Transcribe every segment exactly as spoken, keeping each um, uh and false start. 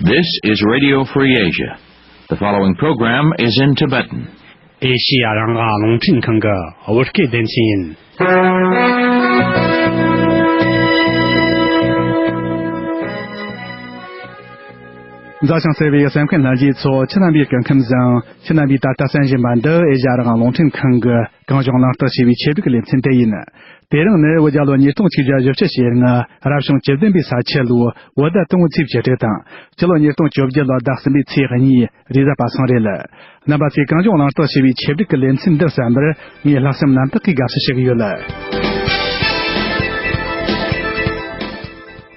This is Radio Free Asia. The following program is in Tibetan. ཨེ་ཤི་ཡ་རང་དབང་རླུང་འཕྲིན་ཁང་གི་བོད་སྐད་སྡེ་ཚན་ཡིན། མཛའ་ཞིང་བརྩེ་བའི་གསན་མཁན་ལྷན་རྒྱས་ཚོ། ཁྱེད་རྣམ་པའི་སྐུ་ཁམས་བཟང་། ཁྱེད་རྣམ་པས་ད་ལྟ་གསན་བཞིན་པ་འདི་ཨེ་ཤི་ཡ་རང་དབང་རླུང་འཕྲིན་ཁང་གི་གངས་ལྗོངས་གླེང་སྟེགས་ཞེས་པའི་ཆེད་སྒྲིག་གི་ལེ་ཚན་དེ་ཡིན། དེ་རིང་ནི་བོད་རྒྱལ་ལོ་ཉིས་སྟོང་ཆིག་བརྒྱ་བཞི་བཅུ་ཞེ་ལྔ་རབ་བྱུང་བཅུ་བདུན་པའི་ས་ཁྱི་ལོའི་བོད་ཟླ་དང་པོའི་ཚེས་བཅུ་དྲུག་དང་། སྤྱི་ལོ་ཉིས་སྟོང་བཅོ་བརྒྱད་ལོའི་ཟླ་གསུམ་པའི་ཚེས་གཉིས་རེས་གཟའ་པ་སངས་རེད། རྣམ་པ་ཚོས་གངས་ལྗོངས་གླེང་སྟེགས་ཞེས་པའི་ཆེད་སྒྲིག་གི་ལེ་ཚན་འདི་གསན་པར་ངས་ལྷག་བསམ་རྣམ་དག་གིས་དགའ་བསུ་ཞུ་གི་ཡོད།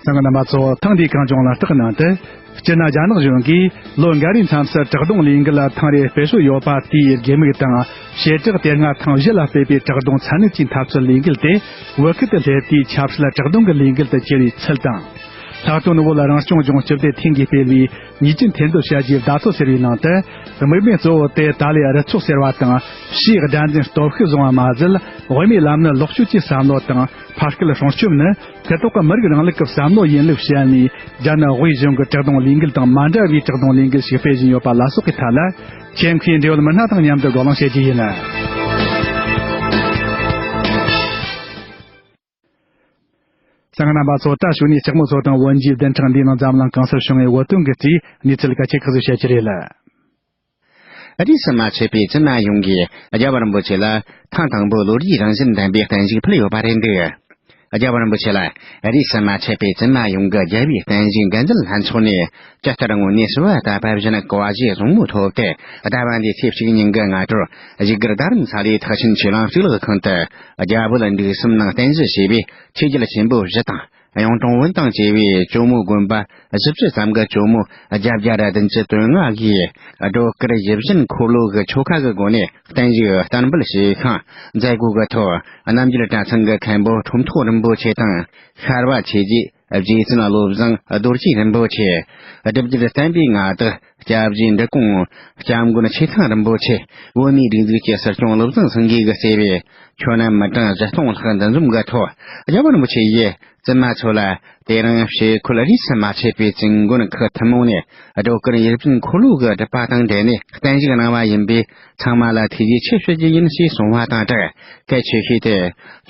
གསན་མཁན་རྣམ་པ་ཚོ། ཐེངས་འདིའི་གངས་ལྗོངས་གླེང་སྟེགས་ནང་དུ། སྤྱིར་ན་རྒྱ་ནག་གཞུང་གིས་ལོ་འགའ་རེའི་མཚམས་སུ་བྲག་རྡུང་ལས་འགུལ་ལ་ཐེངས་རེ་སྤེལ་སྲོལ་ཡོད་པ་དེའི་དགོས་དམིགས་དང་། བྱེ་བྲག་དེ་སྔ་ཐེངས་བཞི་ལ་སྤེལ་པའི་བྲག་རྡུང་ཚ་ནུས་ཀྱི་འཐབ་རྩོད་ལས་འགུལ་དེ་བོད་ཁུལ་དུ་སླེབས་དུས་ཆབ་སྲིད་བྲག་རྡུང་གི་ལས་འགུལ་དུ་གྱུར་བའི་ཚུལ་དང་། ལྷག་དོན་བོད་རང་སྐྱོང་ལྗོངས་སྤྱི་བདེ་ཐིང་གིས་སྤེལ་བའི་ཉེས་ཅན་ཐེར་འདོན་བྱ་རྒྱུའི་བརྡ་ཐོ་ཟེར་བའི་ནང་དུ། དམིགས་འབེན་གཙོ་བོ་དེ་ཏཱ་ལའི་རུ་ཚོགས་ཟེར་བ་དང་། ཕྱིའི་དགྲར་འཛིན་སྟོབས་ཤུགས་བཟུང་བ་མ་ཟད། དབུ་མའི་ལམ་ནི་ལོག་སྤྱོད་ཀྱི་བསམ་བློ་དང་། ཕ་སྐད་སྲུང་སྐྱོབ་ནི་སྐུ་ཐོག་གི་མི་རིགས་རིང་ལུགས་ཀྱི་བསམ་བློ་ཡིན་ལུགས་བཤད་ནས། རྒྱ་ནག་དབུས་གཞུང་གི་བྲག་རྡུང་ལས་འགུལ་དང་མ་འདྲ་བའི་བྲག་རྡུང་ལས་འགུལ་ཞིག་སྤེལ་བཞིན་ཡོད་པ་ལ་སོགས་ཀྱི་ཐད་ལ། ཆེད་མཁས་འབྲེལ་ཡོད་མི་སྣ་དང་མཉམ་དུ་བགྲོ་གླེང་བྱེད་རྒྱུ་ཡིན། གསན་མཁན་རྣམ་པ་ཚོ། ད་གཞུག་ནས་ལྕགས་མོ་མཚོ་དང་བོན་གྱི་བདུན་ཕྲག་འདིའི་ནང་འཛམ་གླིང་གང་སར་བྱུང་བའི་བོད་དོན་གྱི་གཙོས་གནས་ཚུལ་གལ་ཆེ་ཁག་ཅིག་བཤད་རྒྱུ་རེད། རིས་སུ་མ་ཆད་པའི་བཙུན་མ་ཡོངས་ཀྱིས་རྒྱལ་བ་རིན་པོ་ཆེ་ལ་ཐེངས་དང་པོ་ལོ་རྒྱུས་རང་བཞིན་ལྡན་པའི་བརྟན་བཞུགས་ཕུལ་ཡོད་པ་རེད་འདུག་རྒྱལ་བ་རིན་པོ་ཆེ་ལ་རིས་སུ་མ་ཆད་པའི་བཙུན་མ་ཡོངས་ཀྱི་རྒྱལ་བའི་བརྟན་བཞུགས་འགན་འཛིན་ལྷན་ཚོགས་ནས་ཇི་ལྟར་དངོས་གནས་གསོལ་བ་བཏབ་པ་བཞིན་གོ་བ་བཞེས་བཟང་མོ་ཐོབ་སྟེ། ཟླ་བ་འདིའི་ཚེས་གཅིག་ཉིན་གྱི་སྔ་དྲོར་བཞུགས་སྒར་རྡ་རམ་ས་ལའི་ཐེག་ཆེན་ཆོས་གླིང་གཙུག་ལག་ཁང་དུ་རྒྱ་བོད་འབྲུག་གསུམ་ནང་བརྟན་བཞུགས་བྱས་པའི་ཆོས་རྒྱལ་ཆེན་པོ་བཞི་དང་། གཡུང་དྲུང་བོན་དང་བཅས་པའི་ཇོ་མོ་དགོན་པ་བཞི་བཅུ་ཙམ་གྱི་ཇོ་མོ་བརྒྱད་བརྒྱ་ར་བདུན་ཅུ་དོན་ལྔ་གིས་སྒྲོལ་དཀར་ཡིད་བཞིན་འཁོར་ལོ་གི་ཆོ་ག་གི་སྒོ་ནས་བརྟན་བཞུགས་བསྟར་འབུལ་བྱས་ཤིང་། མཛད་སྒོ་གི་ཐོག་རྣམ་རྒྱལ་གྲྭ་ཚང་གི་མཁན་པོ་ཁྲོམ་ཐོག་རིན་པོ་ཆེ་དང་། ཤར་བ་ཆོས་རྗེ་རྗེ་བཙུན་བློ་བཟང་རྡོ་རྗེ་རིན་པོ་ཆེ། སྒྲུབ་བརྒྱུད་བསྟན་པའི་མངའ་བདག་སྐྱབས་རྗེ་འབྲི་གུང་སྐྱབས་མགོན་ཆོས་ཐང་རིན་པོ་ཆེ། བོད་མིའི་སྒྲིག་འཛུགས་ཀྱི་སྲིད་སྐྱོང་བློ་བཟང་སེང་གེ་གིས་གཙོས་པའི་ཁྱོན་རྣམ་མི་གྲངས་བཞི་སྟོང་ལྷག་འདུ་འཛོམས་ཀྱི་ཐོག་རྒྱལ་བ་རིན་པོ་ཆེ་ཡིས་བཙུན་མ་ཚོ་ལ་དེ་རིང་ཕྱེད་ཁོལ་རིས་སུ་མ་ཆད་པའི་བཙུན་དགོན་ཁག་ཐུན་མོང་ནས་སྒྲོལ་དཀར་ཡིད་བཞིན་འཁོར་ལོ་གི་སྒྲུབ་པ་དང་འབྲེལ་ནས་བརྟན་བཞུགས་གནང་བ་ཡིན་པས། ཚང་མ་ལ་ཐུགས་རྗེ་ཆེ་ཞུ་རྒྱུ་ཡིན་ཞེས་གསུངས་པ་དང་སྦྲགས། གལ་ཆེ་ཤོས་དེ་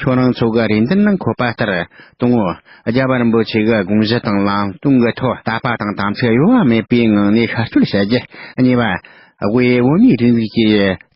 ཁྱོད་རང་ཚོ་གི་རེ་འདུན་ནང་འཁོད་པ་ལྟར། དང་པོ། རྒྱལ་བ་རིན་པོ་ཆེ་གི་དགོངས་གཞི་དང་ལམ་སྟོན་གྱི་ཐོག་དད་པ་དང་དམ་ཚིག་གཡོ་བ་མེད་པའི་ངང་ནས་ཤར་བསྐྱོད་བྱ་རྒྱུ། གཉིས་པ། དབུས་བོད་མིའི་སྒྲིག་འཛུགས་ཀྱི་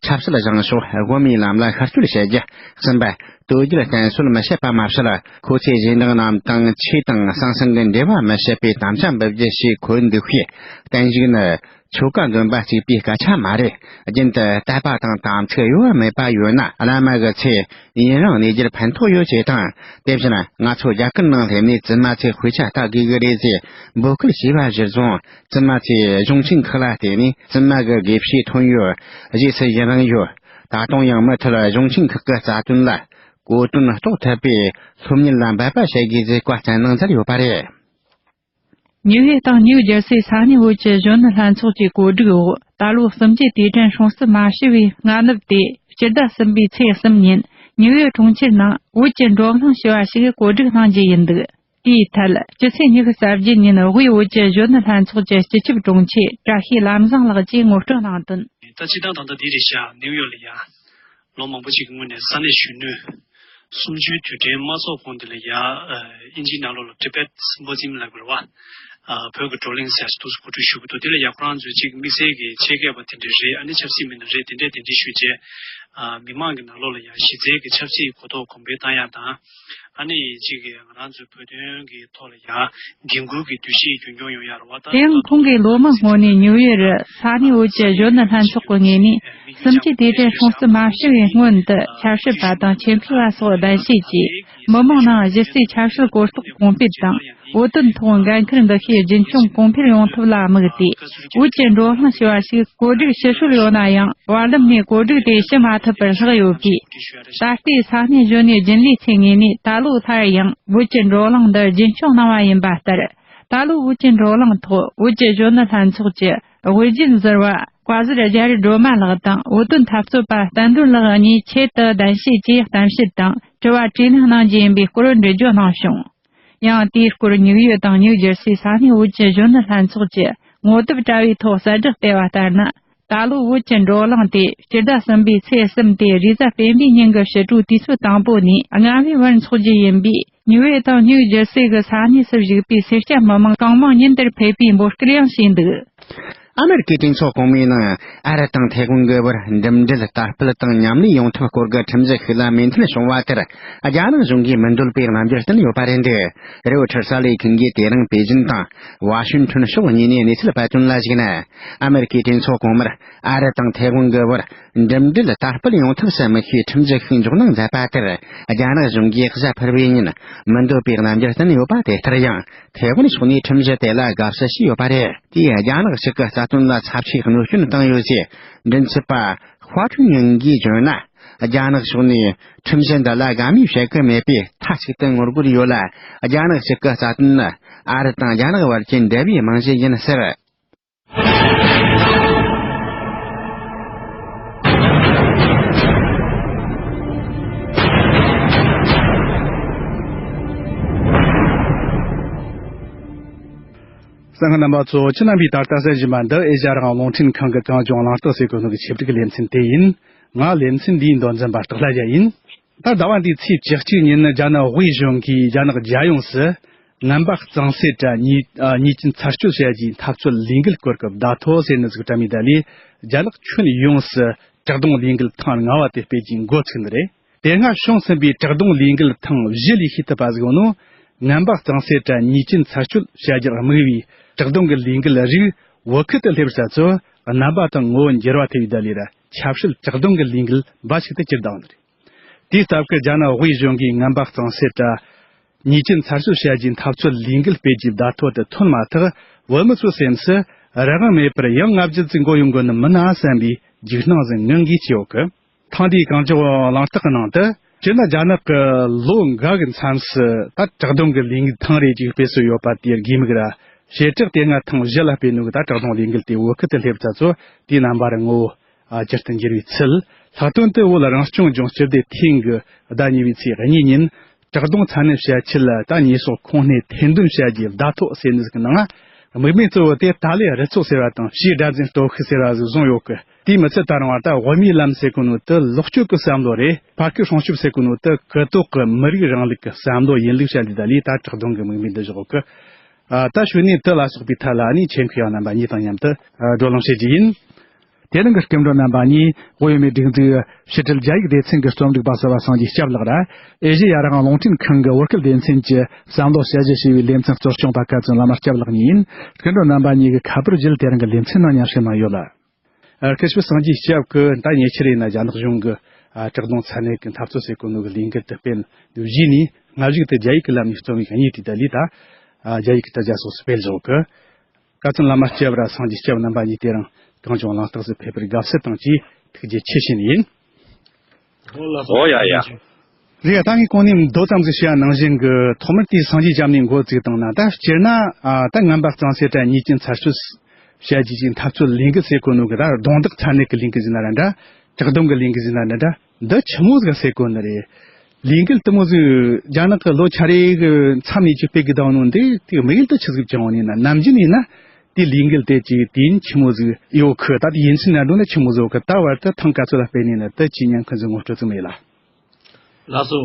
ཆབ་སྲིད་བཟང་ཕྱོགས་དབུ་མའི་ལམ་ལ་ཤར་བསྐྱོད་བྱ་རྒྱུ། གསུམ་པ། དོལ་རྒྱལ་བསྟེན་གསོལ་མི་བྱེད་པ་མ་ཟད། ཁོ་ཚོའི་གཞན་དག་རྣམས་དང་ཆོས་དང་ཟང་ཟིང་གི་འབྲེལ་བ་མི་བྱེད་པའི་དམ་བཅའ་འབུལ་རྒྱུ་ཞེས་འཁོད་འདུག་པས། བརྟན་བཞུགས་ནི་ཆོ་ག་འདོན་པ་གཅིག་པའི་སྐད་ཆ་མ་རེད། རྒྱུན་དུ་དད་པ་དང་དམ་ཚིག་གཡོ་བ་མེད་པ་ཡོད་ན། བླ་མ་གི་ཚེ་ཡུན་རིང་གནས་རྒྱུར་ཕན་ཐོགས་ཡོད་ཅེས་དང་། དེ་བཞིན་ང་ཚོ་རྒྱ་གར་ནང་སླེབས་ནས་བཙུན་མ་ཚོའི་དཔེ་ཆ་ལྟ་དགོས་ཀྱི་རེད་ཅེས་འབོད་སྐུལ་བྱས་པ་གཞིར་བཟུང་། བཙུན་མ་ཚོས་གཞུང་ཆེན་ཁག་ལ་བརྟེན་ནས་བཙུན་མ་གི་དགེ་བཤེས་ཐོན་ཡོད། རྗེས་སུ་ཡུན་རིང་ཡོད། ད་དུང་ཡང་མུ་མཐུད་གཞུང་ཆེན་ཁག་གི་རྩ་དོན་ལ་གོ་དོན་རྟོགས་ཐུབ་པའི་སློབ་གཉེར་ལ་འབད་པ་བྱེད་དགོས་ཅེས་བཀའ་སྩལ་གནང་མཛད་ཡོད་པ་རེད། ཉིའུ་ཡོག་དང་ནིའུ་ཇར་སིའི་ས་གནས་བོད་ཀྱི་གཞོན་ནུ་ལྷན་ཚོགས་ཀྱི་གོ་སྒྲིག་འོག་ད་ལོ་གསུམ་བཅུའི་དུས་དྲན་སྲུང་བརྩི་མ་ཞུ་བའི་སྔ་ནུབ་སྟེ། སྤྱི་ཟླ་གསུམ་པའི་ཚེས་གསུམ་ཉིན་ཉིའུ་ཡོག་གྲོང་ཁྱེར་ནང་བོད་ཀྱི་འགྲོ་གླེང་ཞུ་བ་ཞིག་གོ་སྒྲིག་གནང་རྒྱུ་ཡིན་འདུག་དེའི་ཐད། སྤྱི་ཚེས་ཉི་ཤུ་རྩ་བརྒྱད་ཉིན་དབུས་བོད་ཀྱི་གཞོན་ནུ་ལྷན་ཚོགས་ཀྱི་སྤྱི་ཁྱབ་དྲུང་ཆེ་བཀྲ་ཤིས་ལམ་བཟང་ལགས་ཀྱིས་ངོ་སྤྲོད་གནང་དོན། ད་སྤྱིར་བཏང་ད་ལྟ་འདི་རེད་ཤག་ནིའུ་ཡོག་ལ་ཡ། ལོ་མང་པོ་ཅིག་གི་སྔོན་ནས་ས་གནས་གཞོན་ནུ་གསུམ་བཅུའི་དུས་དྲན་མ་ཚོགས་གོང་དེ་ལ་ཡ། ཨ། དབྱིན་ཇིའི་ནང་ལོགས་ལ་Tibet Symposium ལབ་དགོས་རེད་བ། ཨ། བོད་ཀྱི་བགྲོ་གླེང་ཟེར་ཡ་ཞིག་འདུག་སེ་གོ་སྒྲིག་ཞུ་གི་འདུག་དེ་ལ་ཡ་ཁོ་རང་ཚོས་ཅིག་དམིགས་བསལ་གྱི་ཆེད་མཁས་པ་དེ་འདྲ་རེད། ཨ་ནི་ཆབ་སྲིད་མི་སྣ་རེད། དེ་འདྲས་གདན་འདྲེན་ཞུས་རྗེས། ཨ། མི་མང་གི་ནང་ལོགས་ལ་ཡ་གཞི་རྩའི་གི་ཆབ་སྲིད་གོ་རྟོགས་གོང་འཕེལ་བཏང་ཡ་དང་། ཨ་ནི་གཅིག་གིས་ང་རང་ཚོའི་བོད་དོན་གྱི་ཐོག་ལ་ཡང་འགན་འཁུར་གྱི་འདུ་ཤེས་རྒྱུན་འཁྱོངས་ཡོང་ཡ་རེད་བ། ད་དེ་ཡང་ཁོང་གིས་ལོ་མང་སྔོན་ནས་ཉིའུ་ཡོག་རུ་ས་གནས་བོད་ཀྱི་གཞོན་ནུ་ལྷན་ཚོགས་ཀྱི་ངོས་ནས་གསུམ་བཅུའི་དུས་དྲན་སྲུང་བརྩི་མ་ཞུ་བའི་སྔོན་དུ་ཆབ་སྲིད་པ་དང་ཆེད་མཁས་པ་སོགས་གདན་ཞུས་ཀྱིས། མི་མང་ནང་གཞི་རྩའི་ཆབ་སྲིད་གོ་རྟོགས་གོང་སྤེལ་དང་། བོད་དོན་ཐོག་འགན་འཁུར་འདུ་ཤེས་རྒྱུན་འཁྱོངས་གོང་འཕེལ་ཡོང་ཐབས་ལ་དམིགས་ཏེ། བོད་ཀྱི་འགྲོ་གླེང་ཞུ་བ་ཞིག་གོ་སྒྲིག་ཞུ་སྲོལ་ཡོད་ན་ཡང་། བར་ལམ་ནས་གོ་སྒྲིག་དེ་ཞུ་མ་ཐུབ་པར་ལྷག་ཡོད་པས། ད་ལྟའི་ས་གནས་གཞོན་ནུའི་རྒྱུན་ལས་ཚོའི་ངོས་ནས་ད་ལོ་སླར་ཡང་བོད་ཀྱི་འགྲོ་གླེང་འདི་རྒྱུན་འཁྱོངས་གནང་བ་ཡིན་པ་ལྟར། ད་ལོ་བོད་ཀྱི་འགྲོ་གླེང་ཐོག་བོད་ཀྱི་གཞོན་ནུ་ལྷན་ཚོགས་ཀྱི་དབུ་འབྱེད་ཟུར་པ་བཀའ་ཟུར་རྒྱ་རི་སྒྲོལ་མ་ལགས་དང་། བོད་དོན་འཐབ་རྩོད་པ་བསྟན་དོན་ལགས་གཉིས་ཆེད་དུ་གདན་ཞུས་ཀྱིས་གཏམ་བཤད་དང་དྲི་བ་དྲིས་ལན་གནང་རྒྱུ་ཡིན་པའི་སྐོར་འགྲེལ་བརྗོད་གནང་བྱུང་། ཡང་དེའི་སྐོར་ཉིའུ་ཡོག་དང་ནིའུ་ཇར་སིའི་ས་གནས་བོད་ཀྱི་གཞོན་ནུ་ལྷན་ཚོགས་ཀྱི་ ངོ་དེབ་དྲ་བའི་ཐོག་གསལ་བསྒྲགས་སྤེལ་བ་ལྟར་ན། ད་ལོའི་བོད་ཀྱི་འགྲོ་གླེང་དེ་སྤྱི་ཟླ་གསུམ་པའི་ཚེས་གསུམ་སྟེ་རེས་གཟའ་སྤེན་པའི་ཉིན་གྱི་ཕྱི་དྲོའི་དུས་ཚོད་དང་པོ་ནས་ལྔ་པའི་བར་འཚོགས་རྒྱུ་ཡིན་པས། ཉི་འོད་དང་སྨྱུག་རྒྱུ་སའི་གི་ས་གནས་སུ་བཞུགས་པའི་སེར་སྐྱ་མི་མང་གང་མང་ཉིན་དེར་ཕེབས་པའི་འབོད་སྐུལ་ཡང་བྱས་འདུག། ཨ་མེ་རི་ཀའི་གྲོས་ཚོགས་གོང་མའི་ནང་ཨ་རི་དང་ཐའེ་ཝན་གྱི་བར་འགྲིམ་འགྲུལ་དར་སྤེལ་དང་མཉམ་ལས་ཡོང་ཐབས་སྐོར་གྱི་ཁྲིམས་གཞི་ཞིག་ལ་མོས་མཐུན་བྱུང་བ་དེར། རྒྱ་ནག་གཞུང་གིས་མི་འདོད་པའི་རྣམ་འགྱུར་བསྟན་ཡོད་པ་རེད་འདུག། རེའུ་ཐར་གསར་ལས་ཁང་གིས་དེ་རིང་པེ་ཅིན་དང་ཝ་ཤིང་ཐོན་ཕྱོགས་གཉིས་ནས་གནས་ཚུལ་སྤེལ་དོན་ལ་གཞིགས་ན། ཨ་མེ་རི་ཀའི་གྲོས་ཚོགས་གོང་མར་ཨ་རི་དང་ཐའེ་ཝན་གྱི་བར་འགྲིམ་འགྲུལ་དར་སྤེལ་ཡོང་ཐབས་སུ་དམིགས་པའི་ཁྲིམས་གཞི་ཞིག་འཇོག་གནང་མཛད་པ་དེར། རྒྱ་ནག་གཞུང་གིས་གཟའ་ཕུར་བུའི་ཉིན་མི་འདོད་པའི་རྣམ་འགྱུར་བསྟན་ཡོད་པ་དེ་ལྟར་ཡང་། ཐའེ་ཝན་ཕྱོགས་ནས་ཁྲིམས་གཞི་དེ་ལ་དགའ་བསུ་བྱས་ཡོད་པ་རེད། དེས་རྒྱ་ནག་གཅིག་གི་རྩ་དོན་ལ་ཚབས་ཆེའི་གནོད་སྐྱོན་བཏང་ཡོད་ཅེས་མགྲིན་ཚབ་པ་ཧྭ་ཁྲུན་ཡང་གིས་བརྗོད་ན། རྒྱ་ནག་ཕྱོགས་ནས་ཁྲིམས་གཞི་འདི་ལ་དགའ་མོས་བྱེད་ཀྱི་མེད་པས། མཐའ་གཅིག་ཏུ་ངོ་རྒོལ་ཡོད་ལ། རྒྱ་ནག་གཅིག་གི་རྩ་དོན་ནི་ཨ་རི་དང་རྒྱ་ནག་བར་གྱི་འབྲེལ་བའི་རྨང་གཞི་ཡིན་ཟེར། གསན་མཁན་རྣམ་པ་ཚོ། ཁྱེད་རྣམ་པས་ད་ལྟ་གསན་བཞིན་པ་འདི་ཨེ་ཤ་ཡ་རང་དབང་རླུང་འཕྲིན་ཁང་གི་གངས་ལྗོངས་གླེང་སྟེགས་ཟེར་གོ་ནོ་གི་ཆེད་སྒྲིག་གི་ལེ་ཚན་དེ་ཡིན། ང་ལེ་ཚན་འདིའི་མདོ་འཛིན་པ་སྟག་ལྷ་རྒྱལ་ཡིན། ད་ཟླ་བ་འདིའི་ཚེས་བཅུ་གཅིག་ཉིན་ནི་རྒྱ་ནག་དབུས་གཞུང་གིས་རྒྱ་ནག་རྒྱལ་ཡོངས་སུ་ངན་པ་གཙང་སེལ་དྲ་ཉེས་ཉེས་ཅན་ཚར་གཅོད་བྱ་རྒྱུའི་འཐབ་རྩོད་ལས་འགུལ་སྐོར་གྱི་བརྡ་ཐོ་ཟེར་ནི་ཟིག་བཀྲམ་མི་ད་ལས། རྒྱ་ནག་ཁྱོན་ཡོངས་སུ་བཀྲག་སྡོམ་ལས་འགུལ་ཐེངས་ལྔ་བ་དེ་སྤེལ་རྒྱུའི་འགོ་ཚུགས་ནི་རེད། དེ་སྔ་བྱུང་ཟིན་པའི་བཀྲག་སྡོམ་ལས་འགུལ་ཐེངས་བཞི་ལས་ཤེས་ཐུབ་པ་ཟིག་ཡོད་ནོ། ངན་པ་གཙང་སེལ་དྲ་ཉེས་ཅན་ཚར་གཅོད་བྱ་རྒྱུར་དམིགས་པའི་བཀྲག་སྡོམ་གྱི་ལས་འགུལ་རིགས་བོད་ཁུལ་དུ་སླེབས་ས་ཚོ། རྣམ་པ་དང་ངོ་བོ་འགྱུར་བ་ཐེབས་ཡོད་ད་ལས་ར། ཆབ་སྲིད་བཀྲག་སྡོམ་གྱི་ལས་འགུལ་འབའ་ཞིག་ཏུ་གྱུར་བསྡད་ཡོད་ནི་རེད། དེའི་སྟབས་ཀྱིས་རྒྱ་ནག་དབུས་གཞུང་གིས་ངན་པ་གཙང་སེལ་དྲ་ཉེས་ཅན་ཚར་གཅོད་བྱ་རྒྱུའི་འཐབ་རྩོད་ལས་འགུལ་སྤེལ་རྒྱུའི་བརྡ་ཐོ་དེ་ཐོན་མ་ཐག་བོད་མི་ཚོའི་སེམས་སུ་རང་དབང་མེད་པར་ཡང་ལྔ་བརྒྱ་ཙམ་འགོར་ཡོང་གི་ནི་མིན་ན་བསམ་པའི་འཇིགས་སྣང་ཟིག་ངང་གིས་སྐྱེ་ཡོད་གི། ཐེངས་འདིའི་གངས་ལྗོངས་གླེང་སྟེགས་ཀྱི་ནང་དུ། སྤྱིར་ན་རྒྱ་ནག་གི་ལོ་འགའ་གི་མཚམས་སུ་ད་བཀྲག་སྡོམ་གྱི་ལས་འགུལ་ཐེངས་རེ་ཅིག་སྤེལ་སྲོལ་ཡོད་པ་དེའི་དགོས་དམིགས་ར། བྱེ་བྲག་དེ་སྔ་ཐེངས་བཞི་ལ་སྤེལ་ནོ་གི་ད་བཀྲག་སྡོམ་ལས་འགུལ་དེ་བོད་ཁུལ་དུ་སླེབས་ཚར་ཚོ། དེའི་རྣམ་པ་ར་ངོ་བོ་ཨ་ཇི་ལྟར་འགྱུར་བའི་ཚུལ། ལྷག་དོན་དུ་བོད་རང་སྐྱོང་ལྗོངས་སྤྱི་བདེ་ཐིང་གི་ཟླ་གཉིས་པའི་ཚེས་གཉིས་ཉིན། བཀྲག་སྡོམ་ཚ་ནན་བྱ་ཆེད་ལ་ད་ཉེས་གསོག་ཁུངས་སྣེ་ཐེར་འདོན་བྱ་རྒྱུའི་བརྡ་ཐོ་ཟེར་ནི་ཟིག་གི་ནང་། དམིགས་མེད་གཙོ་བོ་དེ་ཏཱ་ལའི་རུ་ཚོགས་ཟེར་བ་དང་། ཕྱིའི་དགྲར་འཛིན་སྟོབས་ཤུགས་ཟེར་བ་ཟིག་བཟུང་ཡོད་གི། དེས་མི་ཚད་ད་རུང་བ་ད་དབུ་མའི་ལམ་ཟེར་གོ་ནོ་དེ་ལོག་སྤྱོད་ཀྱི་བསམ་བློ་རེད། ཕ་སྐད་སྲུང་སྐྱོབ་ཟེར་གོ་ནོ་དེ་གུ་དོག་གི་མི་རིགས་རིང་ལུགས་ཀྱི་བསམ་བློ་ཡིན་ལུགས་བཤད་འདི་ད་ལས་ད་བཀྲག་སྡོམ་གྱི་དམིགས་མེད་འདི་བཞག་གི། ཨ། ད་ཞུ་ནས་དེ་ལ་སོགས་པའི་ཐད་ལ་ནི་ཆེད་མཁས་ཡང་རྣམ་པ་གཉིས་དང་མཉམ་དུ་ཨ་བགྲོ་གླེང་བྱེད་རྒྱུ་ཡིན། དེ་རིང་གི་སྐུ་མགྲོན་རྣམ་པ་གཉིས་བོད་ཡུལ་མིའི་སྒྲིག་འཛུགས་ཕྱི་དྲིལ་རྒྱ་ཡིག་སྡེ་ཚན་གྱི་རྩོམ་སྒྲིག་པ་ཟུར་པ་སངས་རྒྱས་སྐྱབས་ལགས་ར། ཨེ་ཤེ་ཡ་རང་དབང་རླུང་འཕྲིན་ཁང་གི་བོད་སྐད་སྡེ་ཚན་གྱི་བསམ་བློ་དཔྱད་ཞིབ་བྱས་པའི་ལེ་ཚན་གཙོ་སྐྱོང་པ་ཀ་ཙུན་བླ་མ་སྐྱབས་ལགས་གཉིས་ཡིན། སྐུ་མགྲོན་རྣམ་པ་གཉིས་ཀྱི་ཁ་པར་བརྒྱུད་དེ་རིང་གི་ལེ་ཚན་ནང་མཉམ་ཞུགས་གནང་ཡོད་ལ། ཨ། སྐུ་ཞབས་སངས་རྒྱས་སྐྱབས་ཀྱིས་ད་ཉེ་ཆར་ཡིན་ན་རྒྱ་ནག་གཞུང་གི་ཨ་བཀྲག་སྡོམ་ཚ་ནན་གྱི་འཐབ་རྩོད་ཟེར་གོ་ནོ་གི་ལས་འགུལ་དེ་སྤེལ་འདུག་བཞིན་ནས་སྔ་གཞུག་ཏུ་རྒྱ་ཡིག་གི་ལམ་ནས་རྩོམ་ཡིག་གཉིས་དེ་ད་ལས་ད་ཨ་རྒྱ་ཡིག་གི་དྲ་རྒྱ་སོགས་སུ་སྤེལ་བཞག་གི། ཀ་ཙུན་བླ་མ་སྐྱབས་ར་སངས་རྒྱས་སྐྱབས་རྣམ་པ་གཉིས་དེ་རིང་གངས་ལྗོངས་གླེང་སྟེགས་སུ་ཕེབས་པར་དགའ་བསུ་དང་བཅས་ཐུགས་རྗེ་ཆེ་ཞུ་ནི་ཡིན། ཨོ་ལགས་སོ། ཨོ་ཡ་ཡ། རེད། ད་ངས་གོང་ནས་མདོ་ཙམ་ཞིག་བཤད་ནང་བཞིན་གྱི་ཐོག་མར་དེའི་སངས་རྒྱས་སྐྱབས་ནས་འགོ་བཙུགས་བཏང་ན། ད་སྤྱིར་ན་ཨ་ད་ངན་པ་གཙང་སེལ་དྲ་ཉེས་ཅན་ཚར་གཅོད་བྱ་རྒྱུ་ཅིག་འཐབ་རྩོད་ལས་འགུལ་ཟེར་གོ་ནོ་གི། ད་རྡུང་རྡེག་ཚ་ནན་གྱི་ལས་འགུལ་ཟེར་ན་ར་འདྲ། བཀྲག་སྡོམ་གྱི་ལས་འགུལ་ཟེར་ན་ར་འདྲ། འདི་ཆི་མོ་ཟིག་ཟེར་གོ་ནི་རེད། ལས་འགུལ་དེ་མོ་ཟིག་རྒྱ་ནག་གི་ལོ་ཆ་རེ་གི་མཚམས་ནས་ཅིག་སྤེལ་གི་བསྡད་ནོ་འདི་དེ་དམིགས་ཡུལ་དེ་ཆི་ཟིག་བྱུང་ནི་ན། ནམ་རྒྱུན་ཡིན་ན་དེ་ལས་འགུལ་དེ་ཅིག་དུས་ཡུན་ཆི་མོ་ཟིག་ཡོད་གི། ད་དེ་ཡིན་ཚུལ་ན་འགྲོ་ན་ཆི་མོ་ཟིག་ཡོད་གི། ད་བར་དུ་ཐེངས་ག་ཚོད་ལ་སྤེལ་ནི་ན་དེ་ཅིག་ཉན་མཁན་ཟིག་ངོ་སྤྲོད་ཅིག་མེད་ལ། ལགས་སོ།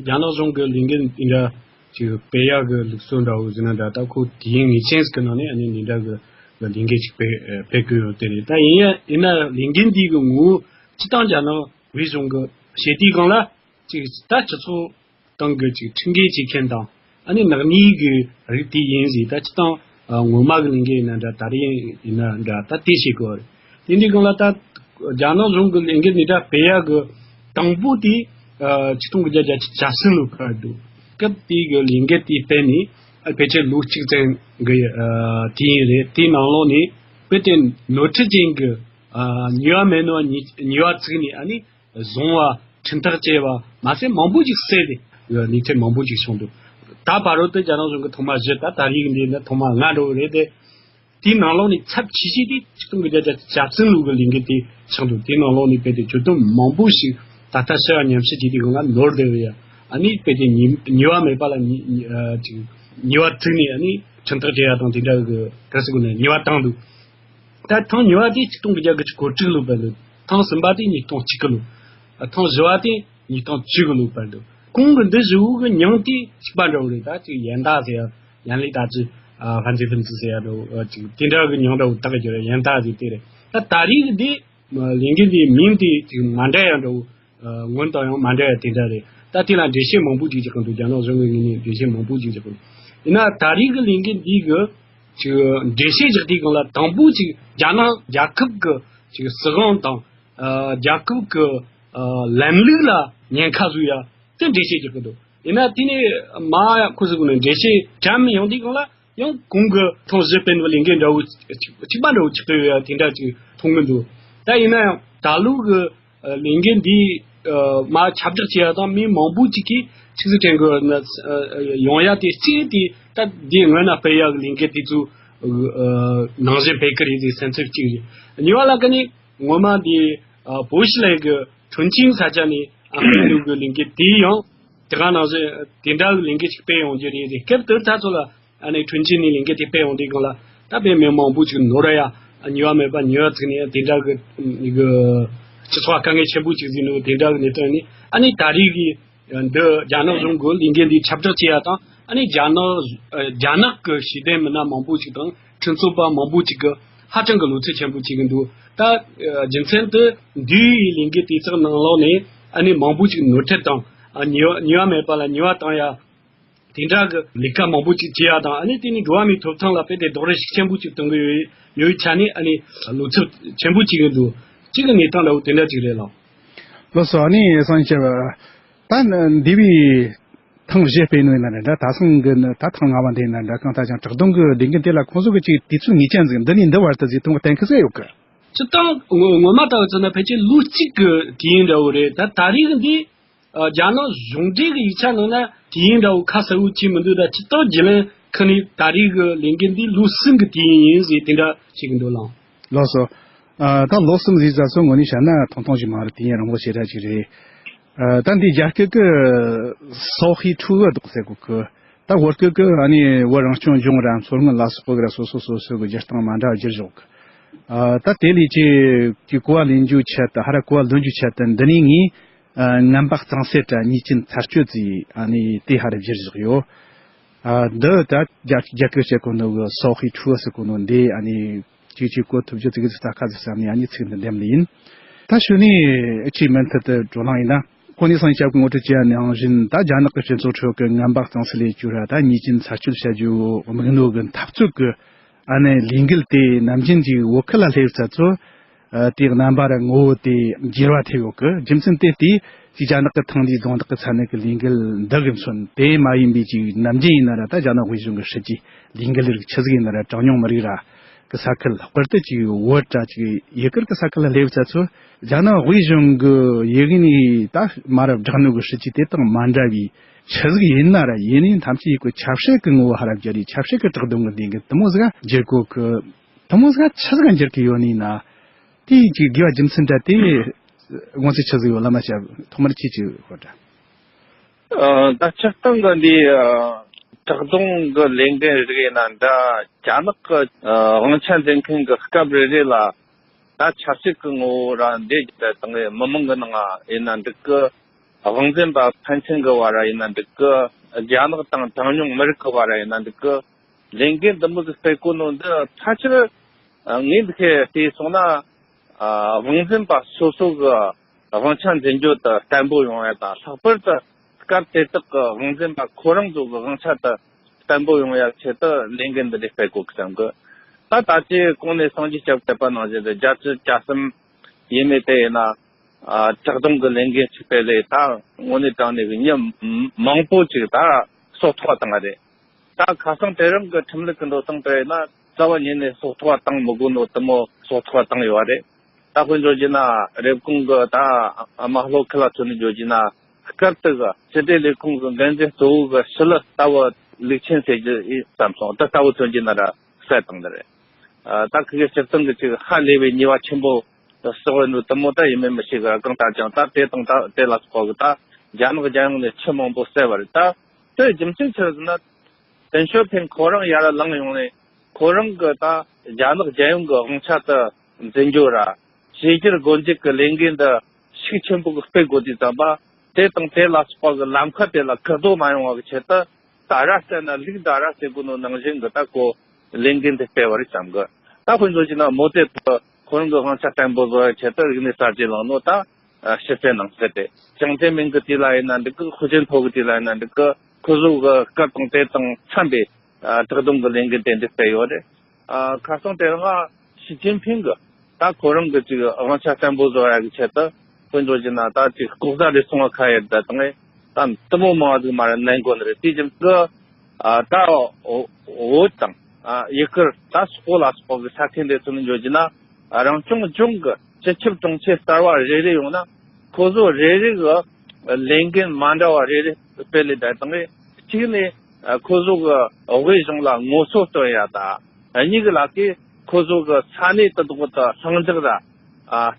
རྒྱ་ནག་གཞུང་གི་ལས་འགུལ་འདི་འདྲ་ཅིག་སྤེལ་ཡག་གི་ལུགས་སྲོལ་འདྲ་བོ་ཟེར་ན་འདྲ། ད་ཁོ་དུས་ཡུན་ངེས་ཅན་ཟིག་གི་ནང་ནས་ཨ་ནི་འདི་འདྲ་གི་ལས་འགུལ་ཅིག་སྤེལ་སྤེལ་གི་ཡོད་དེ་རེད། ད་ཡིན་ཡ་ཡིན་ན་ལས་འགུལ་འདི་གི་ངོ་བོ་སྤྱིར་བཏང་རྒྱ་ནག་དབུས་གཞུང་གི་བྱེད་དུས་སྒང་ལ་ཅིག་ད་སྤྱི་ཚོགས་སྟེང་གི་ཅིག་ཁྲིམས་འགལ་བྱེད་མཁན་དང་ཨ་ནི་ནག་ཉེས་ཀྱི་རིགས་དེ་ཡིན་ཟིག། ད་སྤྱིར་བཏང་ཨ་ངོ་མ་གི་ལས་འགུལ་ཡིན་ན་འདྲ། ད་རེས་ཡིན་ན་འདྲ། ད་དེ་བྱེད་དགོས་རེད། དེ་འདྲའི་སྒང་ལ་ད་རྒྱ་ནག་གཞུང་གི་ལས་འགུལ་འདི་འདྲ་སྤེལ་ཡག་གི་དང་པོ་དེ་ཨ་ཆིག་སྟོང་དགུ་བརྒྱ་བརྒྱད་ཅུ་གྱ་གསུམ་ལོའི་སྐབས་འདུག། སྐབས་དེའི་གི་ལས་འགུལ་དེ་སྤེལ་ནས་ཨ་ཕལ་ཆེར་ལོ་གཅིག་ཙམ་གི་ཨ་དུས་ཡུན་རེད། དེའི་ནང་ལོགས་ནས་དཔེ་དེ་ནོར་འཁྲུལ་ཅན་གྱི་ཨ་ཉེས་པ་མེད་ནོ་ཉེས་ཉེས་པ་བཙུགས་ནས་ཨ་ནི་བཟུང་བ། ཁྲིམས་ཐག་བཅད་པ་མ་ཟད་མང་པོ་ཅིག་བསད་དེ་གནས་ཚུལ་མང་པོ་ཅིག་བྱུང་འདུག། ད་བར་དུ་རྒྱ་ནག་གཞུང་གིས་ཐེངས་མ་བཞི། ད་ད་རེས་ཀྱི་འདི་ནི་ཐེངས་མ་ལྔ་འགྲོ་གི་རེད་དེ། དེའི་ནང་ལོགས་ནས་ཚབས་ཆེ་ཤོས་དེ་ཆིག་སྟོང་དགུ་བརྒྱ་བརྒྱད་ཅུ་གྱ་གསུམ་ལོའི་གི་ལས་འགུལ་དེ་ཆགས་འདུག། དེའི་ནང་ལོགས་ནས་དཔེ་དེ་གྱོད་དོན་མང་པོ་ཞིག་ད་ལྟ་ཕྱི་ལ་ཉམས་ཞིབ་བྱས་དུས་སྒང་ལ་ནོར་བསྡད་ཡོད་ཡ། ཨ་ནི་དཔེ་དེ་ཉེས་ཉེས་པ་མེད་པ་ལ་ཉེས་ཉེས་ཨ་ཅིག་ཉེས་པ་བཙུགས་ནས་ཨ་ནི། ཁྲིམས་ཐག་བཅད་ཡ་དང་དེ་འདྲ་གི་ག་རེ་ཟེར་དགོས་ན་ཉེས་པ་བཏང་འདུག་ད་ཐེངས་གཉིས་པ་དེ་ཆིག་སྟོང་དགུ་བརྒྱ་དགུ་བཅུ་གོ་དྲུག་ལོ་བར་འདུག་ཐེངས་གསུམ་པ་དེ་ཉིས་སྟོང་གཅིག་གི་ལོ། ཨ། ཐེངས་བཞི་བ་དེ་ཉིས་སྟོང་བཅུ་གི་ལོ་བར་འདུག་གོང་གི་འདི་བཞི་བོ་གི་མྱིང་དེ་གཅིག་པ་འདྲ་བོ་རེད། ད་ཅིག་ཡན་ད་ཟེར་ཡ། ཡན་ལི་ད་ཅི། ཨ། ཧྥན་ཙི་ཧྥིན་ཙི་ཟེར་ཡ་འདྲ་བོ། ཨ། ཅིག་དེ་འདྲ་གི་མྱིང་འདྲ་བོ་བཏགས་ཡོད་རེད། ཡན་ད་ཟེར་དེ་རེད། ད་ད་རེས་ཀྱི་འདི་ལས་འགན་འདིའི་མིང་དེ་ཅིག་མ་འདྲ་ཡ་འདྲ་བོ། ཨ། སྔོན་དང་ཡང་མ་འདྲ་ཡ་དེ་འདྲ་རེད། ད་དེ་ལ་འགྲེལ་བཤད་མང་པོ་ཅིག་རྒྱག་གི་འདུག་རྒྱ་ནག་གཞུང་གི་ངོས་ནས་འགྲེལ་བཤད་མང་པོ་ཅིག་རྒྱག་གི་འདུག་ཡིན་ན་ད་རེས་ཀྱི་ལས་འགན་འདི་གི་ཅིག་འགྲེལ་བཤད་རྒྱག་དུས་སྒང་ལ་དང་པོ་ཅིག་རྒྱ་ནག་རྒྱལ་ཁབ་ཀྱི་ཅིག་སྲིད་དབང་དང་། ཨ། རྒྱལ་ཁབ་ཀྱི། ཨ། ལམ་ལུགས་ལ་ཉེན་ཁ་བཟོ་ཡ་དེ་འགྲེལ་བཤད་རྒྱག་གི་འདུག་ཡིན་ན་དེ་ནས་མ་ཁོ་ཚོ་གི་ནས་འགྲེལ་བཤད་བཀྲམ་ཡོང་དུས་སྒང་ལ་ཡང་གོང་གི་ཐེངས་བཞི་སྤེལ་བའི་ལས་འགན་འདྲ་བོ་གཅིག་པ་འདྲ་བོ་ཆགས་ཀྱི་ཡོད་ཡ་དེ་འདྲ་ཅིག་མཐོང་གི་འདུག་ད་ཡིན་ན་ཡང་ད་ལོ་གི་ཨ། ལས་འགན་འདི། ཨ། མ་ཁྱབ་བསྒྲགས་བྱས་ཡ་དང་མི་མང་པོ་ཅིག་གིས་ཆི་ཟིག་དྲན་གི་ན། ཨ། ཡོང་ཡ་དེ་གཅིག་དེ་ད་འདི་སྔོན་ན་སྤེལ་ཡ་གི་ལས་འགན་དེ་ཚོ། ཨ། ནང་བཞིན་སྤེལ་གི་རེད་ཟེར་སེམས་ཚོར་གཅིག་རེད། གཉིས་པ་ལ་ཀ་ནི་ངོ་མ་འདི། ཨ། བོད་ཕྱི་ལ་གི་ཁྲུན་ཆིང་ས་ཆ་ནས་ཨ་སྤེལ་འདུག་གི་ལས་འགན་དེ་ཡང་དེ་ག་ནང་བཞིན་དེ་འདྲ་གི་ལས་འགན་ཅིག་སྤེལ་ཡོང་རྒྱུ་རེད་ཟེར། སྐབས་དེར་ད་ཚོ་ལ། ཨ་ནི་ཁྲུན་ཆིང་ནས་ལས་འགན་དེ་སྤེལ་ཡོང་དུས་སྒང་ལ་ད་དཔེ་མི་མང་པོ་ཅིག་ནོར་ཡ། ཉེས་པ་མེད་པ་ཉེས་པ་བཙུགས་ནས་དེ་འདྲ་གི་གི་སྤྱི་ཚོགས་དཀའ་ངལ་ཆེན་པོ་ཅིག་བཟོས་འདུག་དེ་འདྲ་གི་གནད་དོན་ནི་ཨ་ནི་ད་རེས་ཀྱི་འདི་རྒྱ་ནག་གཞུང་གི་ལས་འགན་འདི་ཁྱབ་བསྒྲགས་བྱེད་ཡ་དང་། ཨ་ནི་རྒྱ་ནག་རྒྱ་ནག་གི་ཤེས་ལྡན་མི་སྣ་མང་པོ་ཅིག་དང་ཁྲིམས་རྩོད་པ་མང་པོ་ཅིག་གི་ཧ་ཅང་གི་བློ་འཚབ་ཆེན་པོ་བྱེད་ཀྱི་འདུག་ད་རྒྱུ་མཚན་དེ་འདིའི་ལས་འགན་དེ་ཚོ་ནང་ལོགས་ནས་ཨ་ནི་མང་པོ་ཅིག་ནོར་འཁྲུལ་དང་། ཉེས་ཉེས་པ་མེད་པ་ལ་ཉེས་པ་བཏང་ཡ། དེ་འདྲ་གི་ལས་ཀ་མང་པོ་ཅིག་བྱེད་ཡ་དང་། ཨ་ནི་དེ་ནི་འགྲོ་བ་མིའི་ཐོབ་ཐང་ལ་དཔེ་དེ་རྡོག་རོལ་ཤུགས་ཆེན་པོ་ཅིག་གཏོང་གི་ཡོད་ཡོད་ཆ་ནས། ཨ་ནི་བློ་འཚབ་ཆེན་པོ་བྱེད་ཀྱི་འདུག་གཅིག་གི་གནས་སྟངས་འདྲ་བོ་དེ་འདྲ་ཅིག་རེད་ལགས། ལགས་སོ། ཨ་ནི་སང་ཉིན་ཆེ་བ། ད་འདས་པའི་ཐེངས་བཞི་སྤེལ་ནོ་ཡིན་ན་འདྲ། ད་སང་གི་ནི་ད་ཐེངས་ལྔ་བ་འདི་ཡིན་ན་འདྲ། གང་ལྟར་ཀྱང་བྲག་གདོང་གི་ལས་འགུལ་དེ་ལ་ཁོང་ཚོ་གི་ཅིག་དུས་ཚོད་ངེས་ཅན་ཟིག་འདི་ནས་འདི་བར་དུ་ཟིག་ཐུང་བ་གཏན་འཁེལ་ཟིག་ཡོད་གི། སྤྱིར་བཏང་ངོ་ངོ་མ་ལྟ་བུ་ཚོ་ན་ཕལ་ཆེར་ལོ་གཅིག་གི་དུས་ཡུན་འདྲ་བོ་རེད། ད་ད་རེས་འདི། ཨ། རྒྱ་ནག་གཞུང་འབྲེལ་གྱི་ཡིག་ཆ་ནང་ན་དུས་ཡུན་འདྲ་བོ་ཁ་གསལ་བོ་བྲིས་མི་འདུག་ད་སྤྱིར་བཏང་རྒྱུན་ལས་ཁང་ནས་ད་རེས་ཀྱི་ལས་འགུལ་འདི་ལོ་གསུམ་གྱི་དུས་ཡུན་ཡིན་ཟེར་དེ་འདྲ་བཤད་ཀྱི་འདུག་ལགས། ལགས་སོ། ཨ། ད་ལོ་གསུམ་ཟེར་ས་སོ་ངོ་ནས་བཤད་ན་ཐུང་ཐུང་ཞིག་མ་རེད། དུས་ཡུན་རིང་བོ་ཞེ་དྲག་ཅིག་རེད། ཨ། ད་འདི་རྒྱ་སྐད་ཀྱི་སོ་ཧི་ཁྲུ་ཨ་འདུག་ཟེར་གོ་གི། ད་བོད་སྐད་ཀྱི་ཨ་ནི་བོད་རང་སྐྱོང་ལྗོངས་ར་མཚོ་སྔོན་ལ་སོགས་པ་གི་ར་སོ་སོ་སོ་སོ་གི་སྒྱུར་སྟངས་མ་འདྲ་བ་བསྒྱུར་བཞག་གི། ཨ། ད་དེ་ལས་ཀྱི་ཀྱི་གོ་བ་ལེན་རྒྱུའི་ཆེད་དུ། ཧ་ར་གོ་བ་ལོན་རྒྱུའི་ཆེད་དུ་འདི་ནས་ངས། ཨ། ངན་པ་གཙང་སེལ་དྲ་ཉེས་ཅན་ཚར་གཅོད་ཟེར། ཨ་ནི་དེ་ཧ་ར་བསྒྱུར་བཞག་ཡོད། ཨ། འདི་ད་རྒྱ་རྒྱ་སྐད་བཤད་གོ་ནོ་གི་སོ་ཧི་ཁྲུ་ཨ་ཟེར་གོ་ནོ་འདི་ཨ་ནི་ཅིག་ཅིག་གོ་ཐུབ་རྒྱུ་ཙིག་ཙིག་ལྟ་ཁ་ཟིག་བསམ་ནས་ཨ་ནི་ཚིག་འདི་འདེམས་ནི་ཡིན། ད་ཞུ་ནས་ཨ་ཅིག་མུ་མཐུད་དུ་བགྲོ་གླེང་ཡིན་ན། གོང་ནས་སང་ཉིན་སྐྱབས་ཀྱི་ངོ་སྤྲོད་བྱས་ནང་བཞིན། ད་རྒྱ་ནག་གི་སྤྱི་ཚོགས་ཁྲོད་ཀྱི་ངན་པ་གཙང་སེལ་ལས་བཅོས་ར་ད་ཉེས་ཅན་ཚར་གཅོད་བྱ་རྒྱུ་དམིགས་ནོ་གི་འཐབ་རྩོད་ཀྱི་ཨ་ནི་ལས་འགུལ་དེ་ནམ་རྒྱུན་གྱི་བོད་ཁུལ་ལ་སླེབས་ཚར་ཚོ། ཨ། དེའི་རྣམ་པ་ར་ངོ་བོ་དེ་འགྱུར་བ་ཐེབས་ཡོད་གི། རྒྱུ་མཚན་དེ་དེ་ཅིག་རྒྱ་ནག་གི་ཐང་འདིའི་རྫོང་བདག་གི་ས་གནས་ཀྱི་ལས་འགུལ་འདི་གི་མཚོན། དེ་མ་ཡིན་པའི་ཅིག་ནམ་རྒྱུན་ཡིན་ན་ར་ད་རྒྱ་ནག་དབུས་གཞུང་གི་སྲིད་ཇུས་ལས་འགུལ་རིགས་ཆི་ཟིག་ཡིན་ན་ར་གྲངས་ཉུང་མི་རིགས་ར་གི་ས་ཁུལ། ལྷག་པར་དུ་ཅིག་བོད་ར་ཅིག་ཡུལ་སྐོར་གྱི་ས་ཁུལ་ལ་སླེབས་ཚར་ཚོ། རྒྱ་ནག་དབུས་གཞུང་གི་ཡུལ་ནས་ད་མ་རབས་བསྒྲགས་ནོ་གི་སྲིད་ཇུས་དེ་དང་མ་འདྲ་བའི་ཆི་ཟིག་ཡིན་ན་ར། ཡིན་ནའི་ཐམས་ཅད་ཡི་གི་ཆབ་སྲིད་ཀྱི་ངོ་བོ་ཧ་ར་བསྒྱུར་རེ། ཆབ་སྲིད་ཀྱི་བཀྲག་སྡོམ་གྱི་ལས་འགུལ་དེ་མོ་ཟིག་འགྱུར་གོ་གི། དེ་མོ་ཟིག་ཆི་ཟིག་འགྱུར་གི་ཡོད་ནི་ན། དེ་ཅིག་དགོས་པ་རྒྱུ་མཚན་འདྲ་དེ་དབང་ཚད་ཆི་ཟིག་ཡོད་ལ་མ་བྱ། ཐོག་མར་ཁྱེད་ཀྱིས་ཤོད་དྲ། ཨ། ད་སྤྱིར་བཏང་གི་འདི་ཨ་བྲག་རྫོང་གི་ལས་འགན་རིགས་ཡིན་ན་འདྲ། རྒྱ་ནག་གི་ཨ་དབང་ཆ་འཛིན་མཁན་གྱི་སྐབས་རེ་རེ་ལ་ད་ཆབ་སྲིད་ཀྱི་ངོ་བོ་ར་འདྲེས་བསྡད་བཏང་གི། མི་མང་གི་ནང་ཡིན་ན་འགྲིག་གི། དབང་འཛིན་པ་ཕན་ཚུན་གྱི་བར་ཡིན་ན་འགྲིག་གི། རྒྱ་ནག་དང་གྲངས་ཉུང་མི་རིགས་ཀྱི་བར་ཡིན་ན་འགྲིག་གི། ལས་འགན་འདི་མོ་ཟིག་སྤེལ་གོ་ནོ་འདི་ཕལ་ཆེར་ངས་འདི་ཁའི་བལྟས་སོང་ན། ཨ། དབང་འཛིན་པ་སོ་སོ་གི་དབང་ཆ་འཛིན་རྒྱུ་དེ་བརྟན་པོ་ཡོང་ཡ་དང་། ལྷག་པར་དུ་སྐབས་དེ་དག་གི་དབང་འཛིན་པ་ཁོ་རང་ཚོ་གི་དབང་ཆ་དེ་བརྟན་པོ་ཡོང་ཡ་ཆེད་དུ་ལས་འགན་འདི་འདྲ་སྤེལ་དགོས་ཀྱི་བསམ་གི། ད་ད་ཅི་གོང་ནས་སངས་རྒྱས་སྐྱབས་བསྟན་པ་ནང་བཞིན་དུ་རྒྱལ་སྤྱི་བཅའ་གསུམ་ཡས་མས་དེ་ཡིན་ན། ཨ། བྲག་རྫོང་གི་ལས་འགན་ཅིག་སྤེལ་ལེ། ད་དངོས་གནས་དྲང་གནས་ཀྱི་མི་མང་པོ་ཅིག་ད་སྲོག་ཐོག་བཏང་བ་རེད། ད་ཁ་སང་དེ་རིང་གི་ཁྲིམས་ལུགས་ཀྱི་འགྲོ་སྟངས་དེ་ཡིན་ན། རྩ་བ་ཉིད་ནས་སྲོག་ཐོག་བཏང་མི་དགོས་ནོ་དེ་མོ་སྲོག་ཐོག་བཏང་ཡོད་རེད། ད་དཔེ་འཇོག་རྒྱུ་ན་རེབ་གོང་གི་ད་དམར་ཤོག་ཁུལ་ལ་མཚོན་ནས་འཇོག་རྒྱུ་ན། སྐབས་དེ་གི་ཕྱི་དྲིལ་ལས་ཁུངས་ཀྱི་འགན་འཛིན་གཙོ་བོ་གི་ཞི་ལི་ལྟ་བུ་ལུགས་ཆེན་ཟེར་རྒྱུ་ཡིན་བསམ་སོང་། དེ་ལྟ་བུ་མཚོན་རྒྱུ་ན་ར་བསད་བཏང་ནི་རེད། ཨ། ད་ཁི་གེ་སྤྱིར་བཏང་གི་ཅིག་ཧ་ལས་པའི་ཉེས་པ་ཆེན་པོ་བསགས་ཡོད་ནོ་དེ་མོ་ད་ཡིན་མིན་མི་ཤེས་གི། གང་ལྟར་ཀྱང་ད་དེ་དང་ད་དེ་ལ་སོགས་གི་ད་རྒྱ་ནག་རྒྱལ་ཡོངས་ནས་ཆེས་མང་པོ་བསད་པ་རེད། ད་དེ་རྒྱུ་མཚན་ཆི་རེད་ཟེར་ན། ཏེང་ཞའོ་ཕིང་ཁོ་རང་ཡར་ལངས་ཡོང་ནས་ཁོ་རང་གི་ད་རྒྱ་ནག་རྒྱལ་ཡོངས་ཀྱི་དབང་ཆ་དེ་འཛིན་རྒྱུ་ར། བྱས་རྗེས་སྒོ་འབྱེད་ཀྱི་ལས་འགན་འདི་ཤུགས་ཆེན་པོ་གི་སྤེལ་དགོས་དུས་ཙམ་པ། དེ་དང་དེ་ལ་སོགས་པ་གི་ལམ་ཁ་དེ་ལ་ཁག་རྡོ་མ་ཡོང་བ་གི་ཆེད་དུ། ད་ར་བལྟས་ན་ལུག་ད་ར་ཟེར་དགོས་ནོ་ནང་བཞིན་གི་ད་ཁོ་ལས་འགན་དེ་སྤེལ་བ་རེད་བསམ་གི། ད་དཔེ་མཚོན་བྱས་ན་མའོ་ཙེ་ཏུང་ཁོ་རང་གི་དབང་ཆ་བརྟན་པོ་བཟོ་བའི་ཆེད་དུ་རིག་གནས་གསར་བརྗེ་བསླངས་ནོ་ད་ཕྱི་གསལ་ནང་གསལ་ཏེ། ཅང་ཙེ་མིན་གི་དུས་ལ་ཡིན་ན་འགྲིག་གི། ཧུའུ་ཅིན་ཐའོ་གི་དུས་ལ་ཡིན་ན་འགྲིག་གི། ཁོ་ཚོ་གི་སྐབས་དང་དེ་དང་འཚམས་པའི་ཨ་བཀག་སྡོམ་གི་ལས་འགུལ་དེ་འདྲ་སྤེལ་ཡོད་རེད། ཨ་ཁ་སང་དེ་རིང་ཨ་ཞི་ཅིན་ཕིང་གི་ད་ཁོ་རང་གི་ཅིག་དབང་ཆ་བརྟན་པོ་བཟོ་ཡ་གི་ཆེད་དུ། དཔེ་མཚོན་བྱས་ན་ད་ཅིག་ལྐོག་ཟ་རེ་སོང་བ་ཁ་ཡར་ད་དང་ད་དུ་མོ་མང་བ་ཟིག་མ་རེད་ནན་གོ་ནི་རེད། དེ་ཅིག་གི་ཨ་ད་བོད་དང་ཨ་ཡུ་གུར་ད་སོག་པོ་ལ་སོགས་པ་གི་ས་ཁུལ་འདི་ཚོ་ནས་འཇོག་རྒྱུ་ན། རང་སྐྱོང་ལྗོངས་ཀྱི་སྤྱི་ཁྱབ་དྲུང་ཆེ་གསར་བ་རེ་རེ་ཡོང་ན། ཁོ་ཚོ་རེ་རེ་གི་ལས་འགན་མ་འདྲ་བ་རེ་རེ་སྤེལ་ལེ་བསྡད་བཏང་རེད། གཅིག་ནས་ཁོ་ཚོ་གི་དབུས་གཞུང་ལ་ངོ་སོ་སྟོན་ཡ་དང་། གཉིས་ཀྱི་ལག་གིས་ཁོ་ཚོ་གི་ས་གནས་དེ་དག་ཏུ་ལྷིང་འཇགས་དང་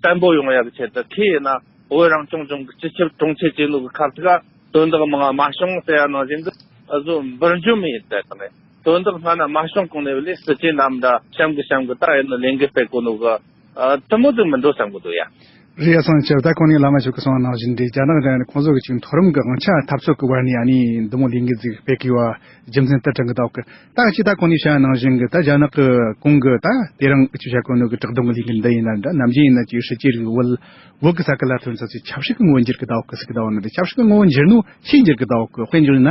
བརྟན་པོ་ཡོང་ཡ་གི་ཆེད་དུ། ཁོས་ཡིན་ན་བོད་རང་སྐྱོང་ལྗོངས་ཀྱི་སྤྱི་ཁྱབ་དྲུང་ཆེ་བྱས་ནོ་གི་ཁ་ཐུག་ག་དོན་དག་མང་མ་བྱུང་ཟེར་ཡ་ནང་བཞིན་གི་ཨ་ཟོ་འབུར་འཇོམས་ཡིན་ཟེར་དང་། དོན་དག་སྔ་ན་མ་བྱུང་གོང་ནས་བླས་སྲིད་ཇུས་ནམ་འདྲ་གཤམ་གི་གཤམ་གི་ད་ཡིན་ནི་ལས་འགུལ་སྤེལ་གོ་ནོ་གི་ཨ་དུ་མོ་དུ་མི་འགྲོ་བསམ་གི་འདུག་ཡ། རེད་ཡ། སང་ཆེར་ད་གོང་ནས་བླ་མ་ཞིག་གི་གསུང་བ་ནང་བཞིན་རེད། རྒྱ་ནག་རང་ཁོང་ཚོ་གི་ཅིག་མཐོ་རིམ་གི་དབང་ཆ་འཐབ་རྩོད་གི་བར་ནས་ཨ་ནི་འདི་མོ་ལས་འགུལ་ཟིག་སྤེལ་གི་ཡོད་རྒྱུ་མཚན་ལྟར་དྲན་གི་འདུག་གི། ད་ཅི་ད་གོང་ནས་བཤད་ནང་བཞིན་གི་ད་རྒྱ་ནག་གི་གོང་གི་ད་དེ་རིང་ཅི་བྱ་གོ་ནོ་གི་བཀག་སྡོམ་གི་ལས་འགུལ་འདི་ཡིན་ན་འདྲ། ནམ་རྒྱུན་ཡིན་ན་ཅིག་སྲིད་ཇུས་རིགས་བོད་བོད་གི་ས་ཁུལ་ལ་ཐོན་ཚ་ཚིག་ཆབ་སྲིད་གི་ངོ་འགྱུར་གི་འདུག་གི་ཟིག་གི་འདུག་ནི་རེད། ཆབ་སྲིད་གི་ངོ་འགྱུར་ནོ་ཆི་འགྱུར་གི་འདུག་གི། དཔེ་འགྱུར་ན་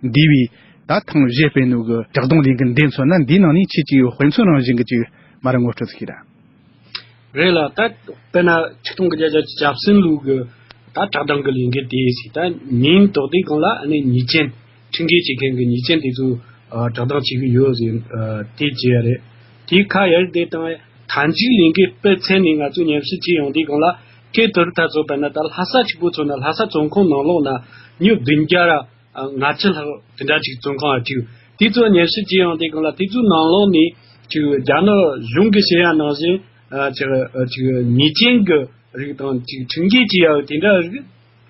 འདི་བས། ད་ཐེངས་བཞི་སྤེལ་ནོ་གི་བཀག་སྡོམ་ལས་འགུལ་འདི་མཚོན་ན། འདིའི་ནང་ནས་ཁྱེད་ཀྱིས་དཔེ་མཚོན་རང་བཞིན་གི་ཅིག་མ་རེད་ངོ་སྤྲོད་ཟིག་གིས་ར། རེད་ལ། ད་དཔེར་ན་ཆིག་སྟོང་དགུ་བརྒྱ་བརྒྱད་ཅུ་གྱ་གསུམ་ལོའི་གི་ད་བཀྲག་མདངས་གི་ལས་འགུལ་དེ་ཟིག་ད་ཉིན་ཐོག་དེ་གང་ལ་ཨ་ནི་ཉེས་ཅན་ཁྲིམས་འགལ་བྱེད་མཁན་གི་ཉེས་ཅན་དེ་ཚོ་ཨ་བཀྲག་མདངས་བྱེད་གི་ཡོད་ཟེར་ཨ་དེ་བྱས་ཡ་རེད། དེ་ཁ་ཡར་དེ་དང་མཐའ་མཇུག་ལས་འགུལ་སྤེལ་ཚར་ནས་ང་ཚོ་ཉམས་ཞིབ་བྱས་ཡོང་དུས་གང་ལ་སྐད་དོར་ཐ་ཚོ་དཔེར་ན་ད་ལྷ་ས་གཅིག་པོ་མཚོན་ན་ལྷ་ས་བཙོན་ཁང་ནང་ལོགས་ན་མྱི་བདུན་བརྒྱ་ར། ཨ་ལྔ་བཅུ་ལྷག་དེ་འདྲ་ཅིག་བཙོན་ཁང་ལ་བཅུག་དེ་ཚོ་ཉམས་ཞིབ་བྱས་ཡོང་དུས་གང་ལ་དེ་ཚོའི་ནང་ལོགས་ནས་ཅིག་རྒྱ་ནག་གཞུང་གིས་བཤད་ཡ་ནང་བཞིན་ཨ་ཅིག་ཨ་ཅིག་ཉེས་ཅན་གྱི་རིགས་དང་ཅིག་ཁྲིམས་འགལ་བྱས་ཡ་དེ་འདྲ་རིགས་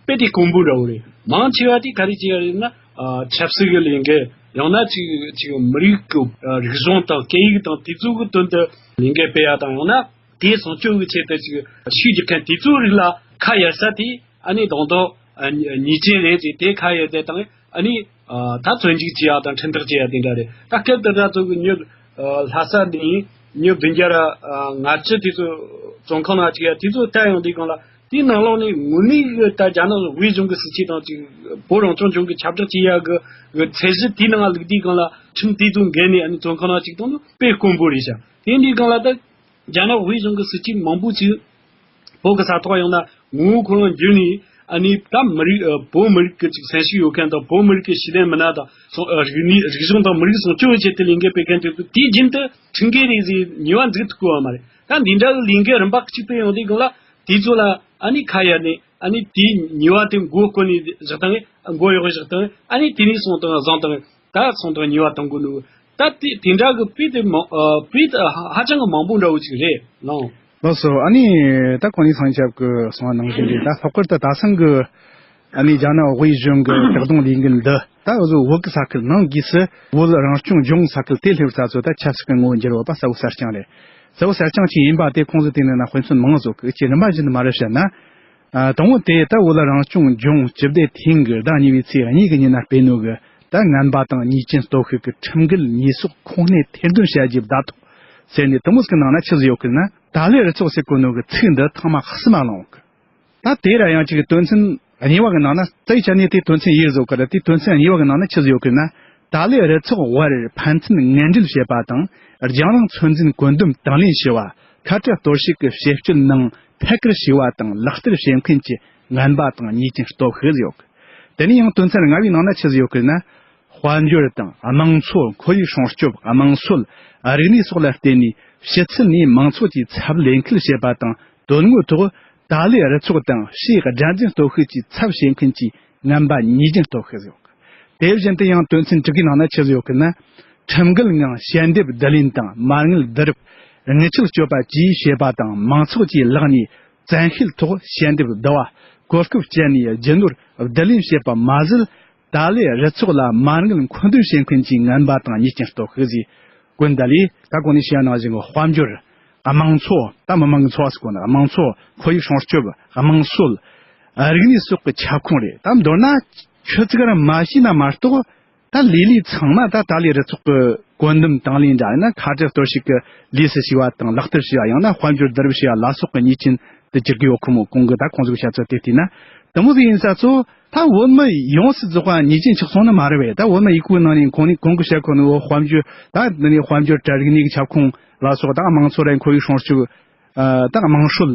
དཔེ་དེ་དཀོན་པོ་འདྲ་བོ་རེད། མང་ཆེ་བ་དེ་ག་རེ་བྱས་ཡ་རེད་ན་ཨ་ཆབ་སྲིད་ཀྱི་ལས་འགུལ། ཡང་ན་ཅིག་ཅིག་མི་རིགས་ཀྱི་ཨ་རིག་གཞུང་དང་སྐད་ཡིག་དང་དེ་ཚོ་གི་དོན་དུ་ལས་འགུལ་སྤེལ་ཡ་དང་། ཡང་ན་དེ་སྲུང་སྐྱོབ་ཀྱི་ཆེད་དུ་ཅིག་ཤུགས་རྒྱག་མཁན་དེ་ཚོའི་རིགས་ལ་ཁ་གཡར་ས་དེ་ཨ་ནི་དང་དུ་ཨ་ཉེས་ཅན་རེད་ཅེས་དེ་ཁ་གཡར་དེ་དང་། ཨ་ནི་ཨ་ད་བཙོན་འཇུག་བྱེད་ཡ་དང་ཁྲིམས་ཐག་བཅད་ཡ་དེ་འདྲ་རེད། ད་སྐབས་དེ་འདྲ་ཚོ་གི་མྱི་ཨ་ལྷ་ས་ནས་མྱི་བདུན་བརྒྱ་ར་ཨ་ལྔ་བཅུ་དེ་ཚོ་བཙོན་ཁང་ནང་བཅུག་ཡ་དེ་ཚོ་ལྟ་ཡོང་དུས་གང་ལ་དེའི་ནང་ལོགས་ནས་དངོས་གནས་གི་ད་རྒྱ་ནག་དབུས་གཞུང་གི་སྲིད་ཇུས་དང་ཅིག་བོད་རང་སྐྱོང་ལྗོངས་ཀྱི་ཁྱབ་བསྒྲགས་བྱེད་ཡ་གི་གི་ཚད་གཞི་དེའི་ནང་ལ་བླུགས་དུས་གང་ལ་ཁྲིམས་དེ་ཚོ་འགལ་ནས་ཨ་ནི་བཙོན་ཁང་ནང་བཅུག་བཏང་ནི་དཔེ་དཀོན་པོ་རེད་ཤག་དེ་འདྲའི་སྒང་ལ་ད་རྒྱ་ནག་དབུས་གཞུང་གི་སྲིད་ཇུས་མང་པོ་ཅིག་བོད་ཀྱི་ས་ཐོག་ཡང་ན་ངོ་བོ་ཁོ་རང་འགྱུར་ནས་ཨ་ནི་ད་མི་རིགས་ཨ་བོད་མི་རིགས་ཀྱི་ཅིག་སེམས་ཤུགས་ཡོད་མཁན་དང་བོད་མི་རིགས་ཀྱི་ཤེས་ལྡན་མི་སྣ་དང་སོ་ཨ་རིག་གནས་རིག་གཞུང་དང་མི་རིགས་སྲུང་སྐྱོབ་ཀྱི་ཆེད་དུ་ལས་འགུལ་སྤེལ་མཁན་དེ་ཚོ་དུས་རྒྱུན་དུ་ཁྲིམས་འགལ་རེད་ཟེར་ཉེས་པ་འཛུགས་ཐུབ་ཀྱི་ཡོད་མ་རེད། ད་འདི་འདྲ་གི་ལས་འགུལ་རིམ་པ་གཅིག་སྤེལ་ཡོང་དུས་སྒང་ལ་དེ་ཚོ་ལ་ཨ་ནི་ཁ་གཡར་ནས་ཨ་ནི་དེའི་ཉེས་པ་དེ་མགོ་བསྐོར་ནས་བཞག་བཏང་མགོ་གཡོག་བཞག་བཏང་ཨ་ནི་དེ་ནས་སོང་དང་བཟང་དང་ད་སོང་དང་ཉེས་པ་གཏོང་དགོས་ནོ། ད་དེ་དེ་འདྲ་གི་དཔེ་དེ་མང་ཨ་དཔེ་དེ་ཧ་ཧ་ཅང་གི་མང་པོ་འདྲ་བོ་ཅིག་རེད་ལགས། ལགས་སོ། ཨ་ནི་ད་གོང་ནས་སངས་རྒྱས་ཀྱིས་གསུངས་པ་ནང་བཞིན་རེད། ད་ལྷག་པར་དུ་ད་སང་གི་ཨ་ནི་རྒྱ་ནག་དབུས་གཞུང་གི་བཀག་སྡོམ་ལས་འགུལ་འདི་ད་འུ་ཚོ་བོད་ཀྱི་ས་ཁུལ་ནང་སྒོས་སུ་བོད་རང་སྐྱོང་ལྗོངས་ས་ཁུལ་དེ་སླེབས་ས་ཚོ་ད་ཆབ་སྲིད་ཀྱི་ངོ་བོ་འགྱུར་བ་པ་གསལ་བོ་གསལ་རྐྱང་རེད། གསལ་བོ་གསལ་རྐྱང་ཅིག་ཡིན་པ་དེ་ཁོང་ཚོ་དེ་ནས་ན་དཔེ་མཚོན་མང་བཟོ་གི་ཅིག་རིམ་པ་བཞིན་དུ་མ་རེད་བཤད་ན། ཨ་དང་པོ་དེ་ད་བོད་རང་སྐྱོང་ལྗོངས་སྤྱི་བདེ་ཐིང་གི་ཟླ་གཉིས་པའི་ཚེས་གཉིས་ཀྱི་ཉིན་ན་སྤེལ་ནོ་གི་ད་ངན་པ་དང་ཉེས་ཅན་སྟོབས་ཤུགས་ཀྱི་ཁྲིམས་འགལ་ཉེས་གསོག་ཁུངས་སྣེ་ཐེར་འདོན་བྱ་རྒྱུའི་བརྡ་ཐོ་ཟེར་ནས་དེ་མོ་ཟིག་གི་ནང་ན་ཆི་ཟིག་ཡོད་གི་ན། ཏཱ་ལའི་རུ་ཚོགས་ཟེར་གོ་ནོ་གི་ཚིག་འདི་ཐེངས་མ་གསུམ་མ་གླེང་གི། ད་དེ་ར་ཡང་ཅིག་དོན་ཚན་གཉིས་པ་གི་ནང་ན་ད་ཡི་ཆ་ནས་དེ་དོན་ཚན་ཡིར་བཟོ་གི་ར། དེ་དོན་ཚན་གཉིས་པ་གི་ནང་ན་ཆི་ཟིག་ཡོད་གི་ན། ཏཱ་ལའི་རུ་ཚོགས་དབར་ཕན་ཚུན་ངན་འབྲེལ་བྱེད་པ་དང་། རྒྱང་རིང་ཚོད་འཛིན་བཀོད་འདོམས་དང་ལེན་བྱེད་པ། ཁ་བྲལ་གཏོར་བཤིག་གི་བྱེད་སྤྱོད་ནང་ཐད་ཀར་བྱས་པ་དང་ལག་བསྟར་བྱེད་མཁན་གྱི་ངན་པ་དང་ཉེས་ཅན་སྟོབས་ཤུགས་ཡོད། དེ་ནས་ཡང་དོན་ཚན་ལྔ་པའི་ནང་ན་ཆི་ཟིག་ཡོད་གི་ན། དཔལ་འབྱོར་དང་དམངས་འཚོ། ཁོར་ཡུག་སྲུང་སྐྱོབ། དམངས་སྲོལ། རིག་གནས་སོགས་ལ་བརྟེན་ནས་ཕྱི་ཚུལ་ནས་མང་ཚོགས་ཀྱི་ཚབ་ལས་འཁུལ་བྱེད་པ་དང་། དོན་དངོས་ཐོག་ཏཱ་ལའི་རུ་ཚོགས་དང་ཕྱིའི་དགྲར་འཛིན་སྟོབས་ཤུགས་ཀྱི་ཚབ་བྱེད་མཁན་གྱི་ངན་པ་ཉེས་ཅན་སྟོབས་ཤུགས་ཡོད། དེ་བཞིན་དུ་ཡང་དོན་ཚན་དྲུག་གི་ནང་ན་ཆི་ཟིག་ཡོད་གི་ན། ཁྲིམས་འགལ་ངང་ཞལ་འདེབས་བསྡུ་ལེན་དང་མ་དངུལ་བསྡུ་རུབ། དངུལ་ཆད་གཅོད་པ་བཅས་བྱེད་པ་དང་། མང་ཚོགས་ཀྱི་ལག་ནས་བཙན་ཤེད་ཐོག་ཞལ་འདེབས་བསྡུ་བ། གོ་སྐབས་སྤྱད་ནས་རྒྱུ་ནོར་བསྡུ་ལེན་བྱེད་པ་མ་ཟད། ཏཱ་ལའི་རུ་ཚོགས་ལ་མ་དངུལ་མཁོ་འདོན་བྱེད་མཁན་གྱི་ངན་པ་དང་ཉེས་ཅན་སྟོབས་ཤུགས་ཟེར། གོ་ནི་ད་ལས་ད་གོང་ནས་བཤད་ནང་བཞིན་གྱི་དཔལ་འབྱོར། དམངས་འཚོ། ད་མི་མང་གི་འཚོ་བ་ཟེར་གོ་ནི་དམངས་འཚོ། ཁོར་ཡུག་སྲུང་སྐྱོབ། དམངས་སྲོལ། ཨ། རིག་གནས་སོགས་ཀྱི་ཁྱབ་ཁོངས་རེད། ད་མདོར་ན་ཆུ་ཚོད་ར་མ་ཤེས་ན་མ་གཏོགས། ད་ལས་ལས་ཚང་མ་ད་ཏཱ་ལའི་རུ་ཚོགས་ཀྱི་བཀོད་འདོམས་དང་ལེན་འདྲ་ཡིན་ན། ཁ་བྲལ་གཏོར་བཤིག་གི་ལས་སུ་ཞུགས་པ་དང་ལག་བསྟར་བྱས་པ། ཡང་ན་དཔལ་འབྱོར་བསྡུ་རུབ་བྱས་པ་ལ་སོགས་ཀྱི་ཉེས་ཅན་དུ་གྱུར་གི་ཡོད་ཁོ་མོ། གོང་གི་ད་ཁོང་ཚོའི་བཤད་ཚུལ་དེ་བལྟས་ན། དེ་མོ་ཟིག་ཡིན་ས་ཚོ། ད་བོད་མི་ཡོངས་སུ་རྫོགས་པ་ཉེས་ཅན་ཆགས་སོང་ནི་མ་རེད་པས། ད་བོད་མི་ཡི་གུའི་ནང་ནས་གོང་ནས་གོང་གི་བཤད་གོ་ནོ་དཔལ་འབྱོར། ད་འདི་ནས་དཔལ་འབྱོར་དྲ་རིག་གནས་ཀྱི་ཁྱབ་ཁོངས་ལ་སོགས། ད་དམངས་འཚོ་ར་ཁོར་ཡུག་སྲུང་སྐྱོབ། ཨ། ད་དམངས་སྲོལ་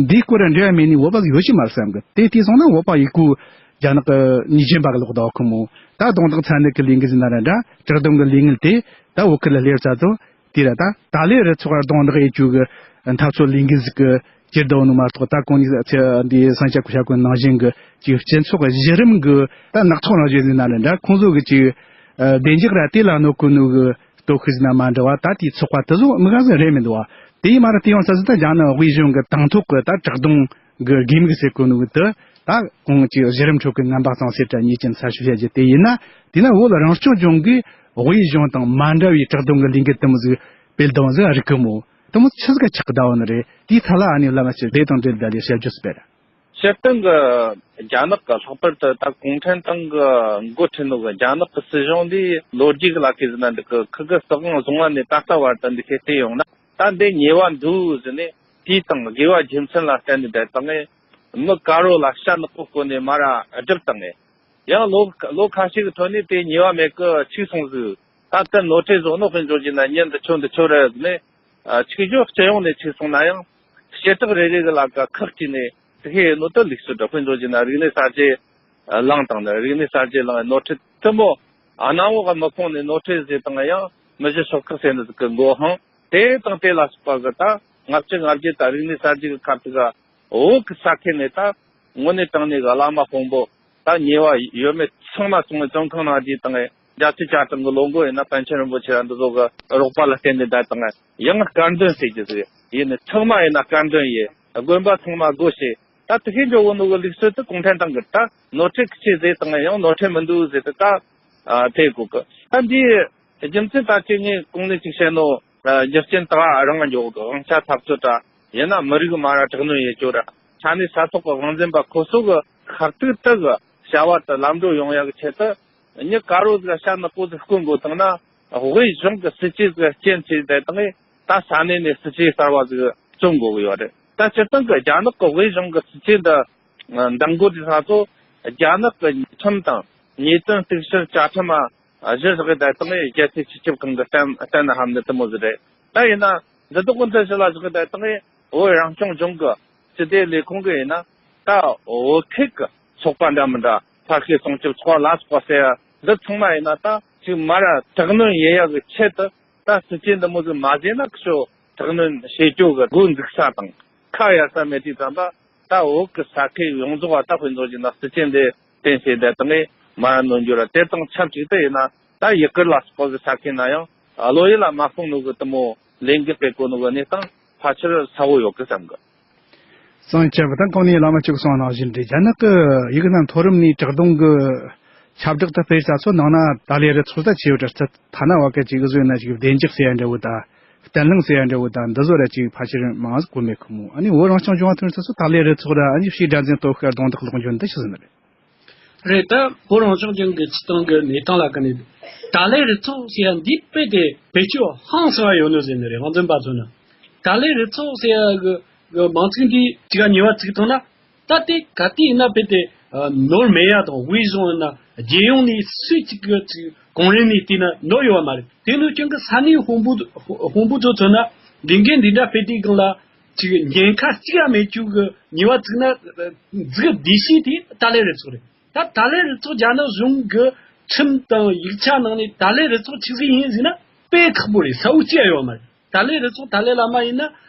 འདིའི་སྐོར་ལ་འབྲེལ་བ་མེད་ནི་བོད་པ་ཟིག་ཡོད་ཀྱི་མ་རེད་བསམ་གི། དེ་དེ་སོང་ན་བོད་པ་ཡི་གུ་རྒྱ་ནག་གི་ཉེས་ཅན་པ་གི་ལོག་ད་ཁོ་མོ། ད་གདོང་ཐག་ཚ་ནད་ཀྱི་ལས་འགུལ་ཟིན་ན་ར་འདྲ། བཀྲག་མདངས་གི་ལས་འགུལ་དེ་ད་བོད་ཁུལ་ལ་སླེབས་ས་ཚོ། དེ་ར་ད་ཏཱ་ལའི་རུ་ཚོགས་ར་གདོང་ཐག་ཡེ་རྒྱུ་གི་འཐབ་རྩོད་ལས་འགུལ་ཟིག་གི་གྱུར་བསྡད་ནོ་མ་གཏོགས། ད་གོང་ནས་འདི་སང་ཆ་གོ་ཤ་གོ་ནང་བཞིན་གི་ཅིག་སྤྱི་ཚོགས་གཞི་རིམ་གི་ད་ནག་ཚོགས་རང་བཞིན་ཟིན་ན་ར་འདྲ། ཁོང་ཚོ་གི་ཅིག་ཨ། བདེ་འཇགས་ར་དེ་ལ་གནོད་གོ་ནོ་གི་སྟོབས་ཤུགས་ཟིན་ན་མ་འདྲ་བ། ད་དེའི་ཚོགས་པ་དེ་ཚོ་མི་ག་ཟིག་རེད་མི་འདུག་བ། དེ་ཡིན་མ་ར་དེ་ཡོང་ས་ཟིག་ད་རྒྱ་ནག་དབུས་གཞུང་གི་དང་ཐོག་གི་ད་བཀྲག་མདངས་གི་དགོས་དམིགས་ཟེར་གོ་ནོ་གི་དེ། ད་གོང་གི་གཞི་རིམ་ཁྲོད་ཀྱི་ངན་པ་གཙང་སེལ་དྲ་ཉེས་ཅན་གསར་ཞིབ་བྱ་རྒྱུ་དེ་ཡིན་ན། དེས་ན་བོད་རང་སྐྱོང་ལྗོངས་ཀྱིས་དབུས་གཞུང་དང་མ་འདྲ་བའི་བཀྲག་མདངས་ཀྱི་ལས་འགུལ་དེ་མོ་ཟིག་སྤེལ་དང་ཟིག་རིག་གི་མོ། དེ་མོ་ཆི་ཟིག་ཆགས་བསྡད་ཡོད་ནི་རེད། དེའི་ཐད་ལ་ཨ་ནི་བླ་མ་ཆོས་སྡེ་དང་འབྲེལ་བསྡད་ལས་བཤད་རྒྱུ་སྤེལ། སྤྱིར་བཏང་གི་རྒྱ་ནག་གི་ལྷག་པར་དུ་ད་གུང་ཁྲན་ཏང་གི་འགོ་ཁྲིད་ནོ་གི་རྒྱ་ནག་གི་སྲིད་གཞུང་འདི་ལོ་རྒྱུས་ཀྱི་ལ་ཁེ་ཟིན་ན་འདི་གི་ཁུ་གི་སྲིད་དབང་བཟུང་བ་ནས་ད་ལྟ་བར་དུ་འདི་ཁེ་བལྟས་ཡོང་ན། ད་འདི་ཉེས་པ་འདུག་ཟེར་ནས་དུས་དང་དགེ་བ་རྒྱུ་མཚན་ལ་བརྟེན་ནས་བསྡད་བཏང་ངས། མི་དཀར་པོ་ལ་ཤ་ནག་པོ་བསྐོན་ནས་མ་ར་སྒྲུབ་བཏང་ངས། ཡང་ལོ་ལོ་ཁ་ཤས་ཀྱི་ཐོག་ནས་དེ་ཉེས་པ་མེད་ཀི་ཆིག་སོང་ཟིག། ད་ལྟ་ནོར་འཁྲུལ་བཟོ་ནོ་དཔེ་འཇོག་རྒྱུ་ན། མྱི་འདི་ཆོ་འདི་ཆོ་རེད་ཟེར་ནས། ཨ། ཆིག་སྒྲིལ་སྤྱི་ཡོངས་ནས་ཆིག་སོང་ན་ཡང་། བྱེ་བྲག་རེ་རེ་གི་ལ་ཀ་ཁག་ཅིག་ནས་དེ་ཧེ་ནོ་ད་ལུགས་སྲོལ་འདྲ། དཔེ་འཇོག་རྒྱུ་ན་རིག་གནས་གསར་བརྗེ་བླངས་བཏང་ནི། རིག་གནས་གསར་བརྗེ་བླངས་ནོར་འཁྲུལ་དེ་མོ། ཨ། གནམ་འོག་གི་མི་ཁོངས་ནས་ནོར་འཁྲུལ་ཟེར་བཏང་ཡང་མི་བཞི་ཤོག་ཁག་ཟེར་ནི་ཟིག་གི་མགོ་འཕང་། དེ་དང་དེ་ལ་སོགས་པ་གི་ད་ལྔ་བཅུ་ང་བརྒྱད་ད་རིག་གནས་གསར་བརྗེ་གི་ཁ་ཐུག་ག་བོད་གི་ས་ཁུལ་ནས་ད་དངོས་གནས་དྲང་གནས་གི་བླ་མ་དཔོན་པོ། ད་ཉེས་པ་ཡོད་མེད་ཚང་མ་ཚང་མ་བཙོན་ཁང་ནང་བསྡད་བཏང་ངས། རྒྱལ་སྲས་བཅའ་ཁྲིམས་གི་ལོ་འགོ་ཡིན་ན་པཎ་ཆེན་རིན་པོ་ཆེ་ར་འདི་ཚོ་གི་རོགས་པ་ལ་བརྟེན་ནས་བསྡད་བཏང་ངས། ཡང་སྐལ་འདོན་ཟེར་རྒྱུ་ཟིག་ཡིན་ནི། ཚང་མ་ཡིན་ན་སྐལ་འདོན་ཡིན། དགོན་པ་ཚང་མ་སྒོ་ཕྱེ། ད་དེ་ཤེས་འཇོག་གོ་ནོ་གི་ལུགས་སྲོལ་དེ་གུང་ཁྲན་ཏང་གི་ད་ནོར་འཁྲུལ་གི་ཆེ་ཟེར་བཏང་ངས། ཡང་ནོར་འཁྲུལ་མི་འདུག་ཟེར་དེ་ད་ཐེ་གོ་གི། ད་འདི་རྒྱུ་མཚན་ད་ཅིག་ངས་གོང་ནས་ཅིག་བཤད་ནོ། རྒྱུ་རྐྱེན་ད་རང་འཇོག་གི་དབང་ཆ་འཐབ་རྩོད་འདྲ་ཡིན་ན། མི་རིགས་མ་ར་དྲག་གནོན་ཡེ་རྒྱུ་ར། ས་གནས་ས་ཐོག་གི་དབང་འཛིན་པ་ཁོ་ཚོ་གི་ཁ་ཐུག་ཏུ་གི་བྱ་བ་དེ་ལམ་འགྲོ་ཡོང་ཡག་གི་ཆེད་དུ། མྱི་དཀར་པོ་ཟིག་ཤ་ནག་པོ་ཟིག་བསྐོན་དགོས་བཏང་ན། དབུས་གཞུང་གི་སྲིད་ཇུས་ཟིག་རྐྱེན་བྱས་བསྡད་བཏང་ངས། ད་ས་གནས་ནས་སྲིད་ཇུས་གསར་བ་ཟིག་བརྩོན་དགོས་གི་ཡོད་རེད། ད་སྤྱིར་བཏང་གི་རྒྱ་ནག་གི་དབུས་གཞུང་གི་སྲིད་ཇུས་འདི་འདང་དགོས་དུས་ས་ཚོ། རྒྱ་ནག་གི་ཁྲིམས་དང་ཉེས་དོན་གཏུག་བཤེར་བཅའ་ཁྲིམས་མ་གཞི་བཞག་གི་བསྡད་བཏང་ངས། རྒྱལ་སྲས་སྤྱི་ཁྱབ་ཁང་གི་གཏན་གཏན་ལ་ཕབ་ནི་དེ་མོ་ཟིག་རེད། ད་ཡིན་ན་འདི་དག་གི་འདི་གཞི་ལ་བཞག་གི་བསྡད་བཏང་ངས། བོད་རང་སྐྱོང་ལྗོངས་ཀྱི་སྤྱི་བདེ་ལས་ཁུངས་ཀྱི་ཡིན་ན། ད་བོད་ཁུལ་གྱི་ཚོགས་པ་འདྲ་མི་འདྲ། ཕར་སྐད་སྲུང་སྐྱོབ་ཚོགས་པ་ལ་སོགས་པ་ཟེར་ཡ་འདི་ཚང་མ་ཡིན་ན། ད་ཅིག་མ་ར་དྲག་གནོན་ཡེ་ཡག་གི་ཆེད་དུ། ད་སྲིད་ཇུས་འདི་མོ་ཟིག་མ་བཟོས་ན། ཁྱོད་དྲག་གནོན་བྱེད་རྒྱུ་གི་འགོ་འཛུགས་ས་དང་ཁ་གཡར་ས་མེད་དུས་ཙམ་པ། ད་བོད་གི་ས་ཁུལ་ཡོངས་རྫོགས་པ་ད་དཔེ་འཇོག་རྒྱུ་ན་སྲིད་ཇུས་འདི་བརྟེན་བྱས་བསྡད་བཏང་ངས་མ་ར་ནོན་རྒྱུ་ར། དེ་དང་ཆབས་ཅིག་ཏུ་ཡིན་ན། ད་ཡུ་གུར་ལ་སོགས་པ་གི་ས་ཁུལ་ན་ཡང་བློ་ཡུལ་ལ་མ་ཕོག་ནོ་གི་དེ་མོ་ལས་འགུལ་སྤེལ་གོ་ནོ་གི་གནས་སྟངས་ཕལ་ཆེར་གསལ་བོ་ཡོད་གི་བསམ་གི། གསུང་ཆེན་པོ་དང་གོང་ནས་བླ་མ་ཅིག་གསུངས་ནང་བཞིན་རེད། རྒྱ་ནག་གི་ཡི་གེ་ན་མཐོ་རིམ་ནས་བཀྲག་མདངས་གི་ཁྱབ་བསྒྲགས་དེ་སྤེལ་ས་ཚོ་ནང་ན་ཏཱ་ལའི་རུ་ཚོགས་ད་ཆེ་བ་འདྲ། ཐ་ན་བ་གི་ཅིག་བཟོས་ན་ཅིག་བདེ་འཇགས་ཟེར་ཡ་འདྲ་བོ་དང་། བརྟན་ལྷིང་ཟེར་ཡ་འདྲ་བོ་དང་། འདི་བཟོ་ར་ཅིག་ཕལ་ཆེར་མང་ཟིག་གོ་མེད་ཁོ་མོ། ཨ་ནི་བོད་རང་སྐྱོང་ལྗོངས་ཐོན་ས་ཚོ་ཏཱ་ལའི་རུ་ཚོགས་ར། ཨ་ནི་ཕྱིའི་དགྲར་འཛིན་སྟོབས་ཤུགས་གདོང་ཐག་སློག་རྒྱུ་འདི་ཆི་ཟིག་རེད། རེད། ད་བོད་རང་སྐྱོང་ལྗོངས་ཀྱི་སྤྱི་བཏང་གི་གནས་སྟངས་ལ་ཀ་ནས་ཏཱ་ལའི་རུ་ཚོགས་ཟེར་ཡ་འདི་དཔེ་དེ་བེད་སྤྱོད་ཧང་སང་བ་ཡོད་ནོ་ཟེར་ནི་རེད། དབང་འཛིན་པ་ཚོ་ནི་ཏཱ་ལའི་རུ་ཚོགས་ཟེར་ཡ་གི་གི་མིང་ཚིག་འདི་ཅིག་ག་ཉེས་པ་བཙུགས་བཏང་ན། ད་དེ་ག་དུས་ཡིན་ན་དཔེ་དེ་ནོར་མེད་ཡ་དང་། དབུས་གཞུང་ཡིན་ན་རྒྱལ་ཡོངས་ནས་སུ་གཅིག་གི་ཅིག་གོང་རིམ་ནས་བལྟས་ན་ནོར་ཡོད་བ་མ་རེད། དེ་ནོ་ཀྱང་གི་ས་གནས་དཔོན་པོ་དཔོན་པོ་ཚོ་མཚོན་ན་འདི་འགན་འདི་འདྲ་སྤེལ་དུས་སྒང་ལ། ཅིག་ཉེན་ཁ་གཅིག་ཡང་མེད་རྒྱུ་གི་ཉེས་པ་བཙུགས་ན། བཙུགས་བདེ་ཤོས་དེ་ཏཱ་ལའི་རུ་ཚོགས་རེད། ད་ཏཱ་ལའི་རུ་ཚོགས་རྒྱ་ནག་གཞུང་གི་ཁྲིམས་དང་ཡིག་ཆ་ནང་ནས་ཏཱ་ལའི་རུ་ཚོགས་ཆི་ཟིག་ཡིན་ཟེར་ན་དཔེ་ཁག་པོ་རེད། གསལ་བོ་གཅིག་ཡང་ཡོད་མ་རེད། ཏཱ་ལའི་རུ་ཚོགས་ཏཱ་ལའི་བླ་མ་ཡིན་ན།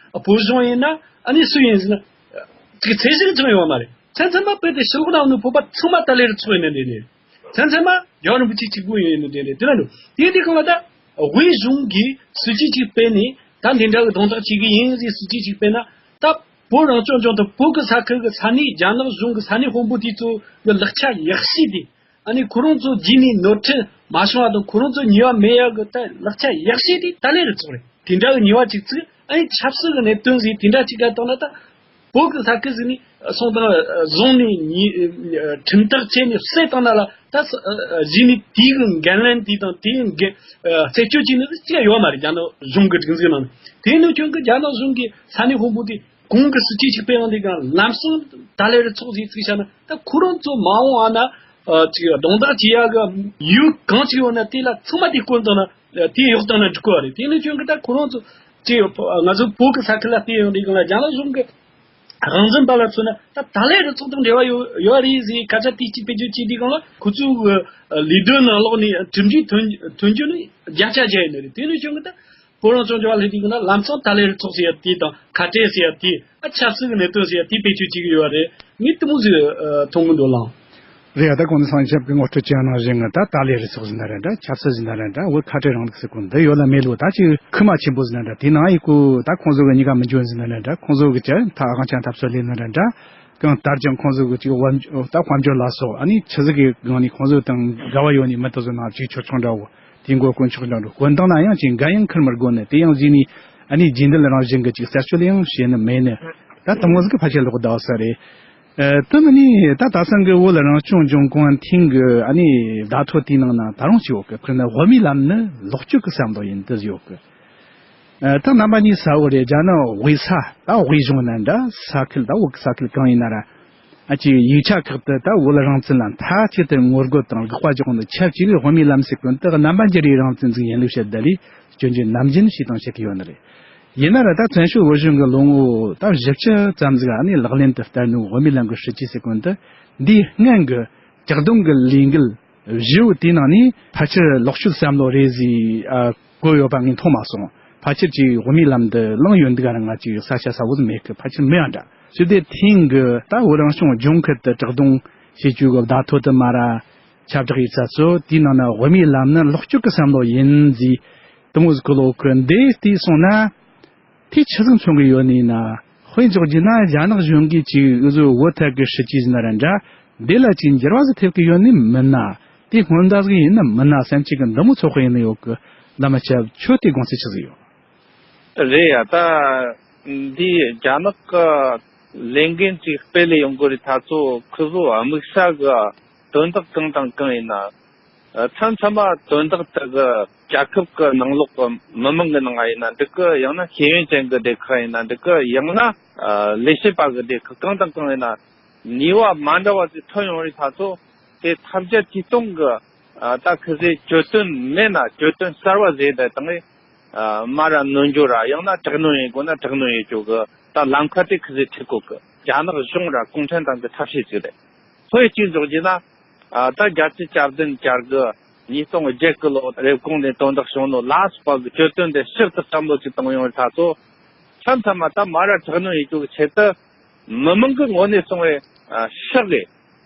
བོད་གཞུང་ཡིན་ན། ཨ་ནི་སུ་ཡིན་ཟེར་ན། ཅིག་ཚད་གཞི་ཅང་ཡོད་མ་རེད། མཚན་མཚན་མ་དཔེ་དེ་ཕྱི་ལོགས་ནང་ནས་བོད་པ་ཚང་མ་ཏཱ་ལའི་རུ་ཚོགས་ཡིན་ནི་འདི་ནི། མཚན་མཚན་མ་རྒྱལ་བ་རིན་པོ་ཆེ་གཅིག་པུ་ཡིན་ནི་འདི་ནི་དེ་ལ་འགྲོ། དེ་འདི་གང་ལ་ད། དབུས་གཞུང་གིས་སྲིད་ཇུས་ཅིག་སྤེལ་ནས། ད་འདི་འདྲ་གི་གདོང་ཐག་བྱེད་གི་ཡིན་ཟེར་སྲིད་ཇུས་ཅིག་སྤེལ་ན། ད་བོད་རང་སྐྱོང་ལྗོངས་དང་བོད་གི་ས་ཁུལ་གི་ས་གནས་རྒྱ་ནག་གཞུང་གི་ས་གནས་དཔོན་པོ་དེ་ཚོ་གི་ལག་ཆ་ཡག་ཤོས་དེ། ཨ་ནི་ཁོ་རང་ཚོ་རྗེས་ནས་ནོར་འཁྲུལ་མ་བྱུང་བ་དང་། ཁོ་རང་ཚོ་ཉེས་པ་མེད་ཡག་གི་ད་ལག་ཆ་ཡག་ཤོས་དེ་ཏཱ་ལའི་རུ་ཚོགས་རེད། དེ་འདྲ་གི་ཉེས་པ་ཅིག་བཙུགས། ཨ་ནི་ཆབ་སྲིད་ཀྱི་གནད་དོན་ཟིག་དེ་འདྲ་ཅིག་ག་བཏང་ན། ད་བོད་ཀྱི་ས་ཁུལ་ཟིག་ནས་སོང་དང་བཟུང་ནས་ཉེས་ཁྲིམས་ཐག་བཅད་ནས་བསད་བཏང་ན་ལ། ད་གཞི་ནས་དེའི་གི་འགན་ལེན་དེ་དང་དེའི་འགན་རྩད་གཅོད་བྱས་ནས་ཅི་ཡང་ཡོད་མ་རེད། རྒྱ་ནག་གཞུང་གི་སྒྲིག་འཛུགས་ནང་ནས། དེ་ནི་ཁྱོད་ཀྱི་རྒྱ་ནག་གཞུང་གི་ས་གནས་དཔོན་པོ་དེ་གོང་གི་སྲིད་ཇུས་ཅིག་སྤེལ་ཡོང་དུས་གང་ལམ་སང་ཏཱ་ལའི་རུ་ཚོགས་ཟིག་བཙུགས་བཞག་ན། ད་ཁོ་རང་ཚོ་མ་འོངས་པ་ན་ཨ་ཅིག་རྡུང་རྡེག་བྱེད་ཡག་གི་ཡུལ་གང་ཅིག་ཡོད་ན་དེ་ལ་ཚང་མ་དེ་བསྐོན་བཏང་ན། དེ་གཡོག་བཏང་ན་འགྲིག་གི་རེད། དེ་ནི་ཁྱོད་ཀྱི་ད་ཁོ་རང་ཚོ་ཅིག་ང་ཚོ་བོད་ཀྱི་ས་ཁུལ་ལ་བལྟས་ཡོང་དུས་གང་ལ་རྒྱ་ནག་གཞུང་གི་དབང་འཛིན་པ་ལ་མཚོན་ན། ད་ཏཱ་ལའི་རུ་ཚོགས་དང་འབྲེལ་བ་ཡོད་ཡོད་རེད་ཟེར་སྐད་ཆ་དེ་གཅིག་བེད་སྤྱོད་བྱས་དུས་གང་ལ། ཁོ་ཚོའི་ལས་དོན་ནང་ལོགས་ནས་གྲུབ་འབྲས་ཐོན་ཐོན་རྒྱུ་ནི་བརྒྱ་ཆ་བརྒྱ་ཡིན་ནི་རེད། དེ་ནི་ཁྱོད་ཀྱི་ད་བོད་རང་སྐྱོང་ལྗོངས་ལ་སླེབས་དུས་གང་ལ་ལམ་སང་ཏཱ་ལའི་རུ་ཚོགས་ཟེར་ཡ་དེ་དང་ཁ་བྲལ་ཟེར་ཡ་དེ། ཨ་ཆབ་སྲིད་ཀྱི་གནད་དོན་ཟེར་ཡ་དེ་བེད་སྤྱོད་བྱེད་ཀྱི་ཡོད་རེད། ངས་དེ་མོ་ཟིག་མཐོང་གི་འདུག་ལགས། རེད། ད་གོང་དུ་སངས་ཆབ་ཀྱི་ངོ་སྤྲོད་བྱས་ནང་བཞིན་གྱི། ད་ཏཱ་ལའི་རུ་ཚོགས་ཟེར་ན་རེད་འདྲ། ཆབ་སྲིད་ཟེར་ན་རེད་འདྲ། བོད་ཁ་བྲལ་རིང་ལུགས་ཟེར་གོ་འདི་ཡོད་ལ་མེད་ལུགས། ད་ཅིག་ཁུག་མ་ཆེན་པོ་ཟེར་ན་འདྲ། དེ་ནང་ཡི་གུ་ད་ཁོང་ཚོ་གི་གཉིས་ཀ་མི་འཇོན་ཟེར་ན་རེད་འདྲ། ཁོང་ཚོ་གི་ཅི་ད་དབང་ཆ་འཐབ་རྩོད་ལས་ན་རེད་འདྲ། གང་ལྟར་ཀྱང་ཁོང་ཚོ་གི་ཅིག་དཔལ་འབྱོར། ད་དཔལ་འབྱོར་ལ་སོགས། ཨ་ནི་ཆི་ཟིག་གི་སྒང་ནས་ཁོང་ཚོ་དང་འགལ་བ་ཡོད་ནི་མི་དེ་ཚོ་ནང་ཅིག་ཆོག་ཆོག་འདྲ་བོ། དེ་མགོ་དཀོན་མཆོག་འདྲ་འགྲོ་དགོན་དང་ན་ཡང་ཅིག་འགན་ཡང་འཁུར་མི་དགོས་ནི། དེ་ཡང་གཞི་ནས་ཨ་ནི་རྗེས་འདེད་རང་བཞིན་གྱི་ཅིག་རྩད་གཅོད་ལ་ཡང་བྱེད་ནི་མེད་ནི། ད་དེ་མོ་ཟིག་གི་ཕལ་ཆེར་ལོག་བསྡད་ས་རེད། ཨ་དེ་མིན་ནི་ད་ད་སང་གི་བོད་རང་སྐྱོང་ལྗོངས་གུང་ཁྲན་ཏང་གི་ཨ་ནི་བརྡ་ཐོ་དེའི་ནང་ན་ད་རུང་ཅིག་ཡོད་གི། དཔེར་ན་དབུ་མའི་ལམ་ནི་ལོག་སྤྱོད་ཀྱི་བསམ་བློ་ཡིན་དེ་ཟིག་ཡོད་གི། ཨ་ད་རྣམ་པ་གཉིས་ས་བོ་རེད། རྒྱ་ནག་དབུས་ས་ད་དབུས་གཞུང་ན་འདྲ། ས་ཁུལ་ད་བོད་ཀྱི་ས་ཁུལ་གང་ཡིན་ན་ར། ཨ་ཅེ་ཡིག་ཆ་ཁག་ཏུ་ད་བོད་རང་བཙན་ལ་མཐའ་གཅིག་ཏུ་ངོ་རྒོལ་དང་དགག་པ་རྒྱག་ནི་ཆབས་ཅིག་དབུ་མའི་ལམ་ཟེར་གོ་ནོ་དེ་རྣམ་པ་འགྱུར་བའི་རང་བཙན་ཟིག་ཡིན་ལུགས་བཤད། ད་ལས་སྐྱོན་བརྗོད་ནམ་རྒྱུན་བྱས་དང་བྱེད་ཀྱི་ཡོད་ནི་རེད། ཡིན་ན་ར་ད་བཙན་བྱོལ་བོད་གཞུང་གི་ལོ་ངོ་ད་བཞི་བཅུ་ཙམ་ཟིག་ཨ་ནི་ལག་ལེན་དུ་བསྟར་ནོ་དབུ་མའི་ལམ་གྱི་སྲིད་ཇུས་ཟེར་གོ་ནོ་དེ། འདིའི་སྔོན་གྱི་བཀག་སྡོམ་གྱི་ལས་འགུལ་བཞི་བོ་དེའི་ནང་ནས་ཕལ་ཆེར་ལོག་སྤྱོད་བསམ་བློ་རེད་ཟེར་ཨ་བཀོད་ཡོད་པ་ངས་མཐོང་མ་སོང་། ཕལ་ཆེར་གྱི་དབུ་མའི་ལམ་འདི་བླངས་ཡོད་འདུག་ག་ར་ང་ཅིག་ས་ཆ་ས་བོ་ཟིག་མེད་གི། ཕལ་ཆེར་མེད་ཡང་འདྲ། ཞུ་དེ་ཐེངས་གི་ད་བོད་རང་སྐྱོང་ལྗོངས་ཁུལ་དུ་བཀག་སྡོམ་བྱེད་རྒྱུ་གི་བརྡ་ཐོ་དུ་མ་ར་ཁྱབ་བསྒྲགས་ཡིག་ཚགས་ཚོ་དེའི་ནང་ན་དབུ་མའི་ལམ་ནི་ལོག་སྤྱོད་ཀྱི་བསམ་བློ་ཡིན་ཟེར་དེ་མོ་ཟིག་གི་ལོག་གི་འདི་བལྟས་སོང་ན། དེ་ཆི་ཟིག་མཚོན་གི་ཡོད་ནི་ཡིན་ན། དཔེ་འཇོག་རྒྱུ་ན་རྒྱ་ནག་གཞུང་གིས་ཅིག་འུ་ཚོའི་བོད་ཐད་ཀྱི་སྲིད་ཇུས་ཟིན་ན་ར་འདྲ། འདི་ལ་ཅིག་འགྱུར་བ་ཟིག་ཐེབས་ཀྱི་ཡོད་ནི་མིན་ན། དེ་སྔོན་བརྡ་ཟིག་ཡིན་ནི་མིན་ན་བསམ་གྱི་གི་འདི་མོ་ཚོད་དཔག་ཡིན་ནི་ཡོད་གི། བླ་མ་སྐྱབས་ཁྱོད་དེ་དགོངས་ཚུལ་ཆི་ཟིག་ཡོད། རེད་ཡ། ད་འདི་རྒྱ་ནག་གི་ལས་འགན་ཅིག་སྤེལ་ལས་ཡོང་གི་རེད། ད་ཚོ་ཁོ་ཚོ་དམིགས་བསལ་གི་དོན་དག་གང་དང་གང་ཡིན་ན། མཚམས་མཚམས་མ་དོན་དག་དེ་གི་རྒྱལ་ཁབ་ཀྱི་ནང་ལོགས་ཀྱི་མི་མང་གི་ནང་ཡིན་ན་འགྲིག་གི། ཡང་ན་ཤེས་ཡོན་ཅན་གྱི་སྡེ་ཁག་ཡིན་ན་འགྲིག་གི། ཡང་ན་ལས་བྱེད་པ་གི་སྡེ་ཁག་གང་དང་གང་ཡིན་ན་ནུས་པ་མ་འདྲ་བ་ཞིག་ཐོན་ཡོང་རེད། ད་ཚོ་དེ་ཐབས་བརྒྱ་ཇུས་སྟོང་གི་ད་ཁི་ཟེ་གྱོད་དོན་མེད་ན་གྱོད་དོན་གསར་བ་བཟོས་བསྡད་དང་། མ་ར་ནོན་འགྱོ་ར། ཡང་ན་དྲག་གནོན་ཡིན་དགོས་ན་དྲག་གནོན་ཡིན་རྒྱུ་གི་ད་ལམ་ཁ་དེ་ཁི་ཟེ་ཁྲིད་གོ་གི། རྒྱ་ནག་གཞུང་ར་གུང་ཁྲན་ཏང་གི་ཐབས་ཤེས་ཅིག་རེད། ལྷོད་གཅིག་འཇོག་རྒྱུ་ན། ཨ་ད་བརྒྱད་ཅུ་གྱ་བདུན་གྱ་དགུ་ཉིས་སྟོང་བརྒྱད་གི་ལོ་རེབ་གོང་ནས་དོན་དག་བྱུང་ནོ་ལ་སོགས་པ་གི་གྱོད་དོན་དེ་ཕྱིར་དུ་བསམ་བློ་ཅིག་བཏང་ཡོང་བའི་ཐ་ཚོ། མཚམས་མཚམས་མ་ད་མ་ར་དྲག་གནོན་ཡིན་རྒྱུ་གི་ཆེད་དུ་མི་མང་གི་ངོ་ནས་སོང་བའི་ཨ་ཤག་གི་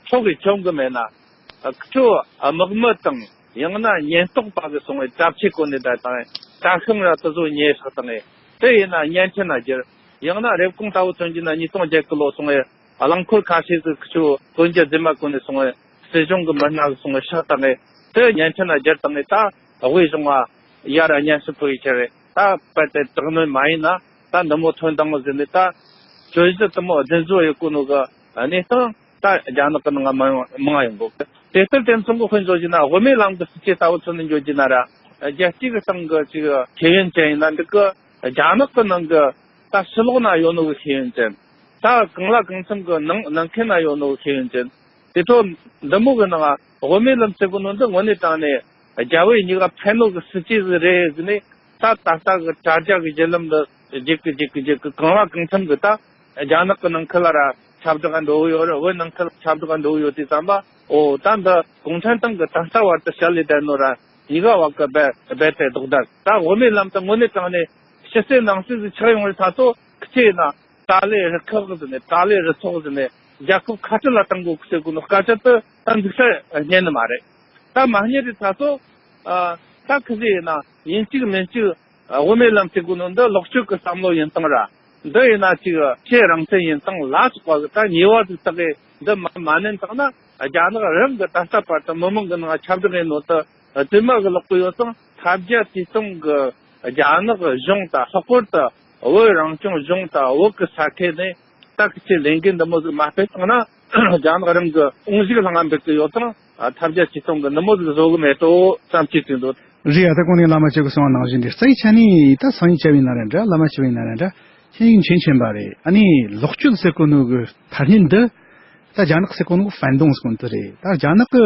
ཁྲོ་གི་ཁྱོང་གི་མེད་ན། ཨ་ཁྱོད་དམག་མི་དང་ཡང་ན་ཉེན་རྟོག་པ་གི་སོང་བའི་གྲྭ་ཆས་གོན་ནས་བསྡད་དང་། གྲྭ་ཤིང་ར་དེ་ཚོ་ཉེས་བསགས་དང་། དེ་ཡིན་ན་བརྙན་འཕྲིན་ན་བསྒྱུར། ཡང་ན་རེབ་གོང་ལྟ་བུ་མཚོན་རྒྱུ་ན་ཉིས་སྟོང་བརྒྱད་གི་ལོ་སོང་བའི་རླངས་འཁོར་ཁ་ཤས་ཟིག་ཁུ་ཆུ་གོན་རྒྱུ་རྫུན་མ་གོན་ནས་སོང་བའི་སྲིད་གཞུང་གི་མི་སྣ་གི་སོང་བའི་ཕྱག་བཏང་ངས་དེ་བརྙན་འཕྲིན་ལ་བསྒྱུར་བཏང་ངས། ད་དབུས་གཞུང་བ་ཡར་སྙན་ཞུ་ཕུལ་ཡི་ཁྱེར་རེད། ད་དཔེ་དེ་དྲག་གནོན་མ་ཡིན་ན་ད་འདི་མོ་ཐོན་དང་ཟེར་ནས། ད་གྱོད་གཞི་དེ་མོ་རྫུན་བཟོ་ཡི་གོ་ནོ་གི་གནས་སྟངས་ད་རྒྱ་ནག་གི་ནང་མང་མང་ཡོང་གོ། དེ་ལྟར་དེ་མཚུངས་གི་དཔེ་བཟོ་རྒྱུ་ན་དབུ་མའི་ལམ་གི་སྲིད་ཇུས་ལྟ་བུ་མཚོན་ནས་འཇོག་རྒྱུ་ན་ར། རྒྱལ་སྤྱི་གི་སྟེང་གི་ཅིག་ཤེས་ཡོན་ཅན་ཡིན་ན་འགྲིག་གི། རྒྱ་ནག་གི་ནང་གི་ད་ཕྱི་ལོགས་ན་ཡོད་ནོ་གི་ཤེས་ཡོན་ཅན། ད་གང་ལ་གང་འཚམ་གི་ནང་ནང་ཁུལ་ན་ཡོད་ནོ་གི་ཤེས་ཡོན་ཅན། དེ་ཚོ་འདི་མོ་གི་ནང་དབུ་མའི་ལམ་ཟེར་གོ་ནོ་འདི་དངོས་གནས་དྲང་ནས་རྒྱ་བོད་གཉིས་ཀ་ཕན་ནོ་གི་སྲིད་ཇུས་ཟིག་རེད་ཟེར་ནས། ད་ད་ལྟ་གི་དྲ་རྒྱ་གི་བརྒྱུད་ལམ་འདི་རྒྱུག་གི་རྒྱུག་གི་རྒྱུག་གི་གང་ལ་གང་འཚམ་གི་ད་རྒྱ་ནག་གི་ནང་ཁུལ་ལ་ར་ཁྱབ་བསྒྲགས་འགྲོ་གི་ཡོད་རེད། བོད་ནང་ཁུལ་ཁྱབ་བསྒྲགས་འགྲོ་གི་ཡོད་དུས་ཙམ་པ། འོ་ད་འདི་གུང་ཁྲན་ཏང་གི་ད་ལྟ་བར་དུ་བཤད་ལས་བསྡད་ནོ་ར། གཉིས་ཀ་བ་གི་རྦད་རྦད་དེ་ལྡོག་ད། ད་དབུ་མའི་ལམ་དུ་དངོས་གནས་དྲང་ནས་ཕྱི་གསལ་ནང་གསལ་ཟིག་ཆགས་ཡོང་བའི་ཐ་ཚོ་ཁི་ཆེ་ན་ཏཱ་ལའི་རུ་ཁག་ཟེར་ནས་ཏཱ་ལའི་རུ་ཚོགས་ཟེར་ནས་རྒྱལ་ཁབ་ཁ་བྲལ་ལ་གཏང་དགོས་ཟེར་གོ་ནོ་སྐད་ཆ་དེ་ད་འཛུགས་ས་རྙེད་ནི་མ་རེད། ད་མ་རྙེད་དུས་ཐ་ཚོ་ཨ་ད་ཁི་ཟིག་ཡིན་ན་ཡིན་གཅིག་མིན་གཅིག་དབུ་མའི་ལམ་ཟེར་གོ་ནོ་འདི་ལོག་སྤྱོད་ཀྱི་བསམ་བློ་ཡིན་སྟངས་ར། འདི་ཡིན་ན་ཅིག་ཕྱི་རང་བཙན་ཡིན་སྟངས་ལ་སོགས་པ་གི་ད་ཉེས་པ་ཟིག་བཏགས་གི་འདི་མ་མ་ནན་བཏང་ན། རྒྱ་ནག་རང་གི་ད་ལྟ་བར་དུ་མི་མང་གི་ནང་ཁྱབ་བསྒྲགས་ཡིན་ནོ་དེ་དེ་མ་གི་ལོག་གི་ཡོད་ཙང་། ཐབས་བརྒྱ་ཇུས་སྟོང་གི་རྒྱ་ནག་གཞུང་དང་། ལྷག་པར་དུ་བོད་རང་སྐྱོང་ལྗོངས་དང་བོད་ཀྱི་ས་ཁུལ་ནས་ད་གི་ཆེད་ལས་འགན་འདི་མོ་ཟིག་མ་སྤེལ་བཏང་ན། རྒྱ་ནག་རང་གི་དབང་ཤུགས་ལྷང་ང་འབུད་ཀྱི་ཡོད་ཙང་། ཐབས་བརྒྱ་ཇུས་སྟོང་གི་འདི་མོ་ཟིག་བཟོ་གི་མེད་དོ་བསམ་གྱི་ཟིག་འདུག། རེད་ཡ། ད་གོང་ནས་བླ་མ་ཁྱེད་ཀྱིས་གསུངས་པ་ནང་བཞིན་རེད། རྩ་བའི་ཆ་ནས་ད་སང་ཉིན་བཅར་བ་ཡིན་ན་རེད་འདྲ། བླ་མ་བཅར་བ་ཡིན་ན་རེད་འདྲ། ཤེས་ཡོན་མཁྱེན་མཁྱེན་པ་རེད། ཨ་ནི་ལོག་སྤྱོད་ཟེར་གོ་ནོ་གི་ཐ་སྙད་འདི་ད་རྒྱ་ནག་ཟེར་གོ་ནོ་གི་反动ཟེར་གོ་ནོ་དེ་རེད། ད་རྒྱ་ནག་གི་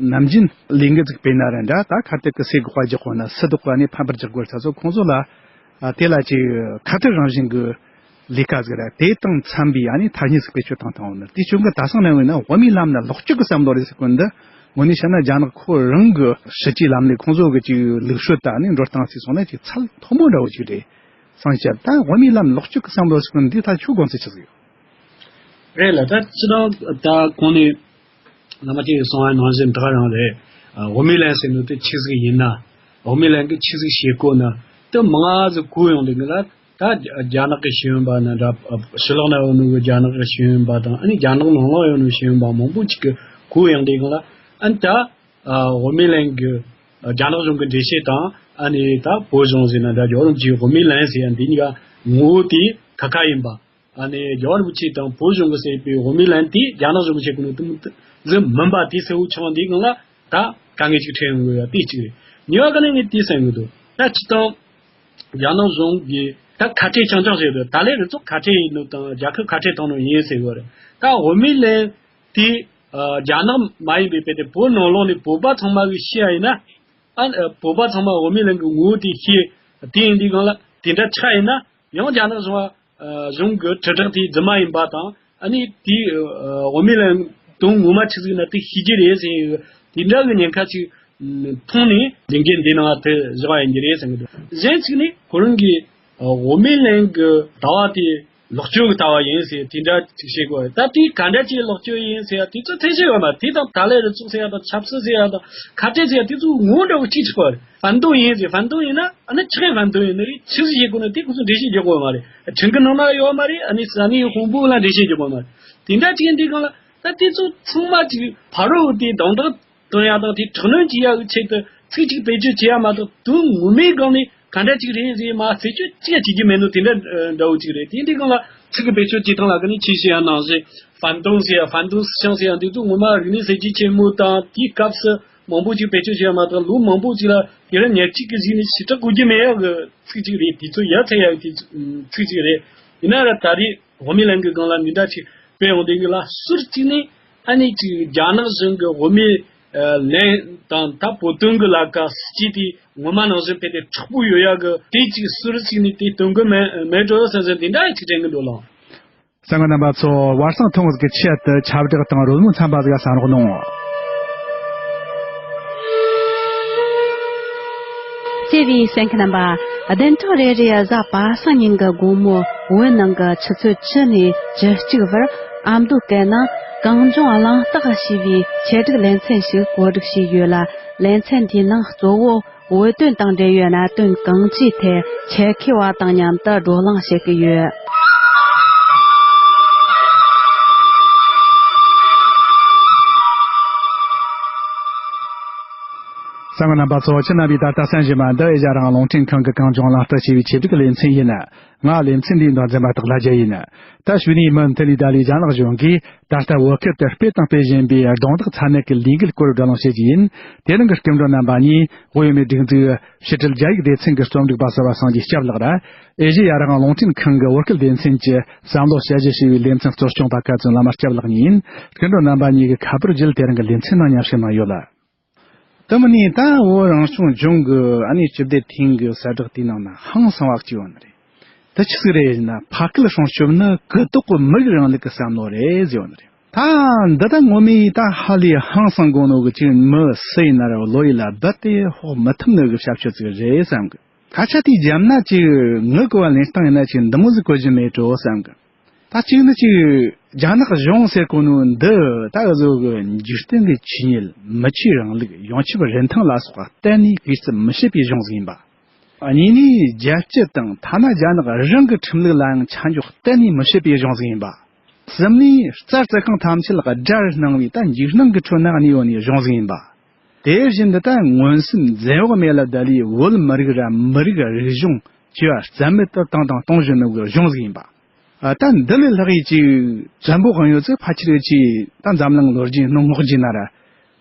ནམ་རྒྱུན་ལས་འགུལ་ཟིག་སྤེལ་ན་རེད་འདྲ། ད་ཁ་གཏད་གི་སའི་སྒོག་པ་རྒྱག་གོ་ན། སུ་དོག་གི་ཨ་ནི་ཕམ་པར་རྒྱག་དགོས་ས་ཚོ་ཁོང་ཚོ་ལ། ཨ། དེ་ལ་ཅིག་ཁ་བྲལ་རང་བཞིན་གི་ལས་ཀ་ཟིག་རེད། དེ་དང་འཚམ་པའི་ཨ་ནི་ཐ་སྙད་ཟིག་བེད་སྤྱོད་བཏང་བཏང་བ་ནི། དེ་བྱུང་གི་ད་སང་ནས་འོ་ན་བོད་མིའི་ལམ་ན་ལོག་སྤྱོད་གི་བསམ་བློ་རེད་ཟེར་གོ་འདི། དངོས་གནས་བཤད་ན་རྒྱ་ནག་ཁོ་རང་གི་སྲིད་ཇུས་ལམ་ལུགས། ཁོང་ཚོ་གི་ཅིག་ལུགས་སྲོལ་དང་ཨ་ནི་འགྲོ་སྟངས་ཟིག་སོང་ན་ཅིག་ཚད་མཐོ་མོ་འདྲ་བོ་ཅིག་རེད། སང་ཞབས་ད་བོད་མིའི་ལམ་ལོག་སྤྱོད་ཀྱི་བསམ་བློ་ཟེར་གོ་འདི་ད་ཁྱོད་དགོངས་ཚུལ་ཆི་ཟིག་ཡོད། རེད་ལ། ད་སྤྱི་བཏང་ད་གོང་ནས་བླ་མ་ཁྱེད་ཀྱིས་གསུངས་པ་ནང་བཞིན་ད་ག་རང་རེད། ཨ། བོད་མིའི་ལམ་ཟེར་ནོ་དེ་ཆི་ཟིག་ཡིན་ན། བོད་མིའི་ལམ་གྱིས་ཆི་ཟིག་བྱེད་གོ་ན། དེ་མང་ང་ཟིག་གོ་ཡོང་དུས་ང་ལ་ད་རྒྱ་ནག་གི་ཤེས་ཡོན་པ་ན་འདྲ། ཕྱི་ལོགས་ན་ཡོད་ནོ་གི་རྒྱ་ནག་གི་ཤེས་ཡོན་པ་དང་། ཨ་ནི་རྒྱ་ནག་ནང་ལོགས་ཡོད་ནོ་ཤེས་ཡོན་པ་མང་པོ་ཅིག་གིས་གོ་ཡོང་དུས་ང་ལ། ཨ་ནི་ད་ཨ། བོད་མིའི་ལམ་གྱི་རྒྱ་ནག་གཞུང་གི་འགྲེལ་བཤད་དང་། ཨ་ནི་ད་བོད་གཞུང་ཟེར་ན་འདྲ། རྒྱལ་བ་རིན་པོ་ཆེའི་བོད་མིའི་ལམ་ཟེར་ཡ་འདི་གཉིས་ཀ་ངོ་བོ་དེ་ཁ་ཁ་ཡིན་པ། ཨ་ནི་རྒྱལ་བ་རིན་པོ་ཆེ་དང་བོད་གཞུང་གིས་བྱས་པའི་བོད་མིའི་ལམ་དེ་རྒྱ་ནག་གཞུང་གིས་བྱེད་གོ་ནོ་དེ་མོ་ཟིག་མིན་པ་དེ་གསལ་བོ་བྱུང་བ་འདི་སྒང་ལ་ད་དཀའ་ངལ་ཅིག་འཕྲད་ཡོང་གི་ཡོད་པ་དེ་གཅིག་རེད། གཉིས་པ་ག་ནས་ངས་དེ་བསམ་གི་འདུག། ད་སྤྱིར་བཏང་རྒྱ་ནག་གཞུང་གིས་ད་ཁ་བྲལ་རྐྱང་རྐྱང་བྱས་འདུག། ད་ལན་རེ་ཚོགས་ཁ་བྲལ་ཡིན་ནོ་དང་རྒྱལ་ཁབ་ཁ་བྲལ་བཏང་ནོ་ཡིན་ཟེར་གི་ཡོད་རེད། ད་བོད་མིའི་ལམ་དེ་ཨ། རྒྱ་ནག་མ་ཡིན་པའི་དཔེ་དེ་བོད་ནང་ལོགས་ནས་བོད་པ་ཚང་མ་གིས་ཤེས་ཡ་ཡིན་ན། ཨ། བོད་པ་ཚང་མ་བོད་མིའི་ལམ་གྱི་ངོ་བོ་དེ་ཤེས། དེ་ཡིན་དུས་སྒང་ལ་དེ་འདྲ་ཆགས་ཡིན་ན། ཡང་རྒྱ་ནག་གཞུང་བ་གཞུང་གི་དྲིལ་བསྒྲགས་དེ་རྫུན་མ་ཡིན་པ་དང་། ཨ་ནི་དེ་ཨ། བོད་མིའི་ལམ་དོན་ངོ་མ་ཆི་ཟིག་ཡིན་ན་དེ་ཤེས་ཀྱི་རེད་ཟེར། དེ་འདྲ་གི་ཉེན་ཁ་ཅིག་མཐོང་ནས་ལས་འགན་འདི་ནང་དེ་བཞག་པ་ཡིན་གྱི་རེད་བསམ་གྱི་འདུག། གཞན་གཅིག་ནི་ཁོ་རང་གིས་ཨ། བོད་མིའི་ལམ་གྱི་ལྟ་བ་དེ་ལོག་སྤྱོད་ཀྱི་ལྟ་བ་ཡིན་ཟེར་དེ་འདྲ་ཅིག་བཤད་དགོས་རེད། ད་དེ་ག་འདྲ་ཅིག་ལོག་སྤྱོད་ཡིན་ཟེར་ཡ་དེ་ཚོ་ཐེ་ཚོམ་ཡོད་མ་རེད། དེ་དང་ད་ལན་རེ་ཚོགས་ཟེར་ཡ་དང་ཆབ་སྲིད་ཟེར་ཡ་དང་ཁ་བྲལ་ཟེར་ཡ་དེ་ཚོ་ངོ་བོ་འདྲ་བོ་གཅིག་ཆགས་པ་རེད།反动ཡིན་ཟེར།反动ཡིན་ན་ཨ་ནི་ཆི་གི་反动ཡིན་ནི་རེད། ཆི་ཟིག་བྱེད་དགོས་ན་དེ་ཁོ་ཚོ་འགྲེལ་བཤད་རྒྱག་དགོས་མ་རེད། ཁྲིམས་ཀྱི་ནང་ན་ཡོད་མ་རེད། ཨ་ནི་ས་གནས་དཔོན་པོ་ལ་འགྲེལ་བཤད་རྒྱག་དགོས་མ་རེད། དེ་འདྲ་ཅིག་ཡིན་དུས་སྒང་ལ་ད་དེ་ཚོ་ཚང་མ་ཅིག་ཕ་རོལ་དེ་རྡུང་རྡེག་གཏོང་ཡ་དང་དེ་དྲག་གནོན་བྱེད་ཡ་གི་ཆེད་དུ་ཚིག་གཅིག་བེད་སྤྱོད་བྱེད་ཡ་མ་གཏོགས། དོན་ངོ་མའི་སྒང་ནས་ག་འདྲ་ཅིག་རེད་ཟེར་མ་རྩད་གཅོད་ཅི་ཡ་བྱེད་རྒྱུ་མེད་ནོ་དེ་འདྲ་འདྲ་བོ་ཅིག་རེད། དེ་འདྲའི་སྒང་ལ་ཚིག་གི་བེད་སྤྱོད་བྱེད་སྟངས་ལ་ག་ནས་ཆེ་ཤོས་ཡ་ནང་བཞིན་反动ཟེར་ཡ། 反动思想ཟེར་ཡ་འདི་ཚོ་ངོ་མ་རིག་གནས་གསར་བརྗེ་ཆེན་མོ་དང་དེའི་སྐབས་སུ་མང་པོ་ཅིག་བེད་སྤྱོད་བྱེད་ཡ་མ་གཏོགས། ལོ་མང་པོ་ཅིག་ལ་དེ་རིང་ཉེར་གཅིག་གི་གཞུག་ནས་ཞེ་དྲག་གོ་རྒྱུ་མེད་ཡ་གི་ཚིག་ཅིག་རེད། དེ་ཚོ་ཡ་མཚན་ཡ་གི་དེ་ཚིག་ཅིག་རེད། ཡིན་ན་ར་ད་རེས་བོད་མིའི་ལམ་གྱི་སྒང་ལ་འདི་འདྲ་ཅིག་སྤེལ་ཡོང་དུས་ཀྱི་ལ་ཟུར་གཅིག་ནས་ཨ་ནི་ཅིག་རྒྱ་ནག་གཞུང་གི་བོད་མིའི་ལམ་དང་ད་བོད་དོན་གྱི་ལས་ཀ་སྲིད་ཇུས་དེ་ངོ་མ་ནང་བཞིན་དཔེ་དེ་མཁྲེགས་པོ་ཡོད་ཡ་གི་དེ་ཅིག་ཟུར་གཅིག་ནས་དེ་སྟོན་གི་མེད་མེད་འགྲོ་བསམ་བསམ་དེ་འདྲ་ཅིག་དྲན་གི་འདུག་ལགས། གསན་མཁན་རྣམ་པ་ཚོ། བར་སང་ཐོ་འགོད་ཀྱི་ཆེད་དུ་ཁྱབ་བསྒྲགས་དང་རོལ་མོ་ཚན་པ་ཟིག་གསན་རོགས་གནང་། བརྩེ་བའི་གསན་མཁན་རྣམ་པ། བདུན་ཕྲག་རེ་རེའི་གཟའ་པ་སངས་ཉིན་གྱི་དགོང་མོ་བོད་ནང་གི་ཆུ་ཚོད་བཅུ་ནས་བཅུ་གཅིག་བར་ཨ་མདོ་སྐད་ནང་གངས་ལྗོངས་གླེང་སྟེགས་ཞེས་པའི་ཆེད་སྒྲིག་ལེ་ཚན་ཞིག་བཀོད་སྒྲིག་བྱས་ཡོད་ལ། ལེ་ཚན་འདིའི་ནང་གཙོ་བོ་བོད་དོན་དང་འབྲེལ་བའི་གནད་དོན་གང་ཅིའི་ཐད་ཆེད་མཁས་པ་དང་མཉམ་དུ་བགྲོ་གླེང་བྱེད་ཀྱི་ཡོད། གསན་མཁན་རྣམ་པ་ཚོ། ཁྱེད་རྣམ་པས་ད་ལྟ་གསན་བཞིན་པ་འདི་ཨེ་ཤ་ཡ་རང་དབང་རླུང་འཕྲིན་ཁང་གི་གངས་ལྗོངས་གླེང་སྟེགས་ཞེས་པའི་ཆེད་སྒྲིག་ལེ་ཚན་ཡིན། ང་ལེ་ཚན་འདིའི་མདོ་འཛིན་པ་སྟག་ལྷ་རྒྱལ་ཡིན། ད་གཞུག་ནས་མུ་མཐུད་ནས་ད་ལོའི་རྒྱ་ནག་གཞུང་གིས་ད་ལྟ་བོད་ཁུལ་དུ་སྤེལ་དང་སྤེལ་བཞིན་པའི་རྡུང་རྡེག་ཚ་ནན་གྱི་ལས་འགུལ་སྐོར་བགྲོ་གླེང་བྱེད་རྒྱུ་ཡིན། དེ་རིང་གི་སྐུ་མགྲོན་རྣམ་པ་གཉིས་བོད་ཡུལ་མིའི་སྒྲིག་འཛུགས་ཕྱི་དྲིལ་རྒྱ་ཡིག་སྡེ་ཚན་གྱི་རྩོམ་སྒྲིག་པ་ཟུར་པ་སངས་རྒྱས་སྐྱབས་ལགས་ར། ཨེ་ཤེ་ཡ་རང་དབང་རླུང་འཕྲིན་ཁང་གི་བོད་སྐད་སྡེ་ཚན་གྱི་བསམ་བློ་དཔྱད་གཞི་ཞེས་པའི་ལེ་ཚན་གཙོ་སྐྱོང་པ་ཀ་ཙུན་བླ་མ་སྐྱབས་ལགས་གཉིས་ཡིན། སྐུ་མགྲོན་རྣམ་པ་གཉིས་ཀྱིས་ཁ་པར་བརྒྱུད་དེ་རིང་གི་ལེ་ཚན་ནང་མཉམ་ཞུགས་གནང་ཡོད་ལ། དེ་མིན་ནས་ད་བོད་རང་སྐྱོང་ལྗོངས་ཀྱི་ཨ་ནི་སྤྱི་བདེ་ཐིང་གི་གསལ་བསྒྲགས་དེའི་ནང་ན་ཧང་སང་བ་གཅིག་ཡོད་ནི་རེད། དེ་ཆི་ཟིག་རེད་ཟེར་ན། ཕ་སྐད་སྲུང་སྐྱོབ་ནི་གུ་དོག་གི་མི་རིགས་རིང་ལུགས་ཀྱི་བསམ་བློ་རེད་ཟེར་ཡོད་ནི་རེད། ད་འདི་ད་ངོ་མས་ད་ཧ་ལས་ཧང་སང་དགོས་ནོ་གི་ཅིག་མི་སུ་ཡིན་ན་ར་བློ་ཡིད་ལ་རྦད་དེ་དཔོག་མི་ཐུབ་ནོ་གི་བྱ་སྤྱོད་ཅིག་རེད་བསམ་གི། སྐད་ཆ་དེ་བརྒྱབ་ན་ཅིག་ངུ་གི་བ་ལེན་སྟངས་ཡིན་ན་ཅིག་འདི་མོ་ཟིག་གོ་རྒྱུ་མེད་འགྲོ་བསམ་གི། ད་གཅིག་ནི་ཅིག་རྒྱ་ནག་གཞུང་ཟེར་གོ་ནོ་འདི་ད་འུ་ཟོ་གི་འཇིག་རྟེན་གི་ཆོས་ཉིད། མི་ཆོས་རིང་ལུགས། ཡོངས་ཁྱབ་རིན་ཐང་ལ་སོགས་པ་གཏན་ནས་གུས་བརྩི་མི་བྱེད་པའི་གཞུང་ཟིག་ཡིན་པ། གཉིས་ནི་རྒྱལ་སྤྱི་དང་ཐ་ན་རྒྱ་ནག་རང་གི་ཁྲིམས་ལུགས་ལའང་ཆ་འཇོག་གཏན་ནས་མི་བྱེད་པའི་གཞུང་ཟིག་ཡིན་པ། སིམ་ལིའི་རྩྭ་རྩི་ཤིང་ཐམས་ཅད་ལ་དགྲར་སྣང་བའི་ད་འཇིགས་སྣང་གི་ཁྲོད་ན་གནས་ཡོད་ནས་བྱུང་ཟིག་ཡིན་པ། དེ་བཞིན་དུ་ད་མངོན་སུམ་འཛེམ་བག་མེད་ལ་བསྡད་ལས་བོད་མི་རིགས་ར་མི་རིགས་རིག་གཞུང་བཅས་རྩ་མེད་དུ་བཏང་དང་གཏོང་བཞིན་ནོ་གི་གཞུང་ཟིག་ཡིན་པ། ཨ། ད་འདི་ལས་ལྷག་ཡས་ཅིག་བཙན་པོ་དབང་ཡོད་ཚེ་ཕལ་ཆེར་ཅིག་ད་འཛམ་གླིང་ལོ་རྒྱུས་སྣང་ངོ་བརྒྱུད་ན་ར་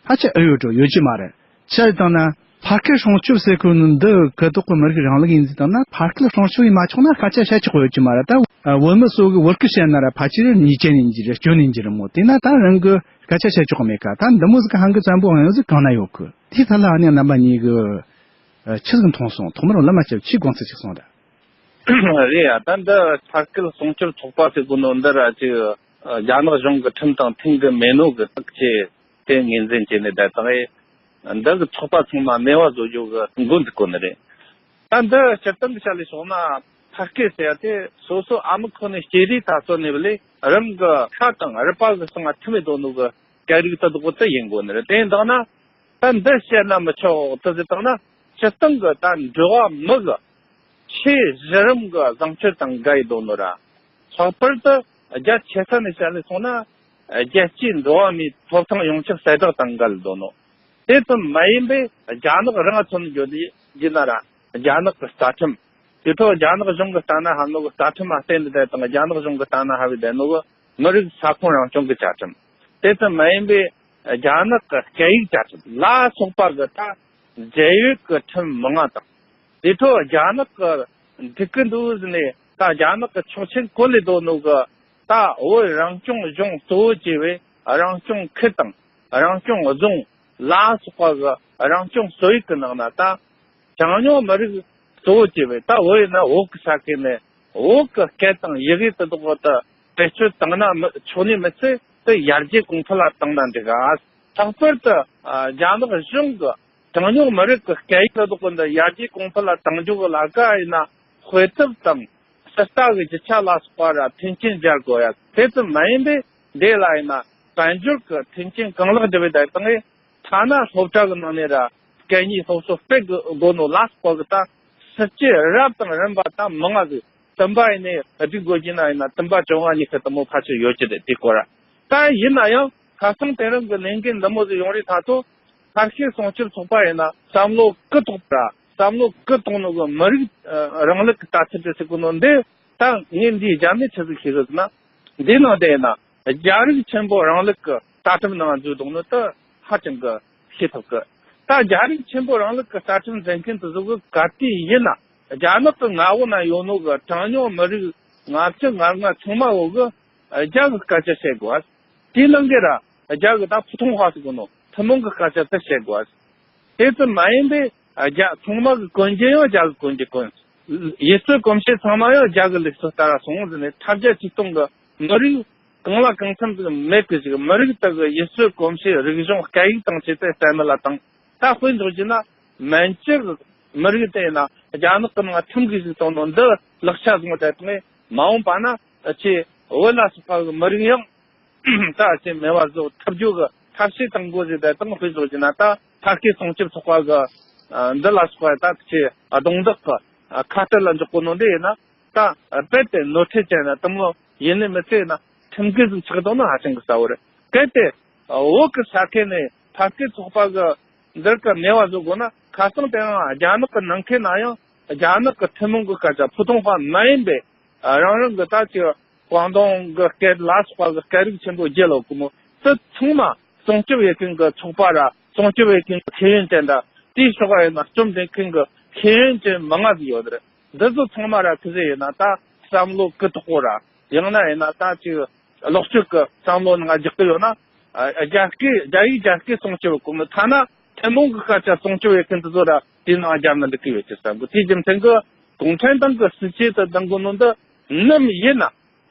ཕལ་ཆེར་ཨེ་ཡོད་འགྲོ་ཡོད་ཀྱི་མ་རེད། ཆ་བཞག་ན་ཕ་སྐད་སྲུང་སྐྱོབ་ཟེར་གོ་ནི་འདི་གུ་དོག་གི་མི་རིགས་རིང་ལུགས་ཡིན་ཟིག་བཏང་ན། ཕ་སྐད་སྲུང་སྐྱོབ་ཡིན་མ་ཆོག་ན་སྐད་ཆ་བཤད་ཆོག་ཡོད་ཀྱི་མ་རེད། ད་བོད་མི་སོ་གི་བོད་སྐད་བཤད་ན་ར་ཕལ་ཆེར་ཉེས་ཆད་ནས་འགྱུར་རེད། སྐྱོན་ནས་འགྱུར་རེད་མོ། དེས་ན་ད་རང་གི་སྐད་ཆ་བཤད་ཆོག་གི་མེད་ཀ། ད་འདི་མོ་ཟིག་གི་ཧང་གི་བཙན་པོ་དབང་ཡོད་ཟིག་གང་ན་ཡོད་གི། དེའི་ཐད་ལ་ཨ་ནེ་རྣམ་པ་གཉིས་གི་ཆི་ཟིག་མཐོང་སོང་། ཐོག་མར་བླ་མ་སྐྱབས་ཁྱེད་དགོངས་ཚུལ་ཅིག་གསུངས་དང་། རེད་ཡ། ད་འདི་ཕ་སྐད་སྲུང་སྐྱོབ་ཚོགས་པ་ཟེར་གོ་ནོ་འདི་ར་ཅིག་རྒྱ་ནག་གཞུང་གི་ཁྲིམས་དང་མཐུན་གི་མེད་ནོ་གི་རྟགས་ཆེ་དེ་ངོས་འཛིན་བྱས་ནས་བསྡད་དང་ཨེ། འདི་གི་ཚོགས་པ་ཚང་མ་མེད་པ་བཟོ་རྒྱུ་གི་འགོ་འཛུགས་གོ་ནི་རེད། ད་འདི་སྤྱིར་བཏང་གི་ཆ་ལས་བྱུང་ན་ཕ་སྐད་ཟེར་ཡ་དེ་སོ་སོ་ཨ་མ་ཁོ་ནས་སྐྱེས་རིས་ད་གཙོ་ནས་བ་ལས་རང་གི་ཤ་དང་རུས་པ་གི་སང་ང་ཐུག་མེད་དོ་ནོ་གི་སྐད་རིགས་དེ་དག་དེ་ཡིན་དགོ་ནི་རེད། དེ་ཡིན་དང་ན་ད་འདི་བཤད་ན་མི་ཆོག་དེ་ཟེར་དང་ན་སྤྱིར་བཏང་གི་ད་འགྲོ་བ་མི་གི་ཆེས་གཞི་རིམ་གི་བཟང་སྤྱོད་དང་འགལ་ཡི་དོ་ནོ་ར། ལྷག་པར་དུ་རྒྱ་ཆེ་ས་ནས་བཤད་ལས་སོང་ན་རྒྱལ་སྤྱིའི་འགྲོ་བ་མིའི་ཐོབ་ཐང་ཡོངས་ཁྱབ་གསལ་བསྒྲགས་དང་འགལ་དོ་ནོ། དེ་ཙམ་མ་ཡིན་པའི་རྒྱ་ནག་རང་མཚོན་རྒྱུ་དེ་ཡིན་ན་ར་རྒྱ་ནག་གི་རྩ་ཁྲིམས། དེ་ཐོག་རྒྱ་ནག་གཞུང་གི་ལྟ་ན་ཧ་ནོ་གི་རྩ་ཁྲིམས་མ་བརྟེན་ཏེ་དང་རྒྱ་ནག་གཞུང་གི་ལྟ་ན་ཧ་བའི་བསྡད་ནོ་གི་མི་རིགས་ས་ཁོངས་རང་སྐྱོང་གི་བཅའ་ཁྲིམས། དེ་ཙམ་མ་ཡིན་པའི་རྒྱ་ནག་གི་སྐད་ཡིག་བཅའ་ཁྲིམས་ལ་སོགས་པ་གི་ད་འབྲེལ་ཡོད་ཀྱི་ཁྲིམས་མང་ང་དང་། དེ་ཐོག་རྒྱ་ནག་གི་འགྲིག་གི་འདུག་ཟེར་ནས་ད་རྒྱ་ནག་གི་ཆོག་མཆན་བཀོད་ལས་དོ་ནོ་གི་ད་བོད་རང་སྐྱོང་ལྗོངས་གཙོ་བོ་བྱས་པའི་རང་སྐྱོང་ཁུལ་དང་རང་སྐྱོང་རྫོང་ལ་སོགས་པ་གི་རང་སྐྱོང་སྲོལ་ཡིག་གི་ནང་ན་ད་གྲངས་ཉུང་མི་རིགས་གཙོ་བོ་བྱས་པའི་ད་བོད་ཡིན་ན་བོད་ཀྱི་ས་ཁུལ་ནས་བོད་ཀྱི་སྐད་དང་ཡི་གེ་དེ་དག་ད་བེད་སྤྱོད་བཏང་ན་མི་ཆོག་ནི་མི་ཚེ་དེ་ཡར་རྒྱས་གོང་འཕེལ་ལ་བཏང་ན་འགྲིག་ག། ལྷག་པར་དུ་ཨ་རྒྱ་ནག་གཞུང་གི་གྲངས་ཉུང་མི་རིགས་ཀྱི་སྐད་ཡིག་ལ་དོགས་པ་འདི་ཡར་རྒྱས་གོང་འཕེལ་ལ་གཏང་རྒྱུ་གི་ལས་ཀ་ཡིན་ན་དཔེ་དེབ་དང་ཕྱི་ལྟ་གི་རྒྱུ་ཆ་ལ་སོགས་པ་ར་མཐུན་རྐྱེན་སྦྱར་དགོས་ཡ། དེ་ཙམ་མ་ཡིན་པའི་འདི་ལ་ཡིན་ན་དཔལ་འབྱོར་གྱི་མཐུན་རྐྱེན་གང་ལེགས་སྒྲུབ་པའི་བསྡད་སྟངས་ཐ་ན་སློབ་གྲྭ་གི་ནང་ནས་ར་སྐད་གཉིས་སློབ་གསོ་སྤེལ་དགོས་ནོ་ལ་སོགས་པ་གི་ད་སྲིད་ཇུས་རབ་དང་རིམ་པ་ད་མང་ང་ཟིག་བདུན་པ་ཡིན་ནའི་སྒྲིག་དགོས་ཀྱི་ན་ཡིན་ན་བདུན་པ་བཅོ་ལྔ་ཉི་ཤུ་དུ་མོ་ཕལ་ཆེར་ཡོད་ཀྱི་རེད། དེ་སྐོར་ར་ད་ཡིན་ན་ཡང་ཁ་སང་དེ་རིང་གི་ལས་འགན་འདི་མོ་ཟིག་ཡོང་རིགས་ཐ་ཚོ། ཕ་སྐད་སྲུང་སྐྱོབ་ཚོགས་པ་ཡིན་ན་བསམ་བློ་ཀི་དོག་པ་ར་བསམ་བློ་ཀི་དོག་ནོ་གི་མི་རིགས་རིང་ལུགས་ཀྱི་ལྟ་ཚུལ་དེ་ཟེར་གོ་ནོ་འདི་ད་ངས་འདིའི་རྒྱབ་ནས་ཆི་ཟིག་ཤེས་གི་ཟེར་ན། འདི་ནང་དེ་ཡིན་ན་རྒྱ་རིགས་ཆེན་པོ་རིང་ལུགས་ཀྱི་ལྟ་གྲུབ་ནང་འཛུལ་འདུག་ནོ་ད་ཧ་ཅང་གི་ཤེས་ཐུབ་གི། ད་རྒྱ་རིགས་ཆེན་པོ་རིང་ལུགས་ཀྱི་ལྟ་གྲུབ་འཛིན་མཁན་དེ་ཚོ་གི་ག་དུས་ཡིན་ན་རྒྱ་ནག་གི་མངའ་འོག་ན་ཡོད་ནོ་གི་གྲངས་ཉུང་མི་རིགས་ལྔ་བཅུ་ང་ལྔ་ཚང་མ་འོག་གི་རྒྱ་གི་སྐད་ཆ་བཤད་དགོས། དེའི་ནང་གི་ར་རྒྱ་གི་ད་ཕུ་ཐུང་ཧྭ་ཟེར་གོ་ནོ་ཐུན་མོང་གི་སྐད་ཆ་དེ་བཤད་དགོས། དེ་ཙམ་མ་ཡིན་པའི་རྒྱ་ཚང་མ་གི་གོན་རྒྱུ་ཡང་རྒྱ་གི་གོན་རྒྱུ་གོན། ཡུལ་སྲོལ་གོམས་གཤིས་ཚང་མ་ཡང་རྒྱ་གི་ལུགས་སྲོལ་ལྟར་སོང་ཟེར་ནས་ཐབས་བརྒྱ་ཇུས་སྟོང་གི་མི་རིགས་གང་ལ་གང་འཚམ་ཟིག་མེད་གི་ཞིག་མི་རིགས་དག་གི་ཡུལ་སྲོལ་གོམས་གཤིས་རིག་གཞུང་སྐད་ཡིག་དང་བཅས་ཏེ་རྩ་མེད་ལ་བཏང་། ད་དཔེ་འཇོག་རྒྱུ་ན་མན་ཇུ་གི་མི་རིགས་དེ་ཡིན་ན་རྒྱ་ནག་གི་ནང་ཐིམ་གི་ཞིག་སོང་ནོ་འདི་ལག་ཆ་བཟུང་བསྡད་དང་མ་འོངས་པ་ན་ཆེ་བོད་ལ་སོགས་པ་གི་མི་རིགས་ཡང་ད་ཅི་མེད་པ་བཟོ་ཐབས་བརྒྱུད་གི་ཐབས་ཤེས་དང་འགོ་ཟེར་ད་དང་དཔེ་བཟོ་རྒྱུ་ན་ད་ཕ་སྐད་སྲུང་སྐྱོབ་ཚོགས་པ་གི་འདི་ལ་སོགས་པ་ད་ཆེ་རྡུང་རྡེག་གི་ཁ་གཏད་ལ་འཇོག་གོ་ནོ་འདི་ཡིན་ན་ད་རྦད་དེ་ནོར་འཁྲུལ་ཅན་ན་དུ་མོ་ཡིན་ནི་མི་ཚེ་ན་ཁྲིམས་འགལ་ཟིག་ཆགས་དོ་ན་ཧ་ཅང་གི་གསལ་བོ་རེད། གལ་ཏེ་བོད་གི་ས་ཁུལ་ནས་ཕ་སྐད་ཚོགས་པ་གི་འདིར་ཀ་མེད་པ་བཟོ་དགོས་ན་ཁ་སང་དེ་རིང་རྒྱ་ནག་གི་ནང་ཁུལ་ན་ཡང་རྒྱ་ནག་གི་ཐུན་མོང་གི་སྐད་ཆ་ཕུ་ཐུང་ཧྭ་མ་ཡིན་པའི་རང་རང་གི་ད་ཅི་ཀོང་ཏུང་གི་སྐད་ལ་སོགས་པ་གི་སྐད་རིགས་ཆེན་པོ་བརྒྱད་ལོ་གི་མོ་དེ་ཚང་མ་སྲུང་སྐྱོབ་ཡེད་མཁན་གི་ཚོགས་པ་ར་སྲུང་སྐྱོབ་ཡེད་མཁན་གི་ཤེས་ཡོན་ཅན་དང་དེའི་ཕྱོགས་ཡིན་ན་རྩོམ་འབྲི་མཁན་གི་ཤེས་ཡོན་ཅན་མང་ང་ཟིག་ཡོད་རེད། འདི་ཚོ་ཚང་མ་ར་ཁི་ཟེ་ཡིན་ན་ད་བསམ་བློ་ཀི་དོག་པོ་ར་ཡང་ན་ཡིན་ན་ད་ཅིག་ལོག་སྤྱོད་ཀྱི་བསམ་བློ་ནང་རྒྱག་གི་ཡོད་ན། ཨ། རྒྱ་སྐད་རྒྱ་ཡིག་རྒྱ་སྐད་སྲུང་སྐྱོབ་གོ་མི་ཐ་ན་ཐུན་མོང་གི་སྐད་ཆ་སྲུང་སྐྱོབ་ཡེད་མཁན་དེ་ཚོ་ར་དེའི་ནང་རྒྱབ་ན་འགྲིག་གི་ཡོད་ཀྱི་བསམ་གི། དེའི་རྒྱུ་མཚན་གི་གུང་ཁྲན་ཏང་གི་སྲིད་བྱུས་དེ་འདང་གི་ནོ་འདི་ནམ་ཡིན་ན་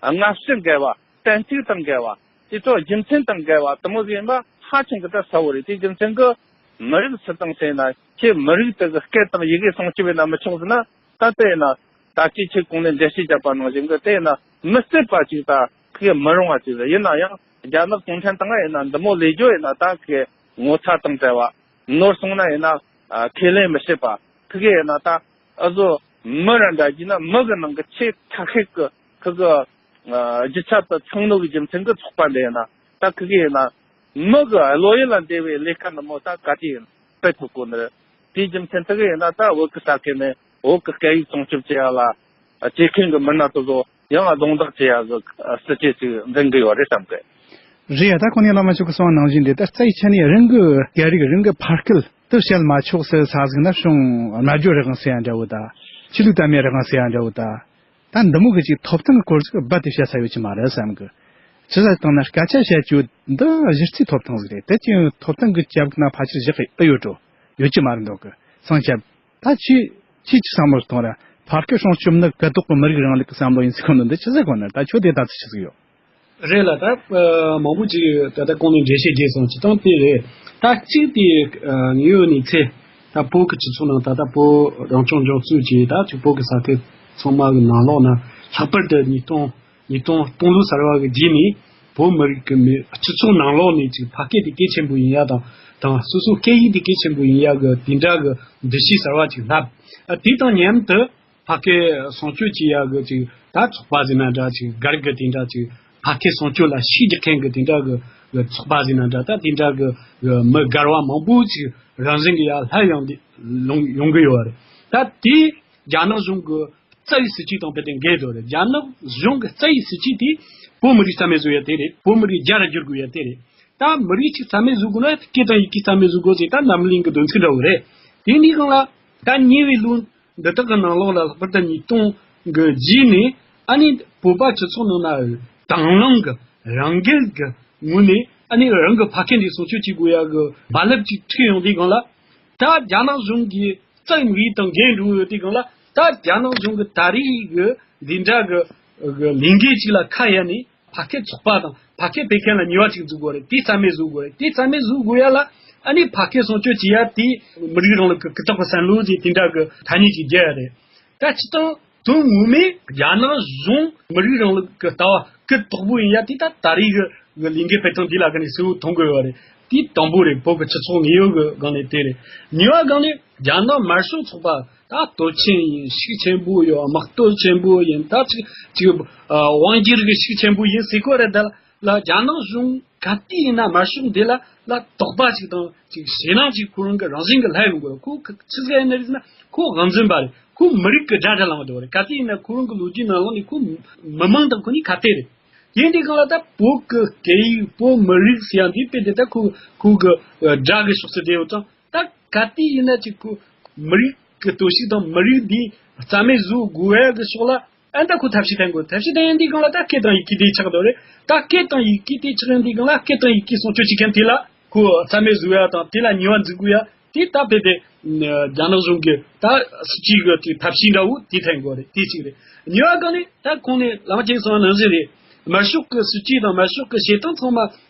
སྔ་ཕྱི་འགལ་བ་གཏན་ཚིགས་དང་འགལ་བ་དེ་ཚོ་རྒྱུ་མཚན་དང་འགལ་བ་དེ་མོ་ཟིག་ཡིན་པ་ཧ་ཅང་གི་ད་གསལ་བོ་རེད། དེའི་རྒྱུ་མཚན་གི་མི་རིགས་སུ་དང་ཟེར་ན་ཁྱེད་མི་རིགས་དེ་གི་སྐད་དང་ཡི་གེ་སྲུང་སྐྱོབ་ཡེད་ན་མི་ཆོག་ཟེར་ན། ད་དེ་ཡིན་ན་ད་ཅི་ཁྱེད་གོང་ནས་འགྲེལ་བཤད་བརྒྱབ་པ་ནང་བཞིན་གི་དེ་ཡིན་ན་མི་སྲིད་པ་ཅིག་ད་ཁེ་མི་རུང་བ་ཅིག་རེད། ཡིན་ན་ཡང་རྒྱ་ནག་གུང་ཁྲན་ཏང་ཡིན་ན་འདི་མོ་ལས་རྒྱུ་ཡིན་ན་ད་ཁེ་ངོ་ཚ་དང་བྲལ་བ། ནོར་སོང་ན་ཡིན་ན་ཨ་ཁས་ལེན་མི་བྱེད་པ། ཁི་གེ་ཡིན་ན་ད་ཨ་ཟོ་མི་ར་འདྲ་གྱིས་ན་མི་གི་ནང་གི་ཆེས་ཐ་ཤལ་གི་ཁི་གི་ ཨ་རྒྱུ་ཆ་དང་ཚང་ནོ་གི་རྒྱུ་མཚན་གྱི་ཚོགས་པ་འདི་ཡིན་ན། ད་ཁི་གི་ཡིན་ན་མི་གི་བློ་ཡུལ་ལ་འདས་པའི་ལས་ཀ་ནི་མོ་ད་ག་དུས་ཡིན་སྤེལ་ཐུབ་གོ་ནི་རེད། དེའི་རྒྱུ་མཚན་དེ་གི་ཡིན་ན་ད་བོད་ཀྱི་ས་ཁུལ་ནས་བོད་ཀྱི་སྐད་ཡིག་སྲུང་སྐྱོབ་བྱེད་ཡ་ལ་བྱེད་མཁན་གྱི་མི་སྣ་དེ་ཚོ་ཡང་རྡུང་རྡེག་བྱེད་ཡ་གི་སྲིད་ཇུས་ཅིག་འཛིན་གི་ཡོད་རེད་བསམ་གི། རེད་ཡ། ད་ཁོ་ནས་བླ་མ་མཆོག་གིས་གསུངས་པ་ནང་བཞིན་དེ་ལྟར་རྩ་བའི་ཆ་ནས་རང་གི་སྐད་རིགས་རང་གི་ཕ་སྐད་དེ་བཤད་མ་ཆོག་ཟེར་ས་ཟིག་ན་བྱུང་སྨྲ་བརྗོད་རང་དབང་ཟེར་ཡ་འདྲ་བོ་ད། ཆོས་ལུགས་དད་མོས་རང་དབང་ཟེར་ཡ་འདྲ་བོ་ད། ད་འདི་མོ་གི་ཅིག་ཐོབ་ཐང་གི་སྐོར་ཟིག་རྦད་དེ་བཤད་ས་ཡོད་ཀྱི་མ་རེད་བསམ་གི། ཇི་ལྟར་བཏང་ན་སྐད་ཆ་བཤད་རྒྱུ་འདི་གཞི་རྩའི་ཐོབ་ཐང་ཟིག་རེད། དེ་ཅི་ཡང་ཐོབ་ཐང་གི་རྒྱབ་ན་ཕལ་ཆེར་བཞག་གི་ཨེ་ཡོད་འགྲོ། ཡོད་ཀྱི་མ་རེད་འདུག་གི། སངས་རྒྱས། ད་ཁྱེད་ཁྱེད་ཀྱི་བསམ་བློ་གཏོང་ར། ཕ་སྐད་སྲུང་སྐྱོབ་ནི་སྐད་ཐོག་གི་མི་རིགས་རིང་ལུགས་ཀྱི་བསམ་བློ་ཡིན་ཟེར་གོ་ནི་འདི་ཆི་ཟེར་གོ་ནི། ད་ཁྱོད་དེ་ལྟ་ཚུལ་ཆི་ཟིག་ཡོད། རེད་ལ། ད་ཨ་མང་པོ་ཅིག་ད་ལྟ་གོང་ནས་འགྲེལ་བཤད་རྒྱས་སོང་། ཅི་དང་དེ་རེད། ད་གཅིག་དེ་ཨ་ངེས་ཡོད་ནས་ཚེ་ད་བོད་ཀྱི་སྤྱི་ཚོགས་ནང་ད་ལྟ་བོད་རང་སྐྱོང་ལྗོངས་གཙོས་ཀྱི་ད་ཅིག་བོད་ཀྱི་ས་ཁུལ་ཚང་མ་གི་ནང་ལོགས་ན་ལྷག་པར་དུ་ཉིས་སྟོང་ཉིས་སྟོང་སྟོང་ལོ་གསར་བ་གི་རྗེས་ནས་བོད་མི་རིགས་ཀྱི་མི་སྤྱི་ཚོགས་ནང་ལོགས་ནས་ཅིག་ཕ་སྐད་དེ་གལ་ཆེན་པོ་ཡིན་ཡ་དང་དང་སོ་སོ་སྐད་ཡིག་དེ་གལ་ཆེན་པོ་ཡིན་ཡ་གི་དེ་འདྲ་གི་འདུ་ཤེས་གསར་བ་ཅིག་བསླབས། ཨ་དེ་དང་མཉམ་དུ་ཕ་སྐད་སྲུང་སྐྱོབ་བྱེད་ཡ་གི་ཅིག་ད་ཚོགས་པ་ཟེར་ན་འདྲ། ཅིག་སྒེར་གི་དེ་འདྲ་ཅིག་ཕ་སྐད་སྲུང་སྐྱོབ་ལ་ཤུགས་རྒྱག་མཁན་གི་དེ་འདྲ་གི་གི་ཚོགས་པ་ཟེར་ན་འདྲ། ད་དེ་འདྲ་གི་གི་མི་སྒེར་བ་མང་པོ་ཅིག་རང་བཞིན་གི་ཡ་ལྷག་ཡོང་དེ་ལོང་ཡོང་གི་ཡོད་རེད། ད་དེ་རྒྱ་ནག་གཞུང་གི་རྩ་བའི་སྲིད་ཇུས་དང་དཔེ་དེ་འགལ་འགྲོ་རེད། རྒྱ་ནག་གཞུང་གི་རྩ་བའི་སྲིད་ཇུས་དེ་བོད་མི་རིགས་རྩ་མེད་བཟོ་ཡ་དེ་རེད། བོད་མི་རིགས་རྒྱ་ར་བསྒྱུར་དགོས་ཡ་དེ་རེད། ད་མི་རིགས་གཅིག་རྩ་མེད་བཟོ་དགོས་ན་སྐད་དང་ཡི་གེ་རྩ་མེད་བཟོ་དགོས་ཟེར་ད་འཛམ་གླིང་གི་དོན་ཚན་འདྲ་བོ་རེད། དེ་འདི་སྒང་ལ་ད་ཉེ་བའི་ལོ་འདི་དག་གི་ནང་ལོགས་ལ་ལྷག་པར་དུ་ཉིས་སྟོང་གི་རྗེས་ནས་ཨ་ནི་བོད་པ་སྤྱི་ཚོགས་ནང་ན་དང་བླངས་ཀྱི་རང་འགུལ་གྱི་ངོས་ནས་ཨ་ནི་རང་གི་ཕ་སྐད་འདི་སྲུང་སྐྱོབ་བྱེད་དགོས་ཡ་གི་རྦ་རླབས་ཅིག་འཁྲིགས་ཡོང་དུས་སྒང་ལ། ད་རྒྱ་ནག་གཞུང་གི་རྩ་བའི་དམིགས་ཡུལ་དང་འགལ་འགྲོ་ཡོད་དུས་སྒང་ལ། ད་རྒྱ་ནག་གཞུང་གི་ད་རེས་ཀྱི་འདི་འདྲ་གི་གི་ལས་འགུལ་ཅིག་ལ་ཁ་གཡར་ནས་ཕ་སྐད་ཚོགས་པ་དང་ཕ་སྐད་སྤེལ་མཁན་ལ་ཉེས་པ་ཅིག་འཛུགས་དགོས་རེད། དེ་རྩ་མེད་བཟོ་དགོས་རེད། དེ་རྩ་མེད་བཟོ་དགོས་ཡ་ལ་ཨ་ནི་ཕ་སྐད་སྲུང་སྐྱོབ་བྱེད་ཡ་དེ་མི་རིགས་རིང་ལུགས་ཀྱི་སྐུ་དྲག་པའི་བསམ་བློ་ཟེར་དེ་འདྲ་གི་ཐ་སྙད་ཅིག་རྒྱག་ཡ་རེད། ད་སྤྱིར་བཏང་དོན་ངོ་མས་རྒྱ་ནག་གཞུང་མི་རིགས་རིང་ལུགས་ཀྱི་ལྟ་བ་སྐུ་དོག་པོ་ཡིན་ཡ་དེ་ད་ད་རེས་ཀྱི་ལས་འགུལ་སྤེལ་སྟངས་འདི་ལ་ཁ་ནས་གསལ་བོ་མཐོང་གི་ཡོད་རེད། དེ་དང་པོ་རེད། བོད་ཀྱི་སྤྱི་ཚོགས་དངོས་ཡོད་ཀྱི་སྒང་ནས་དེ་རེད། གཉིས་པ་སྒང་ནས་རྒྱ་ནག་དམར་ཤོག་ཚོགས་པ་ད་སྟོབས་ཆེན་ཡིན། ཤུགས་ཆེན་པོ་ཡོད། དམག་སྟོབས་ཆེན་པོ་ཡིན། ད་ཅིག་ཅིག་ཨ་དབང་སྒྱུར་གྱི་ཤུགས་ཆེན་པོ་ཡིན་ཟེར་གོ་རེད། ད་ལ་རྒྱ་ནག་གཞུང་ག་དུས་ཡིན་ན་དམར་ཤོག་འདི་ལ་ལ་དོགས་པ་ཅིག་དང་ཅིག་ཞེད་སྣང་ཅིག་ཁོ་རང་གི་རང་བཞིན་གྱི་ལྷག་ཡོང་གི་ཡོད། ཁོ་ཆི་ཟིག་ཡིན་ནི་རེད་ཟེར་ན་ཁོ་དབང་འཛིན་པ་རེད། ཁོ་མི་རིགས་ཀྱི་དགྲ་དགྲ་ལངས་འདུག་རེད། ག་དུས་ཡིན་ན་ཁོ་རང་གི་ལོ་རྒྱུས་ནང་ལོགས་ནས་ཁོ་མི་མང་དང་ཁོ་ནི་ཁ་གཏད་རེད། དེ་འདི་སྒང་ལ་ད་བོད་ཀྱི་སྐད་ཡིག་བོད་མི་རིགས་ཟེར་ཡ་འདི་དཔེ་དེ་ད་ཁོ་ཁོ་གི་དགྲ་གི་ཕྱོགས་སུ་བསྡད་ཡོད་ཙང་། ད་ག་དུས་ཡིན་ན་ཅིག་ཁོ་མི་རིགས་ཀྱི་སྟོབས་ཤུགས་དང་མི་རིགས་འདི་རྩ་མེད་བཟོ་དགོས་ཡ་གི་ཕྱོགས་ལ་ཨ་ད་ཁོ་ཐབས་ཤེས་བསྟེན་དགོས། ཐབས་ཤེས་བསྟེན་ཡ་འདི་སྒང་ལ་ད་སྐད་དང་ཡི་གེ་དེ་ཆགས་འདུག་རེད། ད་སྐད་དང་ཡི་གེ་དེ་ཆགས་ཡ་འདི་སྒང་ལ་སྐད་དང་ཡི་གེ་སྲུང་སྐྱོབ་བྱེད་མཁན་དེ་ལ་ཁོ་རྩ་མེད་བཟོ་ཡ་དང་དེ་ལ་ཉེས་པ་འཛུགས་དགོས་ཡ། དེ་ད་དཔེ་དེ་རྒྱ་ནག་གཞུང་གི་ད་སྲིད་ཇུས་ཀྱི་ཐབས་ཤེས་འདྲ་བོ་དེ་འཐེན་དགོས་རེད། དེ་གཅིག་རེད། གཉིས་པ་གང་ནི་ད་གོང་ནས་བླ་མ་ཆེན་གསུངས་པ་ནང་བཞིན་རེད། དམར་ཤོག་གི་སྲིད་ཇུས་དང་དམར་ཤོག་གི་བྱེད་སྟངས་ཚང་མ་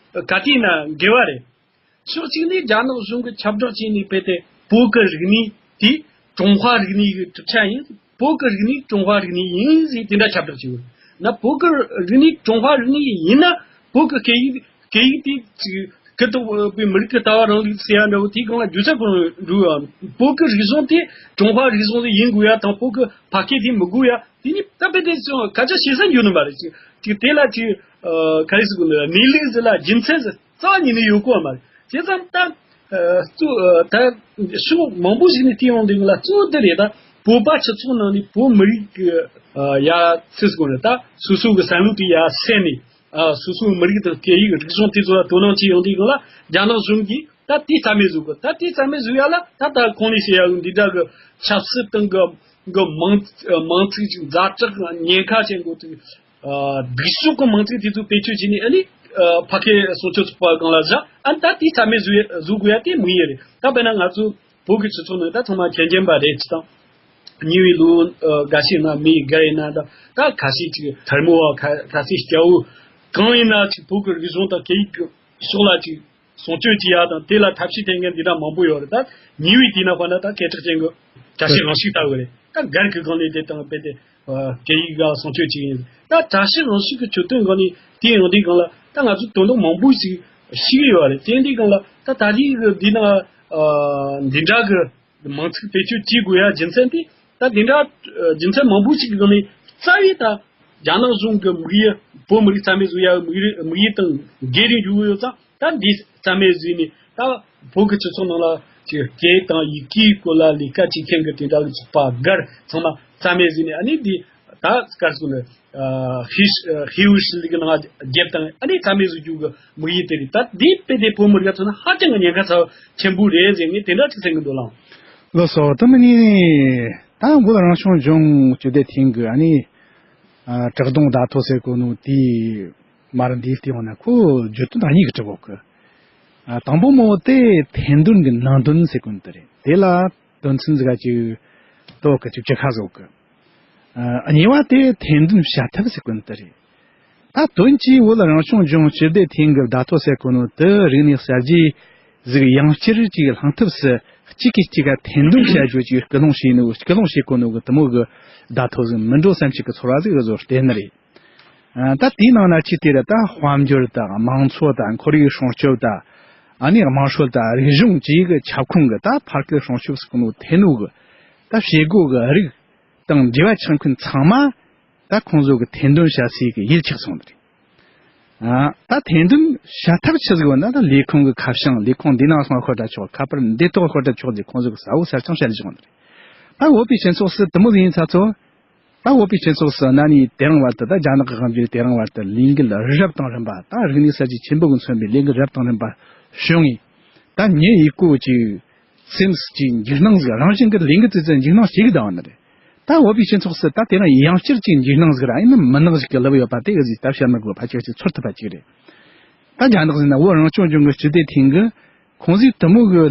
ག་དུས་ན་འགལ་བ་རེད། ཕྱོགས་གཅིག་ནས་རྒྱ་ནག་གཞུང་གི་ཁྱབ་བསྒྲགས་བྱས་ནས་དཔེ་དེ་བོད་ཀྱི་རིག་གནས་དེ་ཀྲུང་ཧྭ་རིག་གནས་ཀྱི་གྲུབ་ཆ་ཡིན། བོད་ཀྱི་རིག་གནས་ཀྲུང་ཧྭ་རིག་གནས་ཡིན་ཟེར་དེ་འདྲ་ཁྱབ་བསྒྲགས་བྱས་ཡོད། ན་བོད་ཀྱི་རིག་གནས་ཀྲུང་ཧྭ་རིག་གནས་ཡིན་ན་བོད་ཀྱི་སྐད་ཡིག་སྐད་ཡིག་དེ་ཅིག་སྐུ་དོག་པའི་མི་རིགས་ཀྱི་ལྟ་བ་རིང་ལུགས་ཟེར་ཡ་འདྲ་བོ་དེའི་སྒང་ལ་རྒྱུ་ཆ་ཁོ་རང་རུ་བོད་ཀྱི་རིག་གཞུང་དེ་ཀྲུང་ཧྭ་རིག་གཞུང་དེ་ཡིན་དགོས་ཡ་དང་བོད་ཀྱི་ཕ་སྐད་དེ་མི་དགོས་ཡ་དེ་ནི་ད་དཔེ་དེ་ཚོ་སྐད་ཆ་བཤད་ས་འགྱུར་ནི་མ་རེད། ཅིག་ཅིག་དེ་ལ་ཅིག་ག་རེ་ཟེར་དགོས་ནི་གནས་ལུགས་ཟེར་ལ་རྒྱུ་མཚན་ཟེར་རྩ་བ་ཉིད་ནས་ཡོད་གོ་བ་མ་རེད། བྱས་ཙང་ད་གཙོ་ད་ཕྱོགས་མང་པོ་ཞིག་ནས་བལྟས་ཡོང་དུས་ལ་གཙོ་བོ་དེ་རེད། ད་བོད་པ་སྤྱི་ཚོགས་ནང་ནས་བོད་མི་རིགས་ཀྱི་ཡ་ཚིག་ཟེར་དགོས་ནི་ད་སོ་སོ་གི་བསམ་བློ་དེ་ཡ་སེམས་ནས། ཨ་སོ་སོའི་མི་རིགས་དང་སྐད་ཡིག་རིག་གཞུང་དེ་ཚོ་ལ་དོ་སྣང་བྱེད་ཡོང་དུས་སྒང་ལ་རྒྱ་ནག་གཞུང་གིས་ད་དེ་རྩ་མེད་བཟོ་དགོས། ད་དེ་རྩ་མེད་བཟོ་ཡ་ལ་ད་ད་གོང་ནས་བཤད་ཡ་འདི་འདྲ་གི་ཆབ་སྲིད་སྟེང་གི་གི་མང་མང་ཚིག་ཅིག་ཛ་དྲག་ཉེན་ཁ་ཆེན་པོ་དེ་སྡུག་ཤོས་ཀྱི་མང་ཚིག་དེ་ཚོ་བེད་སྤྱོད་བྱས་ནས་ཨ་ནི་ཕ་སྐད་སྲུང་སྐྱོབ་ཚོགས་པ་སྒང་ལ་བཞག་ཨ་ད་དེ་རྩ་མེད་བཟོ་ཡ་བཟོ་དགོས་ཡ་དེ་དམིགས་ཡུལ་རེད། ད་དཔེར་ན་ང་ཚོ་བོད་ཀྱི་སྤྱི་ཚོགས་ནང་ད་ཚང་མ་མཁྱེན་མཁྱེན་པ་རེད། ཅི་དང་ཉེ་བའི་ལོ་འགའ་ཤས་ནང་མི་སྒེར་ཡིན་ན་ད་ད་ཁ་ཤས་ཅིག་དར་མོ་བ་ཁ་ཁ་ཤས་སྐྱ་བོ་གང་ཡིན་ན་ཅིག་བོད་ཀྱི་རིག་གཞུང་དང་སྐད་ཡིག་གི་ཕྱོགས་ལ་ཅིག་སྲུང་སྐྱོབ་བྱེད་ཡ་དང་དེ་ལ་ཐབས་ཤེས་འཐེན་མཁན་འདི་འདྲ་མང་པོ་ཡོད་རེད། ད་ཉེ་བའི་དུས་ན་དཔེར་ན་ད་སྐད་གྲགས་ཅན་གྱི་བཀྲ་ཤིས་དབང་ཕྱུག་ལྟ་བུ་རེད། ད་སྒེར་གྱི་སྒང་ནས་དེ་དང་དཔེ་དེ་སྐད་ཡིག་ལ་སྲུང་སྐྱོབ་བྱེད་ཀྱི་ཡིན། ད་བཀྲ་ཤིས་དབང་ཕྱུག་གི་ཆོད་དོན་སྒང་ནས་དེ་ཡང་འདིའི་སྒང་ལ་ད་ང་ཚོ་དོན་དག་མང་པོ་ཞིག་ཤེས་ཀྱི་ཡོད་རེད། དེ་འདིའི་སྒང་ལ་ད་ད་རེས་ཀྱི་འདི་ན་འདི་འདྲ་གི་མང་ཚིག་བེད་སྤྱོད་བྱེད་དགོས་ཡ་རྒྱུ་མཚན་དེ་ད་འདི་འདྲ་རྒྱུ་མཚན་མང་པོ་ཞིག་གི་སྒང་ནས་རྩ་བའི་ད་རྒྱ་ནག་གཞུང་གི་དམིགས་ཡུལ་ བོད་མི་རིགས་རྩ་མེད་བཟོ་ཡ་དམིགས་ཡུལ་དམིགས་ཡུལ་དང་འགལ་རེ་འཇུག་གི་ཡོད་ཙང་། ད་འདི་རྩ་མེད་བཟོས་ནས་ད་བོད་ཀྱི་སྤྱི་ཚོགས་ནང་ལ་ཅིག་སྐད་དང་ཡི་གེའི་སྐོར་ལ་ལས་ཀ་བྱེད་མཁན་གྱི་དེ་འདྲ་གི་ཚོགས་པ་སྒེར་ཚང་མ་རྩ་མེད་བཟོས་ནས། ཨ་ནི་འདི་ད་སྐར་སོ་ནི་ཧི་ཧིའུ་ཧྲི་ལི་གི་ནང་རྒྱབ་དང་། ཨ་ནི་རྩ་མེད་བཟོ་རྒྱུ་གི་དམིགས་ཡུལ་དེ་རེད། ད་འདི་དཔེ་དེ་བོད་མི་རིགས་ཚོ་ན་ཧ་ཅང་གི་ཉེན་ཁ་ཚབས་ཆེན་པོ་རེད་ཟེར་ངས་དེ་འདྲ་ཅིག་ཟེར་གི་འདུག་ལགས། ལགས་སོ། དེ་མིན་ནི་ད་བོད་རང་སྐྱོང་ལྗོངས་སྤྱི་བདེ་ཐིང་གི་ཨ་ནི་ཨ་བཀྲག་མདངས་བརྡ་ཐོ་ཟེར་གོ་ནོ་དེའི་མར་འདི་ལྟེ་བ་ན་ཁོ་བརྗོད་དོན་ད་གཉིས་ཀྱི་གྲུབ་འོག་གི། ཨ་དང་པོ་མོ་དེ་ཐེར་འདོན་གྱི་ནང་དོན་ཟེར་གོ་ནོ་དེ་རེད། དེ་ལ་དོན་ཚན་ཟིག་ག་ཅིག་ཏོག་གི་ཅིག་བཅུ་ཁ་ཟིག་གི། ཨ་གཉིས་པ་དེ་ཐེར་འདོན་བྱ་ཐབས་ཟེར་གོ་ནོ་དེ་རེད། ད་དོན་གྱིས་བོད་རང་སྐྱོང་ལྗོངས་སྤྱི་བདེ་ཐིང་གི་བརྡ་ཐོ་ཟེར་གོ་ནོ་དེ་རིག་གནས་གསར་བརྗེ་ཟིག་ཡང་བསྐྱར་ཅིག་བསླངས་ཐབས་སུ་གཅིག་གིས་གཅིག་ག་ཐེར་འདོན་བྱ་རྒྱུ་ཅིག་སྐུལ་སློང་བྱས་ནོ། སྐུལ་སློང་བྱེད་གོ་ནོ་གི་དེ་མོ་གི་བརྡ་ཐོ་ཟིག་མིན་འགྲོ་བསམ་གྱི་གི་ཚོར་བ་ཟིག་བཟོ་བསྟན་ནི་རེད། ཨ་ད་དེའི་ནང་ན་ཅི་དེ་ར་ད་དཔལ་འབྱོར་དང་དམངས་འཚོ་དང་ཁོར་ཡུག་སྲུང་སྐྱོབ་དང་། ཨ་ནི་དམངས་སྲོལ་དང་རིག་གཞུང་བཅས་ཀྱི་ཁྱབ་ཁོངས་ཀྱི་ད་ཕར་སྐུལ་སྲུང་སྐྱོབ་ཟེར་གོ་ནོ་ཐེ་ནོ་གི་ད་བྱེད་སྒོ་གི་རིགས་དང་འབྲེལ་བ་ཆགས་མཁན་ཚང་མ་ད་ཁོང་ཚོ་གི་ཐེར་འདོན་བྱ་སའི་གི་ཡུལ་ཆགས་སོང་ནི་རེད། ཨ་ད་ཐེར་འདོན་བྱ་ཐབས་ཆི་ཟིག་ཡོད་ན། ད་ལས་ཁུངས་ཀྱི་ཁ་བྱང་། ལས་ཁུངས་འདི་ནང་སོང་ཤོད་ད་ཆོག་ཁ་པར་འདི་ཐོག་ཤོད་ད་ཆོག་ཟེར་ཁོང་ཚོ་གི་གསལ་བོ་གསལ་རྐྱང་བཤད་ལེ་བྱུང་ནི་རེད། ད་བོད་པའི་སྤྱི་ཚོགས་སུ་དེ་མོ་ཟིག་ཡིན་ཚ་ཚོ། ད་བོད་པའི་སྤྱི་ཚོགས་སུ་གནའ་ནས་དེ་རིང་བར་དུ། ད་རྒྱ་ནག་གི་དབང་སྒྱུར་དེ་རིང་བར་དུ་ལས་འགུལ་རབ་དང་རིམ་པ། ད་རིག་གནས་གསར་བརྗེ་ཆེན་པོ་གིས་མཚོན་པའི་ལས་འགུལ་རབ་དང་རིམ་པ་བྱུང་ངས། ད་མྱི་ཡི་གོ་ཅིག་སེམས་ཀྱི་འཇིགས་སྣང་ཟིག་རང་བཞིན་གྱི་ལས་འགུལ་ཙི་ཙི་འཇིགས་སྣང་སྐྱེ་གི་བསྡད་ཡོད་ནི་རེད། ད་བོད་པའི་སྤྱི་ཚོགས་སུ་ད་དེ་རིང་ཡང་བསྐྱར་ཅིག་འཇིགས་སྣང་ཟིག་ར་ཡིན་ན་མུན་ནག་ཟིག་གི་ལུད་ཡོད་པ་དེ་གི་ཟིག་ད་བཤད་མི་དགོས་པ་ཅིག་ཅིག་ཚོར་ཐུབ་པ་ཅིག་རེད། ད་རྒྱ་ནག་ཟིག་ན་བོད་རང་སྐྱོང་ལྗོངས་ཀྱི་སྤྱི་བདེ་ཐིང་གི་ཁོང་ཟིག་དེ་མོ་གི་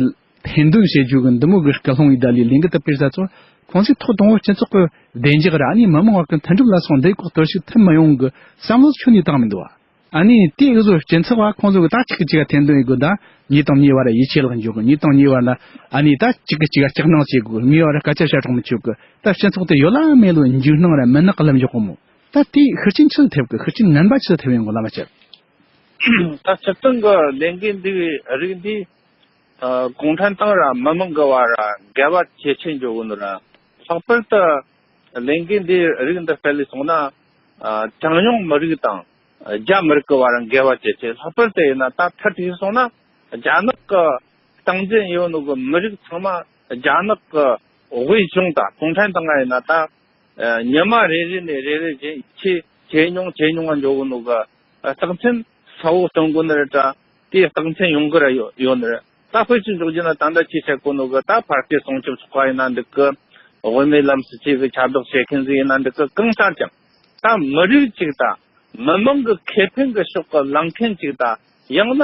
ཐེར་འདོན་བྱེད་རྒྱུ་གི་འདི་མོ་གི་སྐུལ་སློང་ཡི་ད་ལས་ལས་འགུལ་དེ་སྤེལ་ས་ཚོ། ཁོང་ཚོས་ཐོག་དང་པོ་སྤྱི་ཚོགས་ཀྱི་བདེ་འཇགས་ར་ནི་མི་མང་བར་གྱི་མཐུན་སྒྲིལ་ལ་སོགས་འདི་ཁོག་གཏོར་བཤིག་ཐུབ་མི་ཡོང་གི་བསམ་བློ་ཁྱོན་ནས་བཏང་མི་འདུག་བ། ཨ་ནི་དེ་འུ་ཚོ་སྤྱི་ཚོགས་བ་ཁོང་ཚོ་གི་ད་གཅིག་གིས་གཅིག་ག་ཐེར་འདོན་ཡི་དགོས། ད་མྱི་དང་མྱིའི་བར་ཡིད་ཆེས་ལྷག་འཇོག་གི། མྱི་དང་མྱིའི་བར་ལ་ཨ་ནི་ད་གཅིག་གིས་གཅིག་ག་སྐྱག་སྣང་བྱེད་དགོས། མྱིའི་བར་སྐད་ཆ་བཤད་གྲོགས་མི་ཆོག་གི། ད་སྤྱི་ཚོགས་དེ་ཡོད་ལ་མེད་ལ་འཇིགས་སྣང་ར་མུན་ནག་གི་ལམ་འཇོག་གི་མོ། ད་དེའི་ཤུགས་རྐྱེན་ཆི་ལ་ཐེབས་གི། ཤུགས་རྐྱེན་ངན་པ་ཆི་ལ་ཐེབས་ཡོང་གི་བླ་མ་ཁྱེད། ད་སྤྱིར་བཏང་གི་ལས་འགུལ་འདི་བའི་རིགས་འདི། ཨ་གུང་ཁྲན་ཏང་ར་མི་མང་གི་བར་ར་འགལ་བ་ཇེ་ཆེ་འགྲོ་གི་ནི་ར། ལྷག་པར་དུ་ལས་འགུལ་འདི་རིགས་འདི་སྤེལ་ལས་སོང་ན། ཨ་གྲངས་ཉུང་མི་རིགས་དང་རྒྱ་མི་རིགས་ཀྱི་བར་འགལ་བ་ཇེ་ཆེ། ལྷག་པར་དུ་ཡིན་ན་ད་ཐད་ཀར་སོང་ན་རྒྱ་ནག་གི་སྟངས་འཛིན་ཡོད་ནོ་གི་མི་རིགས་ཚང་མ་རྒྱ་ནག་གི་དབུས་གཞུང་དང་གུང་ཁྲན་ཏང་ཡིན་ན་ད། ཨ་ཉི་མ་རེ་རེ་ནས་རེ་རེ་བཞིན་ཆེ་ཇེ་ཉུང་ཇེ་ཉུང་ང་འགྲོ་གི་ནོ་གི་རྟགས་མཚན་གསལ་བོ་སྟོན་གོ་ནི་རེད་དྲ། དེའི་རྟགས་མཚན་ཡོང་གི་ར་ཡོད་ཡོད་ནི་རེད། ད་དཔེ་ཅིག་འཇོག་རྒྱུ་ན་ད་ལྟ་ཁྱེད་བཤད་གོ་ནོ་གི་ད་ཕར་སྐད་སྲུང་སྐྱོབ་ཚོགས་པ་ཡིན་ན་འགྲིག་གི། དབུ་མའི་ལམ་སྲིད་བྱུས་གི་ཁྱབ་བསྒྲགས་བྱེད་མཁན་ཟིག་ཡིན་ན་འགྲིག་གི། གང་ལྟར་ཀྱང་ད་མི་རིགས་གཅིག་དང་མི་མང་གི་ཁེ་ཕན་གི་ཕྱོགས་གི་ལངས་མཁན་གཅིག་དང་། ཡང་ན་